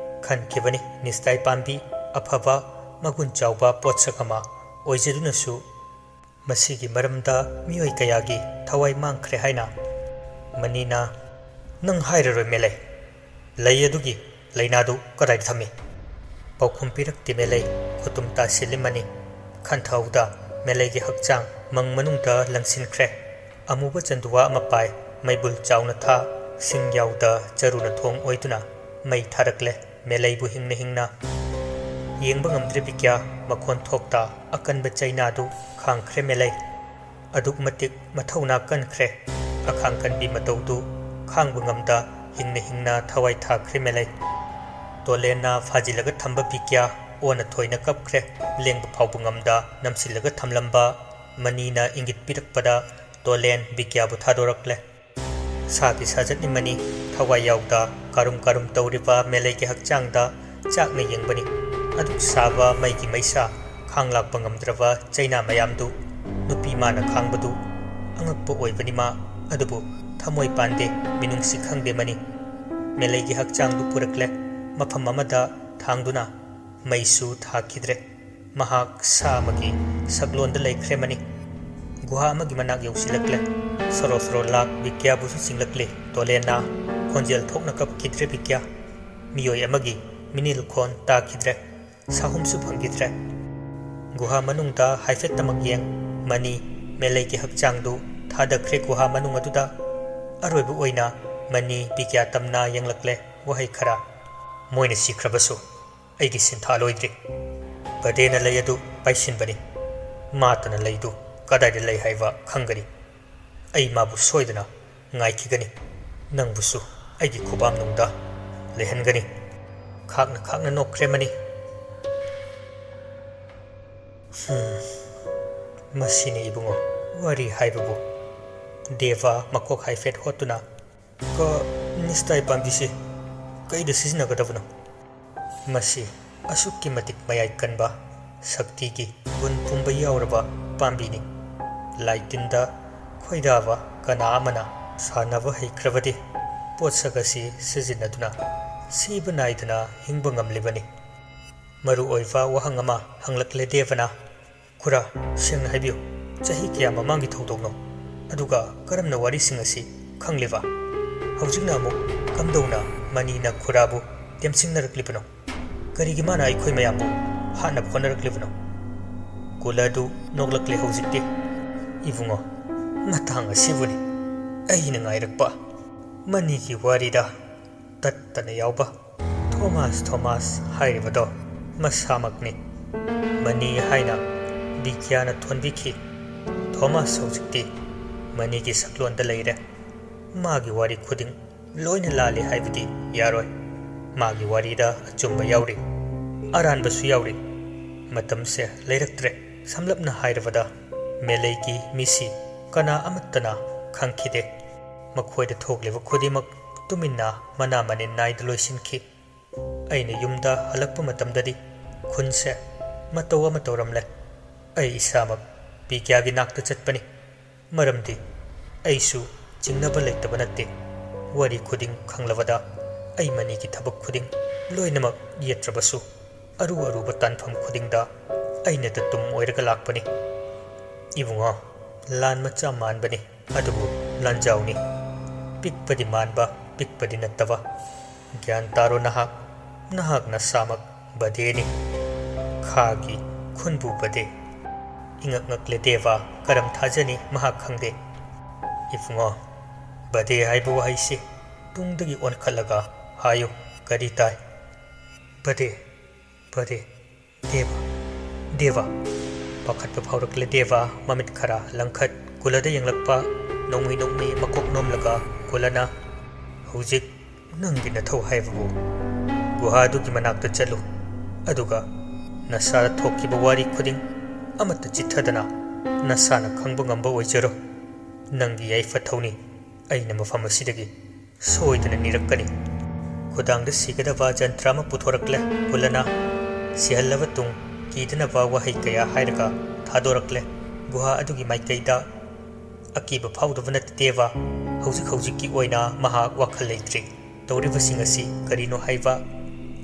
ꯈꯟꯈꯤꯕꯅꯤ ꯅꯤꯁꯇꯥꯏ ꯄꯥꯝꯕꯤ ꯑꯐꯕ, ꯃꯒꯨꯟ ꯆꯥꯎꯕ ꯄꯣꯠꯁꯛ ꯑꯃ ꯑꯣꯏꯖꯗꯨꯅꯁꯨ ꯃꯁꯤꯒꯤ ꯃꯔꯝꯗ ꯃꯤꯑꯣꯏ ꯀꯌꯥꯒꯤ ꯊꯋꯥꯏ ꯃꯥꯡꯈ꯭ꯔꯦ ꯍꯥꯏꯅ꯫ ꯃꯅꯤꯅ, "ꯅꯪ ꯍꯥꯏꯔꯔꯣꯏ ꯃꯦꯂꯩ꯫ ꯂꯩ ꯑꯗꯨꯒꯤ ꯂꯩꯅꯥꯗꯨ ꯀꯗꯥꯏꯗ ꯊꯝꯃꯤ?" ꯄꯥꯎꯈꯨꯝ ꯄꯤꯔꯛꯇꯦ ꯃꯦꯂꯩ꯫ ꯈꯨꯇꯨꯝ ꯇꯥꯁꯤꯜꯂꯤ ꯃꯅꯤ꯫ ꯈꯟꯊꯍꯧꯗ ꯃꯦꯂꯩꯒꯤ ꯍꯛꯆꯥꯡ ꯃꯪ ꯃꯅꯨꯡꯗ ꯂꯪꯁꯤꯟꯈ꯭ꯔꯦ꯫ ꯑꯃꯨꯕ ꯆꯟꯗꯨꯋꯥ ꯑꯃ ꯄꯥꯏ꯫ ꯃꯩꯕꯨꯜ ꯆꯥꯎꯅ ꯊꯥ꯫ ꯁꯤꯡ ꯌꯥꯎꯗ ꯆꯔꯨꯅ ꯊꯣꯡ ꯑꯣꯏꯗꯨꯅ ꯃꯩ ꯊꯥꯔꯛꯂꯦ꯫ ꯃꯦꯂꯩꯕꯨ ꯍꯤꯡꯅ ꯍꯤꯡꯅ꯫ ꯌꯦꯡꯕ ꯉꯝꯗ꯭ꯔꯦ ꯕꯤꯀ꯭ꯌꯥ꯫ ꯃꯈꯣꯟ ꯊꯣꯛꯇ ꯑꯀꯟꯕ ꯆꯩꯅꯥꯗꯨ ꯈꯥꯡꯈ꯭ꯔꯦ ꯃꯦꯂꯩ꯫ ꯑꯗꯨꯛ ꯃꯇꯤꯛ ꯃꯊꯧꯅꯥ ꯀꯟꯈ꯭ꯔꯦ꯫ ꯑꯈꯥꯡ ꯀꯟꯕꯤ ꯃꯇꯧꯗꯨ ꯈꯥꯡꯕ ꯉꯝꯗ ꯍꯤꯡꯅ ꯍꯤꯡꯅ ꯊꯋꯥꯏ ꯊꯥꯈ꯭ꯔꯦ ꯃꯦꯂꯩ꯫ ꯇꯣꯂꯦꯟꯅ ꯐꯥꯖꯤꯜꯂꯒ ꯊꯝꯕ ꯕꯤꯀ꯭ꯌꯥ ꯑꯣꯟꯅ ꯊꯣꯏꯅ ꯀꯞꯈ꯭ꯔꯦ꯫ ꯂꯦꯡꯕ ꯐꯥꯎꯕ ꯉꯝꯗ ꯅꯝꯁꯤꯜꯂꯒ ꯊꯝꯂꯝꯕ ꯃꯅꯤꯅ ꯏꯪꯒꯤꯠ ꯄꯤꯔꯛꯄꯗ ꯇꯣꯂꯦꯟ ꯕꯤꯀ꯭ꯌꯥꯕꯨ ꯊꯥꯗꯣꯔꯛꯂꯦ꯫ ꯁꯥꯒꯤ ꯁꯥꯖꯠꯅꯤ ꯃꯅꯤ꯫ ꯊꯋꯥꯏ ꯌꯥꯎꯗ ꯀꯥꯔꯨꯝ ꯀꯥꯔꯨꯝ ꯇꯧꯔꯤꯕ ꯃꯦꯂꯩꯒꯤ ꯍꯛꯆꯥꯡꯗ ꯆꯥꯛꯅ ꯌꯦꯡꯕꯅꯤ꯫ ꯑꯗꯨꯛ ꯁꯥꯕ ꯃꯩꯒꯤ ꯃꯩꯁꯥ ꯈꯥꯡ ꯂꯥꯛꯄ ꯉꯝꯗ꯭ꯔꯕ ꯆꯩꯅꯥ ꯃꯌꯥꯝꯗꯨ ꯅꯨꯄꯤ ꯃꯥꯅ ꯈꯥꯡꯕꯗꯨ ꯑꯉꯛꯄ ꯑꯣꯏꯕꯅꯤ ꯃꯥ꯫ ꯑꯗꯨꯕꯨ ꯊꯃꯣꯏ ꯄꯥꯟꯗꯦ, ꯃꯤꯅꯨꯡꯁꯤ ꯈꯪꯗꯦ ꯃꯅꯤ꯫ ꯃꯦꯂꯩꯒꯤ ꯍꯛꯆꯥꯡꯗꯨ ꯄꯨꯔꯛꯂꯦ꯫ ꯃꯐꯝ ꯑꯃꯗ ꯊꯥꯡꯗꯨꯅ ꯃꯩꯁꯨ ꯊꯥꯈꯤꯗ꯭ꯔꯦ꯫ ꯃꯍꯥꯛ ꯁꯥ ꯑꯃꯒꯤ ꯁꯛꯂꯣꯟꯗ ꯂꯩꯈ꯭ꯔꯦ ꯃꯅꯤ꯫ ꯒꯨꯍꯥ ꯑꯃꯒꯤ ꯃꯅꯥꯛ ꯌꯧꯁꯤꯜꯂꯛꯂꯦ꯫ ꯁꯣꯔꯣ ꯁꯣꯔꯣ ꯂꯥꯛ ꯕꯤꯀ꯭ꯌꯥꯕꯨꯁꯨ ꯆꯤꯡꯂꯛꯂꯦ꯫ ꯇꯣꯂꯦꯅꯥ ꯈꯣꯟꯖꯦꯜ ꯊꯣꯛꯅ ꯀꯞꯈꯤꯗ꯭ꯔꯦ ꯕꯤꯀ꯭ꯌꯥ꯫ ꯃꯤꯑꯣꯏ ꯑꯃꯒꯤ ꯃꯤꯅꯤꯜ ꯈꯣꯟ ꯇꯥꯈꯤꯗ꯭ꯔꯦ꯫ ꯁꯥꯍꯨꯝꯁꯨ ꯐꯪꯈꯤꯗ꯭ꯔꯦ꯫ ꯒꯨꯍꯥ ꯃꯅꯨꯡꯗ ꯍꯥꯏꯐꯦꯠꯇꯃꯛ ꯌꯦꯡ, ꯃꯅꯤ ꯃꯦꯂꯩꯒꯤ ꯍꯛꯆꯥꯡꯗꯨ ꯊꯥꯗꯈ꯭ꯔꯦ ꯒꯨꯍꯥ ꯃꯅꯨꯡ ꯑꯗꯨꯗ꯫ ꯑꯔꯣꯏꯕ ꯑꯣꯏꯅ ꯃꯅꯤ ꯕꯤꯀ꯭ꯌꯥ ꯇꯝꯅ ꯌꯦꯡꯂꯛꯂꯦ꯫ ꯋꯥꯍꯩ ꯈꯔ: "ꯃꯣꯏꯅ ꯁꯤꯈ꯭ꯔꯕꯁꯨ ꯑꯩꯒꯤ ꯁꯤꯟꯊꯥ ꯂꯣꯏꯗ꯭ꯔꯤ꯫ ꯕꯗꯦꯅ ꯂꯩ ꯑꯗꯨ ꯄꯥꯏꯁꯤꯟꯕꯅꯤ꯫ ꯃꯥꯇꯅ ꯂꯩꯗꯨ ꯀꯗꯥꯏꯗ ꯂꯩ ꯍꯥꯏꯕ ꯈꯪꯒꯅꯤ꯫ ꯑꯩ ꯃꯥꯕꯨ ꯁꯣꯏꯗꯅ ꯉꯥꯏꯈꯤꯒꯅꯤ꯫ ꯅꯪꯕꯨꯁꯨ ꯑꯩꯒꯤ ꯈꯨꯕꯥꯝꯅꯨꯡꯗ ꯂꯩꯍꯟꯒꯅꯤ꯫" ꯈꯥꯛꯅ ꯈꯥꯛꯅ ꯅꯣꯛꯈ꯭ꯔꯦ ꯃꯅꯤ꯫ "ꯍꯨꯝ, ꯃꯁꯤꯅꯤ ꯏꯕꯨꯡꯉꯣ, ꯋꯥꯔꯤ ꯍꯥꯏꯕꯕꯨ꯫" ꯗꯦꯕ ꯃꯀꯣꯛ ꯍꯥꯏꯐꯦꯠ ꯍꯣꯠꯇꯨꯅ, "ꯀ, ꯅꯤꯁꯇꯥꯏ ꯄꯥꯝꯕꯤꯁꯤ ꯀꯩꯗ ꯁꯤꯖꯤꯟꯅꯒꯗꯕꯅꯣ? ꯃꯁꯤ ꯑꯁꯨꯛꯀꯤ ꯃꯇꯤꯛ ꯃꯌꯥꯏ ꯀꯟꯕ, ꯁꯛꯇꯤꯒꯤ ꯒꯨꯟ ꯄꯨꯝꯕ ꯌꯥꯎꯔꯕ ꯄꯥꯝꯕꯤꯅꯤ꯫ ꯂꯥꯏ ꯇꯤꯟꯗ ꯈꯣꯏꯗꯥꯕ ꯀꯅꯥ ꯑꯃꯅ ꯁꯥꯟꯅꯕ ꯍꯩꯈ꯭ꯔꯕꯗꯤ ꯄꯣꯠꯁꯛ ꯑꯁꯤ ꯁꯤꯖꯤꯟꯅꯗꯨꯅ ꯁꯤꯕ ꯅꯥꯏꯗꯅ ꯍꯤꯡꯕ ꯉꯝꯂꯤꯕꯅꯤ꯫" ꯃꯔꯨ ꯑꯣꯏꯕ ꯋꯥꯍꯪ ꯑꯃ ꯍꯪꯂꯛꯂꯦ ꯗꯦꯕꯅ꯫ "ꯈꯨꯔꯥ, ꯁꯦꯡꯅ ꯍꯥꯏꯕꯤꯌꯨ, ꯆꯍꯤ ꯀꯌꯥ ꯃꯃꯥꯡꯒꯤ ꯊꯧꯗꯣꯛꯅꯣ? ꯑꯗꯨꯒ ꯀꯔꯝꯅ ꯋꯥꯔꯤꯁꯤꯡ ꯑꯁꯤ ꯈꯪꯂꯤꯕ? ꯍꯧꯖꯤꯛꯅ ꯑꯃꯨꯛ ꯀꯝꯗꯧꯅ ꯃꯅꯤꯅ ꯈꯨꯔꯥꯕꯨ ꯇꯦꯝꯁꯤꯡꯅꯔꯛꯂꯤꯕꯅꯣ? ꯀꯔꯤꯒꯤ ꯃꯥꯅ ꯑꯩꯈꯣꯏ ꯃꯌꯥꯝꯕꯨ ꯍꯥꯠꯅꯕ ꯍꯣꯠꯅꯔꯛꯂꯤꯕꯅꯣ?" ꯀꯨꯂꯗꯨ ꯅꯣꯛꯂꯛꯂꯦ ꯍꯧꯖꯤꯛꯇꯤ꯫ "ꯏꯕꯨꯡꯉꯣ, ꯃꯇꯥꯡ ꯑꯁꯤꯕꯨꯅꯤ ꯑꯩꯅ ꯉꯥꯏꯔꯛꯄ꯫ ꯃꯅꯤꯒꯤ ꯋꯥꯔꯤꯗ ꯇꯠꯇꯅ ꯌꯥꯎꯕ ꯊꯣꯃꯥꯁ, ꯊꯣꯃꯥꯁ ꯍꯥꯏꯔꯤꯕꯗꯣ ꯃꯁꯥꯃꯛꯅꯤ꯫" ꯃꯅꯤ ꯍꯥꯏꯅ ꯕꯤꯀ꯭ꯌꯥꯅ ꯊꯣꯟꯕꯤꯈꯤ꯫ ꯊꯣꯃꯥꯁ ꯍꯧꯖꯤꯛꯇꯤ ꯃꯅꯤꯒꯤ ꯁꯛꯂꯣꯟꯗ ꯂꯩꯔꯦ꯫ ꯃꯥꯒꯤ ꯋꯥꯔꯤ ꯈꯨꯗꯤꯡ ꯂꯣꯏꯅ ꯂꯥꯜꯂꯤ ꯍꯥꯏꯕꯗꯤ ꯌꯥꯔꯣꯏ꯫ ꯃꯥꯒꯤ ꯋꯥꯔꯤꯗ ꯑꯆꯨꯝꯕ ꯌꯥꯎꯔꯤ, ꯑꯔꯥꯟꯕꯁꯨ ꯌꯥꯎꯔꯤ꯫ ꯃꯇꯝꯁꯦ ꯂꯩꯔꯛꯇ꯭ꯔꯦ꯫ ꯁꯝꯂꯞꯅ ꯍꯥꯏꯔꯕꯗ, ꯃꯦꯂꯩꯒꯤ ꯃꯤꯁꯤ ꯀꯅꯥ ꯑꯃꯠꯇꯅ ꯈꯪꯈꯤꯗꯦ꯫ ꯃꯈꯣꯏꯗ ꯊꯣꯛꯂꯤꯕ ꯈꯨꯗꯤꯡꯃꯛ ꯇꯨꯃꯤꯟꯅ ꯃꯅꯥ ꯃꯅꯤꯟ ꯅꯥꯏꯗ ꯂꯣꯏꯁꯤꯟꯈꯤ꯫ ꯑꯩꯅ ꯌꯨꯝꯗ ꯍꯜꯂꯛꯄ ꯃꯇꯝꯗꯗꯤ ꯈꯨꯟꯁꯦ ꯃꯇꯧ ꯑꯃ ꯇꯧꯔꯝꯂꯦ꯫ ꯑꯩ ꯏꯁꯥꯃꯛ ꯕꯤꯀ꯭ꯌꯥꯒꯤ ꯅꯥꯛꯇ ꯆꯠꯄꯅꯤ꯫ ꯃꯔꯝꯗꯤ ꯑꯩꯁꯨ ꯆꯤꯡꯅꯕ ꯂꯩꯇꯕ ꯅꯠꯇꯦ꯫ ꯋꯥꯔꯤ ꯈꯨꯗꯤꯡ ꯈꯪꯂꯕꯗ ꯑꯩ ꯃꯅꯤꯒꯤ ꯊꯕꯛ ꯈꯨꯗꯤꯡ ꯂꯣꯏꯅꯃꯛ ꯌꯦꯠꯇ꯭ꯔꯕꯁꯨ ꯑꯔꯨ ꯑꯔꯨꯕ ꯇꯥꯟꯐꯝ ꯈꯨꯗꯤꯡꯗ ꯑꯩꯅ ꯇꯇꯨꯝ ꯑꯣꯏꯔꯒ ꯂꯥꯛꯄꯅꯤ꯫ ꯏꯕꯨꯡꯉꯣ, ꯂꯥꯟ ꯃꯆꯥ ꯃꯥꯟꯕꯅꯤ, ꯑꯗꯨꯕꯨ ꯂꯥꯟꯖꯥꯎꯅꯤ꯫ ꯄꯤꯛꯄꯗꯤ ꯃꯥꯟꯕ, ꯄꯤꯛꯄꯗꯤ ꯅꯠꯇꯕ꯫ ꯒ꯭ꯌꯥꯟ ꯇꯥꯔꯣ ꯅꯍꯥꯛ, ꯅꯍꯥꯛ ꯅꯁꯥꯃꯛ ꯕꯗꯦꯅꯤ꯫ ꯈꯥꯒꯤ ꯈꯨꯟꯕꯨ ꯕꯗꯦ꯫ ꯏꯉꯛ ꯉꯛꯂꯦ ꯗꯦꯕ, ꯀꯔꯝ ꯊꯥꯖꯅꯤ ꯃꯍꯥꯛ ꯈꯪꯗꯦ꯫ ꯏꯕꯨꯡꯉꯣ, ꯕꯗꯦ ꯍꯥꯏꯕ ꯋꯥꯍꯩꯁꯤ ꯇꯨꯡꯗꯒꯤ ꯑꯣꯟꯈꯠꯂꯒ ꯍꯥꯏꯌꯨ, ꯀꯔꯤ ꯇꯥꯏ? ꯕꯗꯦ, ꯕꯗꯦ, ꯗꯦꯕ, ꯗꯦꯕ꯫ ꯄꯥꯈꯠꯄ ꯐꯥꯎꯔꯛꯂꯦ ꯗꯦꯕ, ꯃꯃꯤꯠ ꯈꯔ ꯂꯪꯈꯠ ꯀꯨꯂꯗ ꯌꯦꯡꯂꯛꯄ, ꯅꯣꯡꯃꯩ ꯅꯣꯡꯃꯩ ꯃꯀꯣꯛ ꯅꯣꯝꯂꯒ ꯀꯨꯂꯅ, "ꯍꯧꯖꯤꯛ ꯅꯪꯒꯤ ꯅꯊꯧ ꯍꯥꯏꯕꯕꯨ ꯒꯨꯍꯥꯗꯨꯒꯤ ꯃꯅꯥꯛꯇ ꯆꯠꯂꯨ, ꯑꯗꯨꯒ ꯅꯁꯥꯗ ꯊꯣꯛꯈꯤꯕ ꯋꯥꯔꯤ ꯈꯨꯗꯤꯡ ꯑꯃꯠꯇ ꯆꯤꯠꯊꯗꯅ ꯅꯁꯥꯅ ꯈꯪꯕ ꯉꯝꯕ ꯑꯣꯏꯖꯔꯣ꯫ ꯅꯪꯒꯤ ꯌꯥꯏꯐ ꯊꯧꯅꯤ꯫ ꯑꯩꯅ ꯃꯐꯝ ꯑꯁꯤꯗꯒꯤ ꯁꯣꯏꯗꯅ ꯅꯤꯔꯛꯀꯅꯤ꯫" ꯈꯨꯗꯥꯡꯗ ꯁꯤꯒꯗꯕ ꯖꯟꯇ꯭ꯔ ꯑꯃ ꯄꯨꯊꯣꯔꯛꯂꯦ ꯀꯨꯂꯅ꯫ ꯁꯤꯍꯜꯂꯕ ꯇꯨꯡ ꯀꯤꯗꯅꯕ ꯋꯥꯍꯩ ꯀꯌꯥ ꯍꯥꯏꯔꯒ ꯊꯥꯗꯣꯔꯛꯂꯦ꯫ ꯒꯨꯍꯥ ꯑꯗꯨꯒꯤ ꯃꯥꯏꯀꯩꯗ ꯑꯀꯤꯕ ꯐꯥꯎꯗꯕ ꯅꯠꯇꯦ ꯗꯦꯕ꯫ ꯍꯧꯖꯤꯛ ꯍꯧꯖꯤꯛꯀꯤ ꯑꯣꯏꯅ ꯃꯍꯥꯛ ꯋꯥꯈꯜ ꯂꯩꯇ꯭ꯔꯤ꯫ ꯇꯧꯔꯤꯕꯁꯤꯡ ꯑꯁꯤ ꯀꯔꯤꯅꯣ ꯍꯥꯏꯕ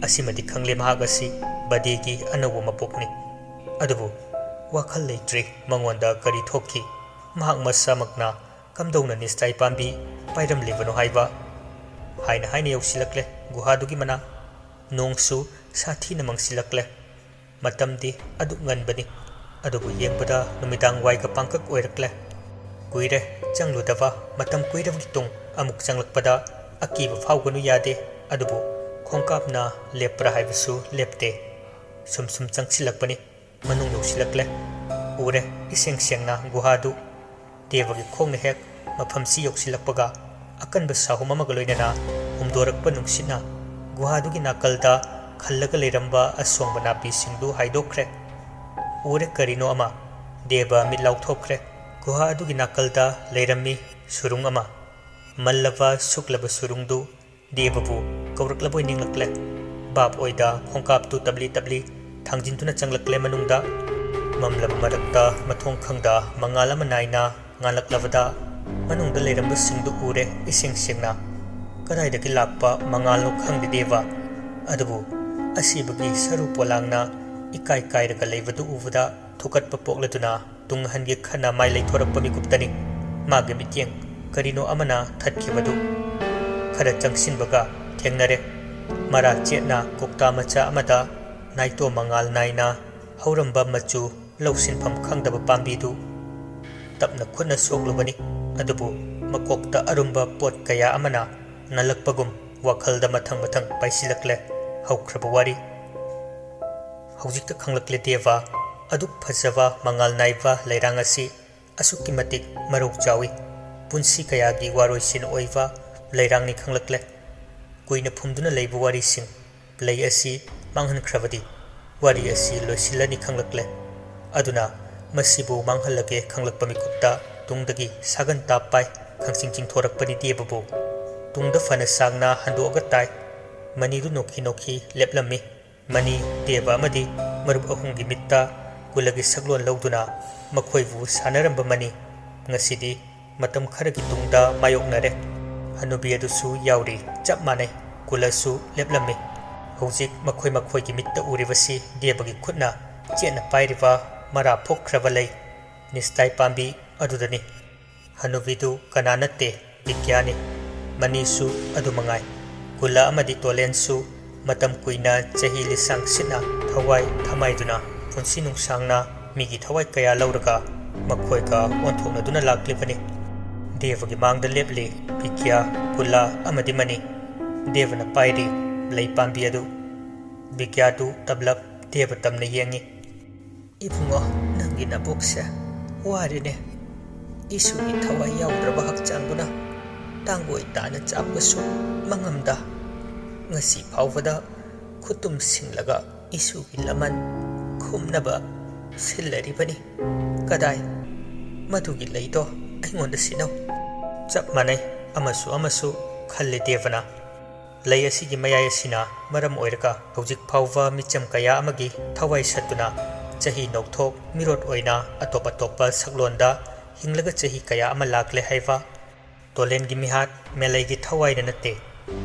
ꯑꯁꯤꯃꯗꯤ ꯈꯪꯂꯦ ꯃꯍꯥꯛ ꯑꯁꯤ ꯕꯗꯦꯒꯤ ꯑꯅꯧꯕ ꯃꯄꯣꯛꯅꯤ꯫ ꯑꯗꯨꯕꯨ ꯋꯥꯈꯜ ꯂꯩꯇ꯭ꯔꯤ ꯃꯉꯣꯟꯗ ꯀꯔꯤ ꯊꯣꯛꯈꯤ꯫ ꯃꯍꯥꯛ ꯃꯁꯥꯃꯛꯅ ꯀꯝꯗꯧꯅ ꯅꯤꯁꯇꯥꯏ ꯄꯥꯝꯕꯤ ꯄꯥꯏꯔꯝꯂꯤꯕꯅꯣ ꯍꯥꯏꯕ꯫ ꯍꯥꯏꯅ ꯍꯥꯏꯅ ꯌꯧꯁꯤꯜꯂꯛꯂꯦ ꯒꯨꯍꯥꯗꯨꯒꯤ ꯃꯅꯥꯛ꯫ ꯅꯣꯡꯁꯨ ꯁꯥꯊꯤꯅ ꯃꯪꯁꯤꯜꯂꯛꯂꯦ꯫ ꯃꯇꯝꯗꯤ ꯑꯗꯨꯛ ꯉꯟꯕꯅꯤ, ꯑꯗꯨꯕꯨ ꯌꯦꯡꯕꯗ ꯅꯨꯃꯤꯗꯥꯡ ꯋꯥꯏꯒ ꯄꯥꯡꯀꯛ ꯑꯣꯏꯔꯛꯂꯦ꯫ ꯀꯨꯏꯔꯦ ꯆꯪꯂꯨꯗꯕ, ꯃꯇꯝ ꯀꯨꯏꯔꯕꯒꯤ ꯇꯨꯡ ꯑꯃꯨꯛ ꯆꯪꯂꯛꯄꯗ ꯑꯀꯤꯕ ꯐꯥꯎꯒꯅꯨ ꯌꯥꯗꯦ, ꯑꯗꯨꯕꯨ ꯈꯣꯡꯀꯥꯞꯅ ꯂꯦꯞꯄ꯭ꯔꯥ ꯍꯥꯏꯕꯁꯨ ꯂꯦꯞꯇꯦ꯫ ꯁꯨꯝ ꯁꯨꯝ ꯆꯪꯁꯤꯜꯂꯛꯄꯅꯤ꯫ ꯃꯅꯨꯡ ꯌꯧꯁꯤꯜꯂꯛꯂꯦ꯫ ꯎꯔꯦ ꯏꯁꯦꯡ ꯁꯦꯡꯅ ꯒꯨꯍꯥꯗꯨ꯫ ꯗꯦꯕꯒꯤ ꯈꯣꯡꯅ ꯍꯦꯛ ꯃꯐꯝꯁꯤ ꯌꯧꯁꯤꯜꯂꯛꯄꯒ ꯑꯀꯟꯕ ꯁꯥꯍꯨꯝ ꯑꯃꯒ ꯂꯣꯏꯅꯅ ꯍꯨꯝꯗꯣꯔꯛꯄ ꯅꯨꯡꯁꯤꯠꯅ ꯒꯨꯍꯥꯗꯨꯒꯤ ꯅꯥꯀꯜꯗ ꯈꯜꯂꯒ ꯂꯩꯔꯝꯕ ꯑꯁꯣꯡꯕ ꯅꯥꯄꯤꯁꯤꯡꯗꯨ ꯍꯥꯏꯗꯣꯛꯈ꯭ꯔꯦ꯫ ꯎꯔꯦ ꯀꯔꯤꯅꯣ ꯑꯃ꯫ ꯗꯦꯕ ꯃꯤꯠ ꯂꯥꯎꯊꯣꯛꯈ꯭ꯔꯦ꯫ ꯒꯨꯍꯥ ꯑꯗꯨꯒꯤ ꯅꯥꯀꯜꯗ ꯂꯩꯔꯝꯃꯤ ꯁꯨꯔꯨꯡ ꯑꯃ꯫ ꯃꯜꯂꯕ ꯁꯨꯛꯂꯕ ꯁꯨꯔꯨꯡꯗꯨ ꯗꯦꯕꯕꯨ ꯀꯧꯔꯛꯂꯕꯣꯏ ꯅꯤꯡꯂꯛꯂꯦ꯫ ꯚꯥꯞ ꯑꯣꯏꯗ ꯈꯣꯡꯀꯥꯞꯇꯨ ꯇꯞꯂꯤ ꯇꯞꯂꯤ ꯊꯥꯡꯖꯤꯟꯗꯨꯅ ꯆꯪꯂꯛꯂꯦ ꯃꯅꯨꯡꯗ꯫ ꯃꯝꯂꯕ ꯃꯔꯛꯇ ꯃꯊꯣꯡ ꯈꯪꯗ ꯃꯉꯥꯜ ꯑꯃ ꯅꯥꯏꯅ ꯉꯥꯜꯂꯛꯂꯕꯗ ꯃꯅꯨꯡꯗ ꯂꯩꯔꯝꯕꯁꯤꯡꯗꯨ ꯎꯔꯦ ꯏꯁꯦꯡ ꯁꯦꯡꯅ꯫ ꯀꯗꯥꯏꯗꯒꯤ ꯂꯥꯛꯄ ꯃꯉꯥꯜꯅꯣ ꯈꯪꯗꯦ ꯗꯦꯕ, ꯑꯗꯨꯕꯨ ꯑꯁꯤꯕꯒꯤ ꯁꯔꯨ ꯄꯣꯂꯥꯡꯅ ꯏꯀꯥꯏ ꯀꯥꯏꯔꯒ ꯂꯩꯕꯗꯨ ꯎꯕꯗ ꯊꯨꯀꯠꯄ ꯄꯣꯛꯂꯗꯨꯅ ꯇꯨꯡ ꯍꯟꯒꯦ ꯈꯟꯅ ꯃꯥꯏ ꯂꯩꯊꯣꯔꯛꯄ ꯃꯤꯀꯨꯞꯇꯅꯤ ꯃꯥꯒꯤ ꯃꯤꯠꯌꯦꯡ ꯀꯔꯤꯅꯣ ꯑꯃꯅ ꯊꯠꯈꯤꯕꯗꯨ꯫ ꯈꯔ ꯆꯪꯁꯤꯟꯕꯒ ꯊꯦꯡꯅꯔꯦ꯫ ꯃꯔꯥ ꯆꯦꯠꯅ ꯀꯧꯇꯥ ꯃꯆꯥ ꯑꯃꯗ ꯅꯥꯏꯇꯣꯝ ꯃꯉꯥꯜ ꯅꯥꯏꯅ ꯍꯧꯔꯝꯕ ꯃꯆꯨ ꯂꯧꯁꯤꯟꯐꯝ ꯈꯪꯗꯕ ꯄꯥꯝꯕꯤꯗꯨ ꯇꯞꯅ ꯈꯨꯠꯅ ꯁꯣꯛꯂꯨꯕꯅꯤ꯫ ꯑꯗꯨꯕꯨ ꯃꯀꯣꯛꯇ ꯑꯔꯨꯝꯕ ꯄꯣꯠ ꯀꯌꯥ ꯑꯃꯅ ꯅꯜꯂꯛꯄꯒꯨꯝ ꯋꯥꯈꯜꯗ ꯃꯊꯪ ꯃꯊꯪ ꯄꯥꯏꯁꯤꯜꯂꯛꯂꯦ꯫ ꯍꯧꯈ꯭ꯔꯕ ꯋꯥꯔꯤ꯫ ꯍꯧꯖꯤꯛꯇ ꯈꯪꯂꯛꯂꯦ ꯗꯦꯕ, ꯑꯗꯨꯛ ꯐꯖꯕ ꯃꯉꯥꯜ ꯅꯥꯏꯕ ꯂꯩꯔꯥꯡ ꯑꯁꯤ ꯑꯁꯨꯛꯀꯤ ꯃꯇꯤꯛ ꯃꯔꯧ ꯆꯥꯎꯏ꯫ ꯄꯨꯟꯁꯤ ꯀꯌꯥꯒꯤ ꯋꯥꯔꯣꯏꯁꯤꯟ ꯑꯣꯏꯕ ꯂꯩꯔꯥꯡꯅꯤ ꯈꯪꯂꯛꯂꯦ꯫ ꯀꯨꯏꯅ ꯐꯨꯝꯗꯨꯅ ꯂꯩꯕ ꯋꯥꯔꯤꯁꯤꯡ, ꯂꯩ ꯑꯁꯤ ꯃꯥꯡꯍꯟꯈ꯭ꯔꯕꯗꯤ ꯋꯥꯔꯤ ꯑꯁꯤ ꯂꯣꯏꯁꯤꯜꯂꯅꯤ ꯈꯪꯂꯛꯂꯦ꯫ ꯑꯗꯨꯅ ꯃꯁꯤꯕꯨ ꯃꯥꯡꯍꯜꯂꯒꯦ ꯈꯪꯂꯛꯄ ꯃꯤꯀꯨꯞꯇ ꯇꯨꯡꯗꯒꯤ ꯁꯥꯒꯟ ꯇꯥꯞ ꯄꯥꯏ ꯈꯪꯆꯤꯡ ꯆꯤꯡꯊꯣꯔꯛꯄꯅꯤ ꯗꯦꯕꯕꯨ꯫ ꯇꯨꯡꯗ ꯐꯅ ꯁꯥꯡꯅ ꯍꯟꯗꯣꯛꯑꯒ ꯇꯥꯏ꯫ ꯃꯅꯤꯗꯨ ꯅꯣꯛꯈꯤ ꯅꯣꯛꯈꯤ ꯂꯦꯞꯂꯝꯃꯤ꯫ ꯃꯅꯤ, ꯗꯦꯕ ꯑꯃꯗꯤ ꯃꯔꯨꯞ ꯑꯍꯨꯝꯒꯤ ꯃꯤꯠꯇ ꯀꯨꯂꯒꯤ ꯁꯛꯂꯣꯟ ꯂꯧꯗꯨꯅ ꯃꯈꯣꯏꯕꯨ ꯁꯥꯟꯅꯔꯝꯕ ꯃꯅꯤ꯫ ꯉꯁꯤꯗꯤ ꯃꯇꯝ ꯈꯔꯒꯤ ꯇꯨꯡꯗ ꯃꯥꯌꯣꯛꯅꯔꯦ꯫ ꯍꯅꯨꯕꯤ ꯑꯗꯨꯁꯨ ꯌꯥꯎꯔꯤ, ꯆꯞ ꯃꯥꯟꯅꯩ꯫ ꯀꯨꯂꯁꯨ ꯂꯦꯞꯂꯝꯃꯤ꯫ ꯍꯧꯖꯤꯛ ꯃꯈꯣꯏ ꯃꯈꯣꯏꯒꯤ ꯃꯤꯠꯇ ꯎꯔꯤꯕꯁꯤ ꯗꯦꯕꯒꯤ ꯈꯨꯠꯅ ꯆꯦꯠꯅ ꯄꯥꯏꯔꯤꯕ ꯃꯔꯥ ꯐꯣꯛꯈ꯭ꯔꯕ ꯂꯩ, ꯅꯤꯁꯇꯥꯏ ꯄꯥꯝꯕꯤ ꯑꯗꯨꯗꯅꯤ꯫ ꯍꯅꯨꯕꯤꯗꯨ ꯀꯅꯥ ꯅꯠꯇꯦ, ꯕꯤꯒ꯭ꯌꯥꯅꯤ꯫ ꯃꯅꯤꯁꯨ ꯑꯗꯨ ꯃꯉꯥꯏ꯫ ꯀꯨꯂ ꯑꯃꯗꯤ ꯇꯣꯂꯦꯟꯁꯨ ꯃꯇꯝ ꯀꯨꯏꯅ ꯆꯍꯤ ꯂꯤꯁꯥꯡ ꯁꯤꯠꯅ ꯊꯋꯥꯏ ꯊꯃꯥꯏꯗꯨꯅ ꯄꯨꯟꯁꯤ ꯅꯨꯡꯁꯥꯡꯅ ꯃꯤꯒꯤ ꯊꯋꯥꯏ ꯀꯌꯥ ꯂꯧꯔꯒ ꯃꯈꯣꯏꯒ ꯑꯣꯟꯊꯣꯛꯅꯗꯨꯅ ꯂꯥꯛꯂꯤꯕꯅꯤ꯫ ꯗꯦꯕꯒꯤ ꯃꯥꯡꯗ ꯂꯦꯞꯂꯤ ꯕꯤꯒ꯭ꯌꯥ, ꯀꯨꯂ ꯑꯃꯗꯤ ꯃꯅꯤ꯫ ꯗꯦꯕꯅ ꯄꯥꯏꯔꯤ ꯂꯩ ꯄꯥꯝꯕꯤ ꯑꯗꯨ꯫ ꯕꯤꯒ꯭ꯌꯥꯗꯨ ꯇꯞꯂꯞ ꯗꯦꯕ ꯇꯝꯅ ꯌꯦꯡꯉꯤ꯫ "ꯏꯕꯨꯡꯉꯣ, ꯅꯪꯒꯤ ꯅꯕꯨꯛꯁꯦ ꯋꯥꯔꯤꯅꯦ꯫ ꯏꯁꯨꯒꯤ ꯊꯋꯥꯏ ꯌꯥꯎꯗ꯭ꯔꯕ ꯍꯛꯆꯥꯡꯗꯨꯅ ꯇꯥꯡꯒꯣꯏ ꯇꯥꯅ ꯆꯥꯕꯁꯨ ꯃꯉꯝꯗ, ꯉꯁꯤ ꯐꯥꯎꯕꯗ ꯈꯨꯇꯨꯝ ꯁꯤꯡꯂꯒ ꯏꯁꯨꯒꯤ ꯂꯃꯟ ꯈꯨꯝꯅꯕ ꯁꯤꯜꯂꯔꯤꯕꯅꯤ꯫ ꯀꯗꯥꯏ? ꯃꯗꯨꯒꯤ ꯂꯩꯗꯣ ꯑꯩꯉꯣꯟꯗ ꯁꯤꯟꯅꯧ꯫" ꯆꯞ ꯃꯥꯟꯅꯩ, ꯑꯃꯁꯨ ꯑꯃꯁꯨ ꯈꯜꯂꯦ ꯗꯦꯕꯅ꯫ ꯂꯩ ꯑꯁꯤꯒꯤ ꯃꯌꯥꯏ ꯑꯁꯤꯅ ꯃꯔꯝ ꯑꯣꯏꯔꯒ ꯍꯧꯖꯤꯛ ꯐꯥꯎꯕ ꯃꯤꯆꯝ ꯀꯌꯥ ꯑꯃꯒꯤ ꯊꯋꯥꯏ ꯁꯠꯇꯨꯅ ꯆꯍꯤ ꯅꯧꯊꯣꯛ ꯃꯤꯔꯣꯠ ꯑꯣꯏꯅ ꯑꯇꯣꯞ ꯑꯇꯣꯞꯄ ꯁꯛꯂꯣꯟꯗ ꯍꯤꯡꯂꯒ ꯆꯍꯤ ꯀꯌꯥ ꯑꯃ ꯂꯥꯛꯂꯦ ꯍꯥꯏꯕ꯫ ꯇꯣꯂꯦꯟꯒꯤ ꯃꯤꯍꯥꯠ ꯃꯦꯂꯩꯒꯤ ꯊꯋꯥꯏꯅ ꯅꯠꯇꯦ,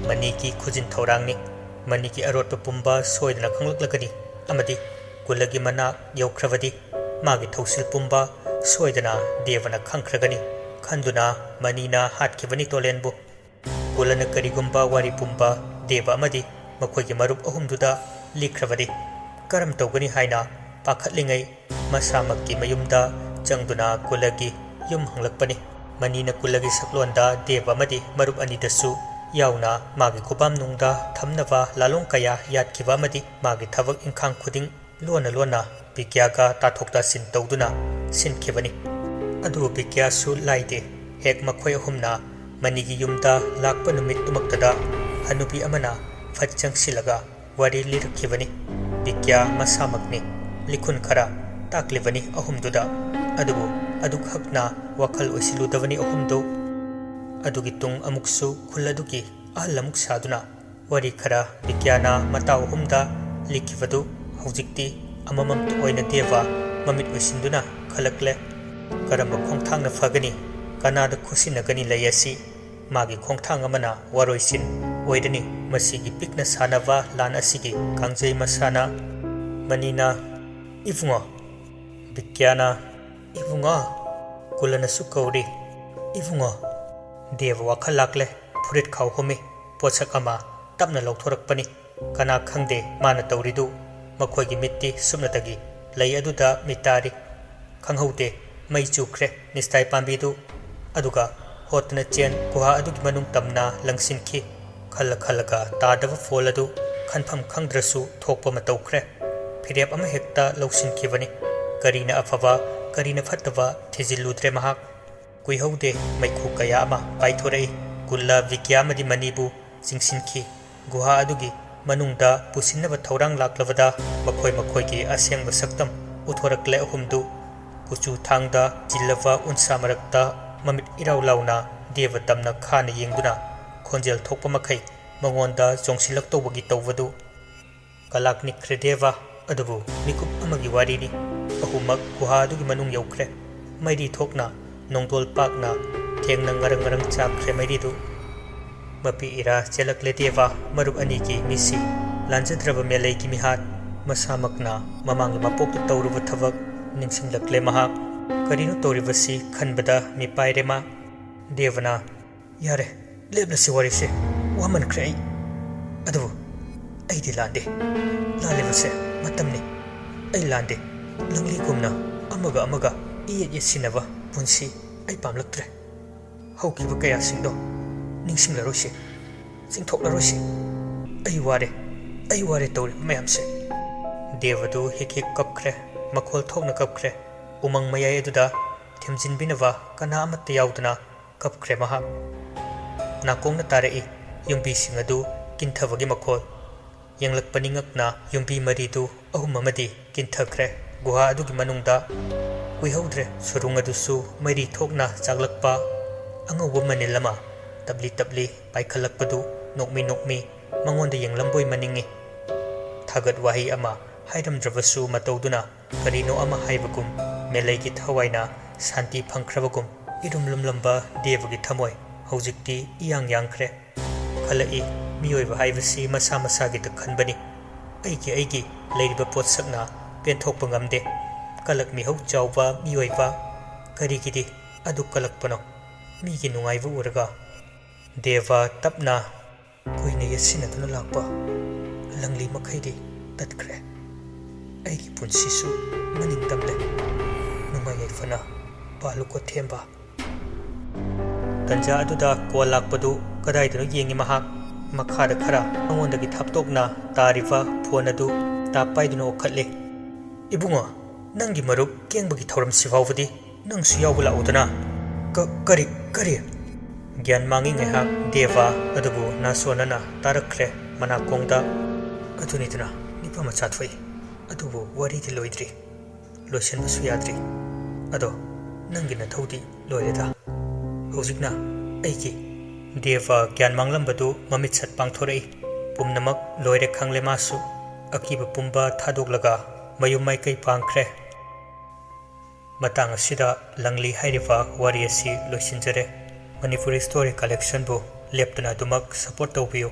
ꯃꯅꯤꯒꯤ ꯈꯨꯖꯤꯟ ꯊꯧꯔꯥꯡꯅꯤ꯫ ꯃꯅꯤꯒꯤ ꯑꯔꯣꯠꯄ ꯄꯨꯝꯕ ꯁꯣꯏꯗꯅ ꯈꯪꯂꯛꯂꯒꯅꯤ, ꯑꯃꯗꯤ ꯀꯨꯂꯒꯤ ꯃꯅꯥꯛ ꯌꯧꯈ꯭ꯔꯕꯗꯤ ꯃꯥꯒꯤ ꯊꯧꯁꯤꯜ ꯄꯨꯝꯕ ꯁꯣꯏꯗꯅ ꯗꯦꯕꯅ ꯈꯪꯈ꯭ꯔꯒꯅꯤ ꯈꯟꯗꯨꯅ ꯃꯅꯤꯅ ꯍꯥꯠꯈꯤꯕꯅꯤ ꯇꯣꯂꯦꯟꯕꯨ꯫ ꯀꯨꯂꯅ ꯀꯔꯤꯒꯨꯝꯕ ꯋꯥꯔꯤ ꯄꯨꯝꯕ ꯗꯦꯕ ꯑꯃꯗꯤ ꯃꯈꯣꯏꯒꯤ ꯃꯔꯨꯞ ꯑꯍꯨꯝꯗꯨꯗ ꯂꯤꯈ꯭ꯔꯕꯗꯤ ꯀꯔꯝ ꯇꯧꯒꯅꯤ ꯍꯥꯏꯅ ꯄꯥꯈꯠꯂꯤꯉꯩ ꯃꯁꯥꯃꯛꯀꯤ ꯃꯌꯨꯝꯗ ꯆꯪꯗꯨꯅ ꯀꯨꯂꯒꯤ ꯌꯨꯝ ꯍꯪꯂꯛꯄꯅꯤ꯫ ꯃꯅꯤꯅ ꯀꯨꯂꯒꯤ ꯁꯛꯂꯣꯟꯗ ꯗꯦꯕ ꯑꯃꯗꯤ ꯃꯔꯨꯞ ꯑꯅꯤꯗꯁꯨ ꯌꯥꯎꯅ ꯃꯥꯒꯤ ꯈꯨꯕꯥꯝꯅꯨꯡꯗ ꯊꯝꯅꯕ ꯂꯥꯂꯣꯡ ꯀꯌꯥ ꯌꯥꯠꯈꯤꯕ ꯑꯃꯗꯤ ꯃꯥꯒꯤ ꯊꯕꯛ ꯏꯪꯈꯥꯡ ꯈꯨꯗꯤꯡ ꯂꯣꯟꯅ ꯂꯣꯟꯅ ꯕꯤꯀ꯭ꯌꯥꯒ ꯇꯥꯊꯣꯛ ꯇꯥꯁꯤꯟ ꯇꯧꯗꯨꯅ ꯁꯤꯟꯈꯤꯕꯅꯤ꯫ ꯑꯗꯨꯕꯨ ꯕꯤꯀ꯭ꯌꯥꯁꯨ ꯂꯥꯏꯗꯦ꯫ ꯍꯦꯛ ꯃꯈꯣꯏ ꯑꯍꯨꯝꯅ ꯃꯅꯤꯒꯤ ꯌꯨꯝꯗ ꯂꯥꯛꯄ ꯅꯨꯃꯤꯠꯇꯨꯃꯛꯇꯗ ꯍꯅꯨꯕꯤ ꯑꯃꯅ ꯐꯠ ꯆꯪꯁꯤꯜꯂꯒ ꯋꯥꯔꯤ ꯂꯤꯔꯛꯈꯤꯕꯅꯤ꯫ ꯕꯤꯀ꯭ꯌꯥ ꯃꯁꯥꯃꯛꯅꯤ ꯂꯤꯈꯨꯟ ꯈꯔ ꯇꯥꯛꯂꯤꯕꯅꯤ ꯑꯍꯨꯝꯗꯨꯗ꯫ ꯑꯗꯨꯕꯨ ꯑꯗꯨꯛ ꯍꯛꯅ ꯋꯥꯈꯜ ꯑꯣꯏꯁꯤꯜꯂꯨꯗꯕꯅꯤ ꯑꯍꯨꯝꯗꯨ꯫ ꯑꯗꯨꯒꯤ ꯇꯨꯡ ꯑꯃꯨꯛꯁꯨ ꯈꯨꯜ ꯑꯗꯨꯒꯤ ꯑꯍꯜ ꯑꯃꯨꯛ ꯁꯥꯗꯨꯅ ꯋꯥꯔꯤ ꯈꯔ ꯕꯤꯀ꯭ꯌꯥꯅ ꯃꯇꯥꯎ ꯑꯍꯨꯝꯗ ꯂꯤꯈꯤꯕꯗꯨ ꯍꯧꯖꯤꯛꯇꯤ ꯑꯃꯃꯝꯇ ꯑꯣꯏꯅ ꯗꯦꯕ ꯃꯃꯤꯠ ꯑꯣꯏꯁꯤꯟꯗꯨꯅ ꯈꯜꯂꯛꯂꯦ꯫ ꯀꯔꯝꯕ ꯈꯣꯡꯊꯥꯡꯅ ꯐꯒꯅꯤ? ꯀꯅꯥꯗ ꯈꯨꯠꯁꯤꯟꯅꯒꯅꯤ ꯂꯩ ꯑꯁꯤ? ꯃꯥꯒꯤ ꯈꯣꯡꯊꯥꯡ ꯑꯃꯅ ꯋꯥꯔꯣꯏꯁꯤꯟ ꯑꯣꯏꯔꯅꯤ꯫ ꯃꯁꯤꯒꯤ ꯄꯤꯛꯅ ꯁꯥꯟꯅꯕ ꯂꯥꯟ ꯑꯁꯤꯒꯤ ꯀꯥꯡꯖꯩ ꯃꯁꯥꯅ꯫ ꯃꯅꯤꯅ, "ꯏꯕꯨꯡꯉꯣ!" ꯕꯤꯀ꯭ꯌꯥꯅ, "ꯏꯕꯨꯡꯉꯣ!" ꯀꯨꯂꯅꯁꯨ ꯀꯧꯔꯤ, "ꯏꯕꯨꯡꯉꯣ!" ꯗꯦꯕ ꯋꯥꯈꯜ ꯂꯥꯛꯂꯦ꯫ ꯐꯨꯔꯤꯠ ꯈꯥꯎ ꯍꯨꯝꯃꯤ꯫ ꯄꯣꯠꯁꯛ ꯑꯃ ꯇꯞꯅ ꯂꯧꯊꯣꯔꯛꯄꯅꯤ꯫ ꯀꯅꯥ ꯈꯪꯗꯦ ꯃꯥꯅ ꯇꯧꯔꯤꯗꯨ? ꯃꯈꯣꯏꯒꯤ ꯃꯤꯠꯇꯤ ꯁꯨꯞꯅꯇꯒꯤ ꯂꯩ ꯑꯗꯨꯗ ꯃꯤꯇꯥꯔꯤ꯫ ꯈꯪꯍꯧꯗꯦ, ꯃꯩ ꯆꯨꯈ꯭ꯔꯦ ꯅꯤꯁꯇꯥꯏ ꯄꯥꯝꯕꯤꯗꯨ꯫ ꯑꯗꯨꯒ ꯍꯣꯠꯇꯅ ꯆꯦꯟ ꯒꯨꯍꯥ ꯑꯗꯨꯒꯤ ꯃꯅꯨꯡ ꯇꯝꯅ ꯂꯪꯁꯤꯟꯈꯤ꯫ ꯈꯜꯂ ꯈꯜꯂꯒ ꯇꯥꯗꯕ ꯐꯣꯜ ꯑꯗꯨ ꯈꯟꯐꯝ ꯈꯪꯗ꯭ꯔꯁꯨ ꯊꯣꯛꯄ ꯑꯃ ꯇꯧꯈ꯭ꯔꯦ꯫ ꯐꯤꯔꯦꯞ ꯑꯃꯍꯦꯛꯇ ꯂꯧꯁꯤꯟꯈꯤꯕꯅꯤ꯫ ꯀꯔꯤꯅ ꯑꯐꯕ, ꯀꯔꯤꯅ ꯐꯠꯇꯕ ꯊꯤꯖꯤꯜꯂꯨꯗ꯭ꯔꯦ ꯃꯍꯥꯛ꯫ ꯀꯨꯏꯍꯧꯗꯦ, ꯃꯩꯈꯨ ꯀꯌꯥ ꯑꯃ ꯄꯥꯏꯊꯣꯔꯛꯏ꯫ ꯀꯨꯜꯂ, ꯕꯤꯀ꯭ꯌꯥ ꯑꯃꯗꯤ ꯃꯅꯤꯕꯨ ꯆꯤꯡꯁꯤꯟꯈꯤ꯫ ꯒꯨꯍꯥ ꯑꯗꯨꯒꯤ ꯃꯅꯨꯡꯗ ꯄꯨꯁꯤꯟꯅꯕ ꯊꯧꯔꯥꯡ ꯂꯥꯛꯂꯕꯗ ꯃꯈꯣꯏ ꯃꯈꯣꯏꯒꯤ ꯑꯁꯦꯡꯕ ꯁꯛꯇꯝ ꯎꯠꯊꯣꯔꯛꯂꯦ ꯑꯍꯨꯝꯗꯨ꯫ ꯀꯨꯆꯨ ꯊꯥꯡꯗ ꯆꯤꯜꯂꯕ ꯎꯟꯁꯥ ꯃꯔꯛꯇ ꯃꯃꯤꯠ ꯏꯔꯥꯎ ꯂꯥꯎꯅ ꯗꯦꯕ ꯇꯝꯅ ꯈꯥꯅ ꯌꯦꯡꯗꯨꯅ ꯈꯣꯟꯖꯦꯜ ꯊꯣꯛꯄ ꯃꯈꯩ ꯃꯉꯣꯟꯗ ꯆꯣꯡꯁꯤꯜꯂꯛꯇꯧꯕꯒꯤ ꯇꯧꯕꯗꯨ꯫ ꯀꯂꯥꯛ ꯅꯤꯛꯈ꯭ꯔꯦ ꯗꯦꯕ꯫ ꯑꯗꯨꯕꯨ ꯃꯤꯀꯨꯞ ꯑꯃꯒꯤ ꯋꯥꯔꯤꯅꯤ꯫ ꯑꯍꯨꯝꯃꯛ ꯒꯨꯍꯥ ꯑꯗꯨꯒꯤ ꯃꯅꯨꯡ ꯌꯧꯈ꯭ꯔꯦ꯫ ꯃꯩꯔꯤ ꯊꯣꯛꯅ ꯅꯣꯡꯗꯣꯜ ꯄꯥꯛꯅ ꯊꯦꯡꯅ ꯉꯔꯪ ꯉꯔꯪ ꯆꯥꯛꯈ꯭ꯔꯦ ꯃꯩꯔꯤꯗꯨ꯫ ꯃꯄꯤ ꯏꯔꯥ ꯆꯦꯜꯂꯛꯂꯦ ꯗꯦꯕ꯫ ꯃꯔꯨꯞ ꯑꯅꯤꯒꯤ ꯃꯤꯠꯁꯤ ꯂꯥꯟꯖꯗ꯭ꯔꯕ ꯃꯦꯂꯩꯒꯤ ꯃꯤꯍꯥꯠ꯫ ꯃꯁꯥꯃꯛꯅ ꯃꯃꯥꯡꯒꯤ ꯃꯄꯣꯛꯇ ꯇꯧꯔꯨꯕ ꯊꯕꯛ ꯅꯤꯡꯁꯤꯡꯂꯛꯂꯦ ꯃꯍꯥꯛ꯫ ꯀꯔꯤꯅꯣ ꯇꯧꯔꯤꯕꯁꯤ ꯈꯟꯕꯗ ꯃꯤꯄꯥꯏꯔꯦ ꯃꯥ꯫ ꯗꯦꯕꯅ, "ꯌꯥꯔꯦ, ꯂꯦꯞꯂꯁꯤ ꯋꯥꯔꯤꯁꯦ, ꯋꯥꯃꯟꯈ꯭ꯔꯦ ꯑꯩ꯫ ꯑꯗꯨꯕꯨ ꯑꯩꯗꯤ ꯂꯥꯟꯗꯦ, ꯂꯥꯜꯂꯤꯕꯁꯦ ꯃꯇꯝꯅꯤ꯫ ꯑꯩ ꯂꯥꯟꯗꯦ, ꯂꯪꯂꯤꯒꯨꯝꯅ ꯑꯃꯒ ꯑꯃꯒ ꯏꯌꯦꯠ ꯌꯦꯠꯁꯤꯟꯅꯕ ꯄꯨꯟꯁꯤ ꯑꯩ ꯄꯥꯝꯂꯛꯇ꯭ꯔꯦ꯫ ꯍꯧꯈꯤꯕ ꯀꯌꯥꯁꯤꯡꯗꯣ ꯅꯤꯡꯁꯤꯡꯂꯔꯣꯏꯁꯤ, ꯆꯤꯡꯊꯣꯛꯂꯔꯣꯏꯁꯤ꯫ ꯑꯩ ꯋꯥꯔꯦ, ꯑꯩ ꯋꯥꯔꯦ ꯇꯧꯔꯤꯕ ꯃꯌꯥꯝꯁꯦ꯫" ꯗꯦꯕꯗꯨ ꯍꯤꯛ ꯍꯤꯛ ꯀꯞꯈ꯭ꯔꯦ, ꯃꯈꯣꯜ ꯊꯣꯛꯅ ꯀꯞꯈ꯭ꯔꯦ꯫ ꯎꯃꯪ ꯃꯌꯥꯏ ꯑꯗꯨꯗ ꯊꯦꯝꯖꯤꯟꯕꯤꯅꯕ ꯀꯅꯥ ꯑꯃꯠꯇ ꯌꯥꯎꯗꯅ ꯀꯞꯈ꯭ꯔꯦ ꯃꯍꯥꯛ꯫ ꯅꯥꯀꯣꯡꯅ ꯇꯥꯔꯛꯏ ꯌꯨꯝꯕꯤꯁꯤꯡ ꯑꯗꯨ ꯀꯤꯟꯊꯕꯒꯤ ꯃꯈꯣꯜ꯫ ꯌꯦꯡꯂꯛꯄꯅꯤ ꯉꯛꯅ ꯌꯨꯝꯕꯤ ꯃꯔꯤꯗꯨ ꯑꯍꯨꯝ ꯑꯃꯗꯤ ꯀꯤꯟꯊꯈ꯭ꯔꯦ꯫ ꯒꯨꯍꯥ ꯑꯗꯨꯒꯤ ꯃꯅꯨꯡꯗ ꯀꯨꯏꯍꯧꯗ꯭ꯔꯦ, ꯁꯨꯔꯨꯡ ꯑꯗꯨꯁꯨ ꯃꯩꯔꯤ ꯊꯣꯛꯅ ꯆꯥꯛꯂꯛꯄ꯫ ꯑꯉꯧꯕ ꯃꯅꯤꯜ ꯑꯃ ꯇꯞꯂꯤ ꯇꯞꯂꯤ ꯄꯥꯏꯈꯠꯂꯛꯄꯗꯨ ꯅꯣꯛꯃꯤ ꯅꯣꯛꯃꯤ ꯃꯉꯣꯟꯗ ꯌꯦꯡꯂꯝꯕꯣꯏ ꯃꯅꯤꯡꯏ꯫ ꯊꯥꯒꯠ ꯋꯥꯍꯩ ꯑꯃ ꯍꯥꯏꯔꯝꯗ꯭ꯔꯕꯁꯨ ꯃꯇꯧꯗꯨꯅ ꯀꯔꯤꯅꯣ ꯑꯃ ꯍꯥꯏꯕꯒꯨꯝ ꯃꯦꯂꯩꯒꯤ ꯊꯋꯥꯏꯅ ꯁꯥꯟꯇꯤ ꯐꯪꯈ꯭ꯔꯕꯒꯨꯝ ꯏꯔꯨꯝ ꯂꯨꯝꯂꯝꯕ ꯗꯦꯕꯒꯤ ꯊꯃꯣꯏ ꯍꯧꯖꯤꯛꯇꯤ ꯏꯌꯥꯡ ꯌꯥꯡꯈ꯭ꯔꯦ꯫ ꯈꯜꯂꯛꯏ, ꯃꯤꯑꯣꯏꯕ ꯍꯥꯏꯕꯁꯤ ꯃꯁꯥ ꯃꯁꯥꯒꯤꯗ ꯈꯟꯕꯅꯤ꯫ ꯑꯩꯒꯤ ꯑꯩꯒꯤ ꯂꯩꯔꯤꯕ ꯄꯣꯠꯁꯛꯅ ꯄꯦꯟꯊꯣꯛꯄ ꯉꯝꯗꯦ꯫ ꯀꯂꯛ ꯃꯤꯍꯧ ꯆꯥꯎꯕ ꯃꯤꯑꯣꯏꯕ ꯀꯔꯤꯒꯤꯗꯤ ꯑꯗꯨ ꯀꯂꯛꯄꯅꯣ? ꯃꯤꯒꯤ ꯅꯨꯡꯉꯥꯏꯕ ꯎꯔꯒ꯫ ꯗꯦꯕ ꯇꯞꯅ, ꯀꯨꯏꯅ ꯌꯦꯠꯁꯤꯟꯅꯗꯨꯅ ꯂꯥꯛꯄ ꯂꯪꯂꯤ ꯃꯈꯩꯗꯤ ꯇꯠꯈ꯭ꯔꯦ꯫ ꯑꯩꯒꯤ ꯄꯨꯟꯁꯤꯁꯨ ꯃꯅꯤꯡ ꯇꯝꯂꯦ꯫ ꯅꯨꯡꯉꯥꯏ ꯌꯥꯏꯐꯅ ꯄꯥꯜꯂꯨꯀꯣ ꯊꯦꯝꯕ꯫ ꯇꯟꯖꯥ ꯑꯗꯨꯗ ꯀꯣꯜ ꯂꯥꯛꯄꯗꯨ ꯀꯗꯥꯏꯗꯅꯣ ꯌꯦꯡꯉꯤ ꯃꯍꯥꯛ꯫ ꯃꯈꯥꯗ ꯈꯔ ꯃꯉꯣꯟꯗꯒꯤ ꯊꯥꯞꯇꯣꯛꯅ ꯇꯥꯔꯤꯕ ꯐꯣꯟ ꯑꯗꯨ ꯇꯥꯞ ꯄꯥꯏꯗꯨꯅ ꯑꯣꯛꯈꯠꯂꯤ꯫ "ꯏꯕꯨꯡꯉꯣ, ꯅꯪꯒꯤ ꯃꯔꯨꯞ ꯀꯦꯡꯕꯒꯤ ꯊꯧꯔꯝꯁꯤ ꯐꯥꯎꯕꯗꯤ ꯅꯪꯁꯨ ꯌꯥꯎꯕ ꯂꯥꯛꯎꯗꯅ꯫" "ꯀ-, ꯀꯔꯤ, ꯀꯔꯤ?" ꯒ꯭ꯌꯥꯟ ꯃꯥꯡꯉꯤ ꯉꯥꯏꯍꯥꯛ ꯗꯦꯕ, ꯑꯗꯨꯕꯨ ꯅꯥꯁꯣꯟꯅꯅ ꯇꯥꯔꯛꯈ꯭ꯔꯦ ꯃꯅꯥꯀꯣꯡꯗ꯫ "ꯑꯗꯨꯅꯤꯗꯅ, ꯅꯤꯄꯥ ꯃꯆꯥ ꯊꯣꯛꯏ꯫ ꯑꯗꯨꯕꯨ ꯋꯥꯔꯤꯗꯤ ꯂꯣꯏꯗ꯭ꯔꯤ꯫ ꯂꯣꯏꯁꯤꯟꯕꯁꯨ ꯌꯥꯗ꯭ꯔꯤ꯫ ꯑꯗꯣ ꯅꯪꯒꯤ ꯅꯊꯧꯗꯤ ꯂꯣꯏꯔꯦꯗ꯫ ꯍꯧꯖꯤꯛꯅ ꯑꯩꯒꯤ꯫" ꯗꯦꯕ ꯒ꯭ꯌꯥꯟ ꯃꯥꯡꯂꯝꯕꯗꯨ ꯃꯃꯤꯠꯁꯠ ꯄꯥꯡꯊꯣꯔꯛꯏ꯫ ꯄꯨꯝꯅꯃꯛ ꯂꯣꯏꯔꯦ ꯈꯪꯂꯦ ꯃꯥꯁꯨ꯫ ꯑꯀꯤꯕ ꯄꯨꯝꯕ ꯊꯥꯗꯣꯛꯂꯒ ꯃꯌꯨꯝ ꯃꯥꯏꯀꯩ ꯄꯥꯡꯈ꯭ꯔꯦ꯫ ꯃꯇꯥꯡ ꯑꯁꯤꯗ ꯂꯪꯂꯤ ꯍꯥꯏꯔꯤꯕ ꯋꯥꯔꯤ ꯑꯁꯤ ꯂꯣꯏꯁꯤꯟꯖꯔꯦ꯫ ꯃꯅꯤꯄꯨꯔꯤ ꯁ꯭ꯇꯣꯔꯤ ꯀꯂꯦꯛꯁꯟꯕꯨ ꯂꯦꯞꯇꯅ ꯑꯗꯨꯃꯛ ꯁꯄꯣꯔꯠ ꯇꯧꯕꯤꯌꯨ꯫